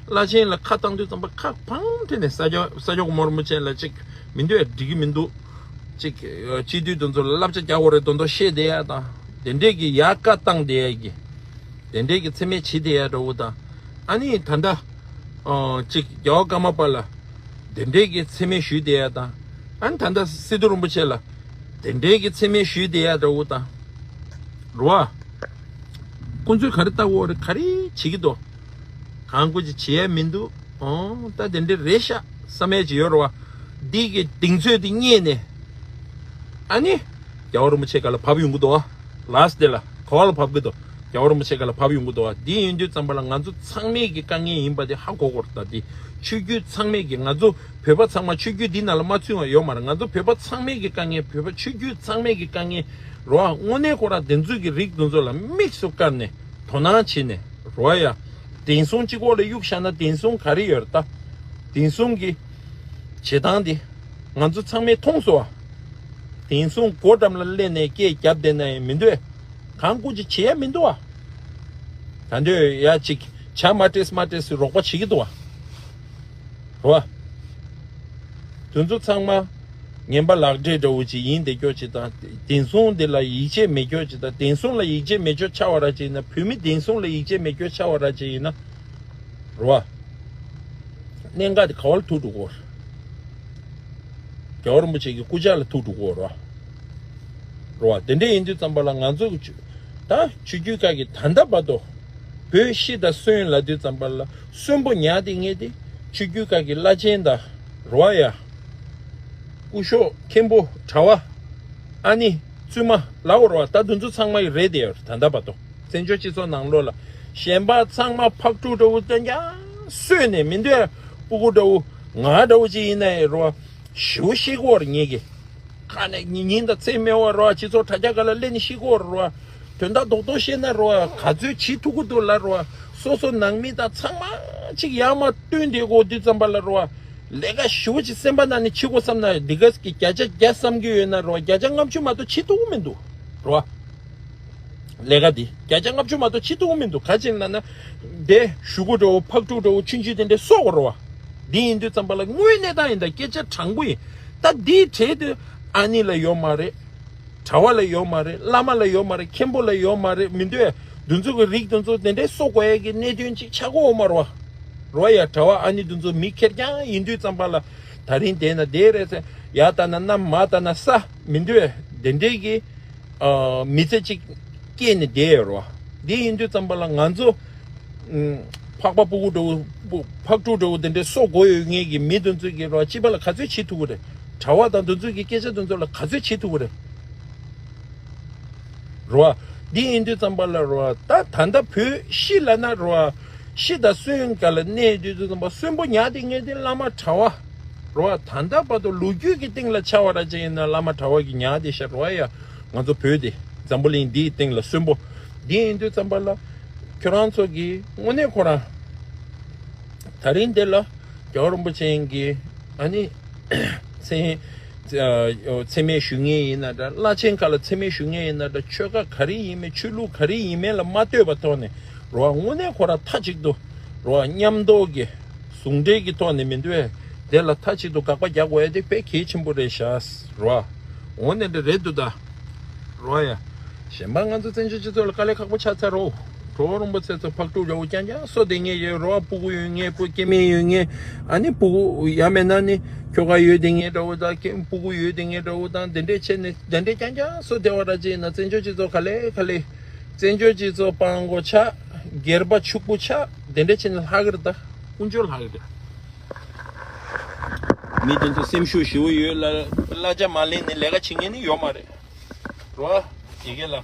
བླ་ཆེན་ལ་ཁ་བཏང་དུས་ཙམ་པ་ཁ་འཕང་མཁྲེགས་ནས་ས་སྐྱ་ས་སྐྱ་གོང་མ་རིན་པོ་ཆེ་ལ་ཅིག་མི་འདུག་ཡ། འགྲིག་གི་མི་འདུག་ཅིག་སྤྱི་འཐུས་འདི་ཚོ་ལ་བསླབ་བྱ་རྒྱག་དགོས་རེད་མདོག་མདོག་བཤད་བསྡད་ཡ་དང་། དེ་འདྲས་ཀྱི་ཡ་བཀའ་བཏང་བསྡད་ཡ་གི། དེ་འདྲས་ཀྱི་མཚན་སྨད་བྱེད་བསྡད་ཡ་འདྲ་བོ་དང་། ཨ་ནི་ད་ལྟ་ཨ་ཅིག་རྒྱལ་བ་ཀརྨ་པ་ལ་དེ་འདྲས་ཀྱི་མཚན་སྨད་ཞུས་བསྡད་ཡ་དང་། ཨ་ནི་ད་ལྟ་སི་ཏུ་རིན་པོ་ཆེ་ལ་དེ་འདྲས་ཀྱི་མཚན་སྨད་ཞུས་བསྡད་ཡ་འདྲ་བོ་དང་། རོ་བ། ཁོང་ཚོས་ག་རེ་ལྟ་དགོས་རེད། ག་རེ་བྱེད་ཀྱི་འདུག་གང་དགོས་ཀྱི་བྱེད་ཡ་མི་འདུག་ཨོ་ད་དེ་འདྲ་རེད་ཤག་བསམ་ཡ་ཅིག་ཡོད་རེད་བ། འདི་གི་གདེང་ཚོད་དེ་རྙེད་ནས། ཨ་ནི། རྒྱལ་བ་རིན་པོ་ཆེ་སྒང་ལ་བབས་ཡོང་གི་འདུག་བ། ལཱསི་ཊི་ཌེ་ལ་ག་བ་ལ་བབས་ཀྱི་འདུག་རྒྱལ་བ་རིན་པོ་ཆེ་སྒང་ལ་བབས་ཡོང་གི་འདུག་བ། འདི་ཡིན་དུས་ཙམ་པ་ལ་ང་ཚོ་ཚང་མས་ཀྱི་དཀའ་ངལ་ཡིན་པ་དེ་ཧ་གོ་དགོས་རེད་ད། འདི་ཆོས་བརྒྱུད་ཚང་མས་ཀྱི། ང་ཚོ་བོད་པ་ཚང་མ་ཆོས་བརྒྱུད་འདི་ནང་ལ་མ་ཚུད་པ་ཡོད་མ་རེད། ང་ཚོ་བོད་པ་ཚང་མས་ཀྱི་དཀའ་ངལ། བོད་པ་ཆོས་བརྒྱུད་ཚང་མས་ཀྱི་དཀའ་ངལ་རེད་བ། དངོས་གནས་ཁོ་རང་དེ་ཚོའི་གི་རིགས་དེ་ཚོ་ལ་དམིགས་སུ་བཀར་ནས། དོ་སྣང་བྱས་ནས་རོ་ཡ། བདེན་སྲུང་གཅིག་པོ་ལ་གཡུག་བཞག་ན་བདེན་སྲུང་ག་རེ་ཡོད་རེད་ད། བདེན་སྲུང་གི་བྱེད་སྟངས་འདི་ང་ཚོ་ཚང་མས་མཐོང་སོང་བ། བདེན་སྲུང་སྒོ་འགྲམ་ལ་སླེབས་ནས་སྐད་རྒྱབ་བསྡད་ན་ཡང་མི་འདོད། གང་དགོས་ཅིག་བྱེད་ཡ་མི་འདུག་བ། ད་འདོད་ཡ་ཅིག་བྱ་མ་སྤྲད་མ་སྤྲད་སི་རོགས་པ་བྱེད་ཀྱི་འདུག་བ། རོ། དེ་ཚོ་ཚང་མ་ངན་པ་ལག་འབྲེལ་འདྲ་བོ་ཅིག་ཡིན་བསྡད་ཀྱོག་ཅིག་དང་། བདེན་སྲུང་དེ་ལ་ཡིད་ཆེས་མེད་ཀྱོག་ཅིག་དང་། བདེན་སྲུང་ལ་ཡིད་ཆེས་མེད་ཀྱོག་ཆགས་པ་ར་ཅིག་ཡིན་ན། བོད་མི་བདེན་སྲུང་ལ་ཡིད་ཆེས་མེད་ཀྱོག་ཆགས་པ་ར་ཅིག་ཡིན་ན། རོ་བ། གནད་འགག་དེ་ག་བ་ལ་ཐུག་འགྲོ་གོ། རྒྱལ་བ་རིན་པོ་ཆེ་གི་སྐུ་ཕྱྭ་ལ་ཐུག་འགྲོ་གོ་རོ་བ། རོ་བ། དེ་འདྲ་ཡིན་དུས་ཙམ་པ་ལ་ང་ཚོ་གི་ཆོས་ད་ཆོས་བརྒྱུད་ཁག་གི་ད་ལྟ་བར་དུ་བོད་སྤྱི་དང་སོན་ལབ་དུས་ཙམ་པ་ལ་གསོན་པོ་ཉག་དེ་ངེས་དེ་ཆོས་བརྒྱུད་ཁག་གི་བླ་ཆེན་དང་རོ་བ་ཡ། སྐུ་ཞབས་མཁན་པོ་གྲྭ་བ། ཨ་ནི་བཙུན་མ་ལའོ་རོ་བ། ད་དུང་ཚོ་ཚང་མ་ཡི་རེད་དེ་ཡོད་ད་ལྟ་བར་དུ། བཙན་བྱོལ་སྤྱི་ཚོགས་ནང་ལོགས་ལ་གཞན་པ་ཚང་མ་ཕག་ཕྲུག་འདྲ་བོ་ཙང་ཀྱང་གསོས་ནས་མི་འདོད། སྤུ་གུ་འདྲ་བོ་ང་འདྲ་བོ་ཅིག་ཡིན་ན་ཡི་རོ་བ། ཞེ་པོ་ཤི་གི་ཡོད་རེད་ངེད་ཀྱི། ཁ་ནས་ཉིན་ཉིན་དང་ཚེ་སྨད་བ་རོ་བ། སྤྱི་ཚོགས་དྲ་རྒྱ་སྒང་ལ་སླེབས་ནས་ཤི་གི་ཡོད་རེད་རོ་བ། དོན་དག་རྡོག་རྡོག་བཤད་ན་རོ་བ། ག་ཚོད་བྱེད་ཐུབ་ཀྱི་འདུག་ལ་རོ་བ། སོ་སོ་ནང་མི་དང་ཚང་མ་གཅིག་ཡར་མར་བསྟུན་བསྡད་དགོས་དུས་ཙམ་པ་ལ་རོ་བ། ལས་ཀ་ཞེ་པོ་ཅིག་སེམས་པ་ནང་ནས་བྱེད་དགོས་བསམ་ན་འདི་ག་གི་བརྒྱ་ཆ་བརྒྱ་བསམ་གྱི་ཡོད་ན་རོ་བ། བརྒྱ་ཆ་ལྔ་བཅུ་མ་གཏོགས་བྱེད་ཐུབ་ཀྱི་མི་འདུག་རོ་བ། ལས་ཀ་འདི་བརྒྱ་ཆ་ལྔ་བཅུ་མ་གཏོགས་བྱེད་ཐུབ་ཀྱི་མི་འདུག་ག་ཅི་ལབ་ན་དེ་ཞུ་གུ་འདྲ་བོ་ཕག་ཕྲུག་འདྲ་བོ་ཆུང་ཆུང་དེ་འདྲས་གསོ་དགོས་རོ་བ། འདི་ཡིན་དུས་ཙམ་པ་ལ་དངོས་གནས་ད་ཡིན་ད་སྐད་ཆ་དྲང་པོ་ཡིན། ད་འདིའི་གྲས་དེ་ཨ་ནི་ལ་ཡོད་མ་རེད། གྲྭ་བ་ལ་ཡོད་མ་རེད། བླ་མ་ལ་ཡོད་མ་རེད། མཁན་པོ་ལ་ཡོད་མ་རེད། མི་འདོད། འདི་ཚོ་གི་རིགས་འདི་ཚོ་དེ་འདྲའི་གསོ་དགོས་ཡ་གི་གནད་དོན་ཅིག་ཆགས་ཀྱི་ཡོད་མ་རེད་བ། རོ་ཡ། གྲྭ་བ་ཨ་ནི་འདི་ཚོ་མི་ཁེར་རྐྱང་ཡིན་དུས་ཙམ་པ་ལ་ད་རིང་བསྡད་ན་བསྡད་རེད་ཟེར། ཡར་ལྟ་ན་གནམ། མར་ལྟ་ན་ས། མི་འདོད། དེ་འདྲའི་གི་ཨ་མི་ཚེ་ཅིག་སྐྱེལ་ནས་བསྡད་ཡོད་རེད་བ། འདི་ཡིན་དུས་ཙམ་པ་ལ་ང་ཚོ་ཨུམ། ཕག་པ་སྤུ་གུ་འདྲ་བོ་སྤུ་ཕག་ཕྲུག་འདྲ་བོ་དེ་འདྲའི་གསོ་དགོས་ཡོད་ངེས་ཀྱི་མི་དེ་ཚོས་ཀྱི་རོ་བ་སྤྱི་པ་ལ་ག་ཚོད་བྱེད་ཐུབ་ཀྱི་རེད། གྲྭ་བ་དང་དེ་ཚོས་ཀྱི་སྐད་ཆ་དེ་ཚོ་ལ་ག་ཚོད་བྱེད་ཐུབ་ཀྱི་རེད། རོ་བ། འདི་ཡིན་དུས་ཙམ་པ་ལ་རོ་བ་ད་ད་ལྟ་བོད་སྤྱི་ལབ་ན་རོ་བ་སྤྱི་དང་སོན་སྒང་ལ་གནས་དུས་ཙམ་པ་གསོན་པོ་ཉག་དེ་ངེས་དེ་བླ་མ་གྲྭ་བ། རོ་བ། ད་ལྟ་བར་དུ་ལོ་རྒྱུས་ཀྱི་སྟེང་ལ་ཆ་བ་ར་ཅིག་ཡིན་ན་བླ་མ་གྲྭ་བ་གི་ཉག་དེ་ཤ་རོ་བ་ཡ། ང་ཚོ་བོད་དེ་འཛམ་བུ་གླིང་འདིའི་སྟེང་ལ་གསོན་པོ་འདི་ཡིན་དུས་ཙམ་པ་ལ་ཁྱོད་རང་ཚོ་གི་དངོས་གནས་ཁོ་རང་ད་རིང་འདི་ལ་རྒྱལ་བ་རིན་པོ་ཆེ་གི་ཨ་ནི་མཚན་མཚན་སྨད་ཞུ་མཁན་ཡིན་ན་འདྲ། བླ་ཆེན་ཁག་ལ་མཚན་སྨད་ཞུ་མཁན་ཡིན་ན་འདྲ། ཆོལ་ཁ་ག་རེ་ཡིན་མིན་ཆོས་ལུགས་ག་རེ་ཡིན་མིན་ལ་མ་ལྟོས་པ་ཐོག་ནས་རོ་བ་དངོས་གནས་ཁོ་རང་མཐའ་གཅིག་ཏུ་རོ་བ་མཉམ་དུ་གི་ཟུང་འབྲེལ་གྱི་ཐོག་ནས་མི་འདུག་ཨེ། དེ་ལ་མཐའ་གཅིག་ཏུ་དགག་པ་རྒྱག་དགོས་ཡ་དེ་དཔེ་གལ་ཆེན་པོ་རེད་ཤག་རོ། འོ་ནས་འདྲ་རེད་འདུག་ད། རོ་ཡ། གཞན་པ་ང་ཚོ་བཙན་བྱོལ་སྤྱི་ཚོགས་ལ་དཀའ་ལས་ཁག་པོ་ཆགས་ཚར་རོ། གྲོགས་རིན་པོ་ཆེ་ཚོ་ཕག་ཕྲུག་འདྲ་བོ་རྐྱང་རྐྱང་གསོ་བསྡད་མཁན་ཡོད་རོ། སྤུ་གུ་ཡོད་མཁན་སྤུ་སྐྱེ་དམན་ཡོད་མཁན། ཨ་ནི་སྤུ་གུ་ཡ་མེད་ན་ནི་ཁྱོ་ག་ཡོད་བསྡད་མཁན་འདྲ་བོ་དང་སྐྱེ་སྤུ་གུ་ཡོད་བསྡད་མཁན་འདྲ་བོ་དང་དེ་འདྲས་བྱས་ནས་དེ་འདྲས་རྐྱང་རྐྱང་གསོ་བསྡད་པ་འདྲ་ཅིག་ཡིན་ན་བཙན་བྱོལ་སྤྱི་ཚོགས་ག་ལེ་ག་ལེ། བཙན་བྱོལ་སྤྱི་ཚོགས་སྤྲང་པོ་ཆགས། སྒེར་པ་ཕྱུག་པོ་ཆགས། དེ་འདྲས་བྱས་ནས་ལྷག་གི་རེད་ད། ཀུན་སྤྱོད་ལྷག་གི་རེད། མི་དེ་ཚོ་སེམས་ཤུགས་ཞེ་པོ་ཡོད་ལ་གླ་ཆ་མ་ལེན་ནས་ལས་ཀ་བྱེད་མཁན་ནི་ཡོད་མ་རེད། རོ། དེ་གས་ལ་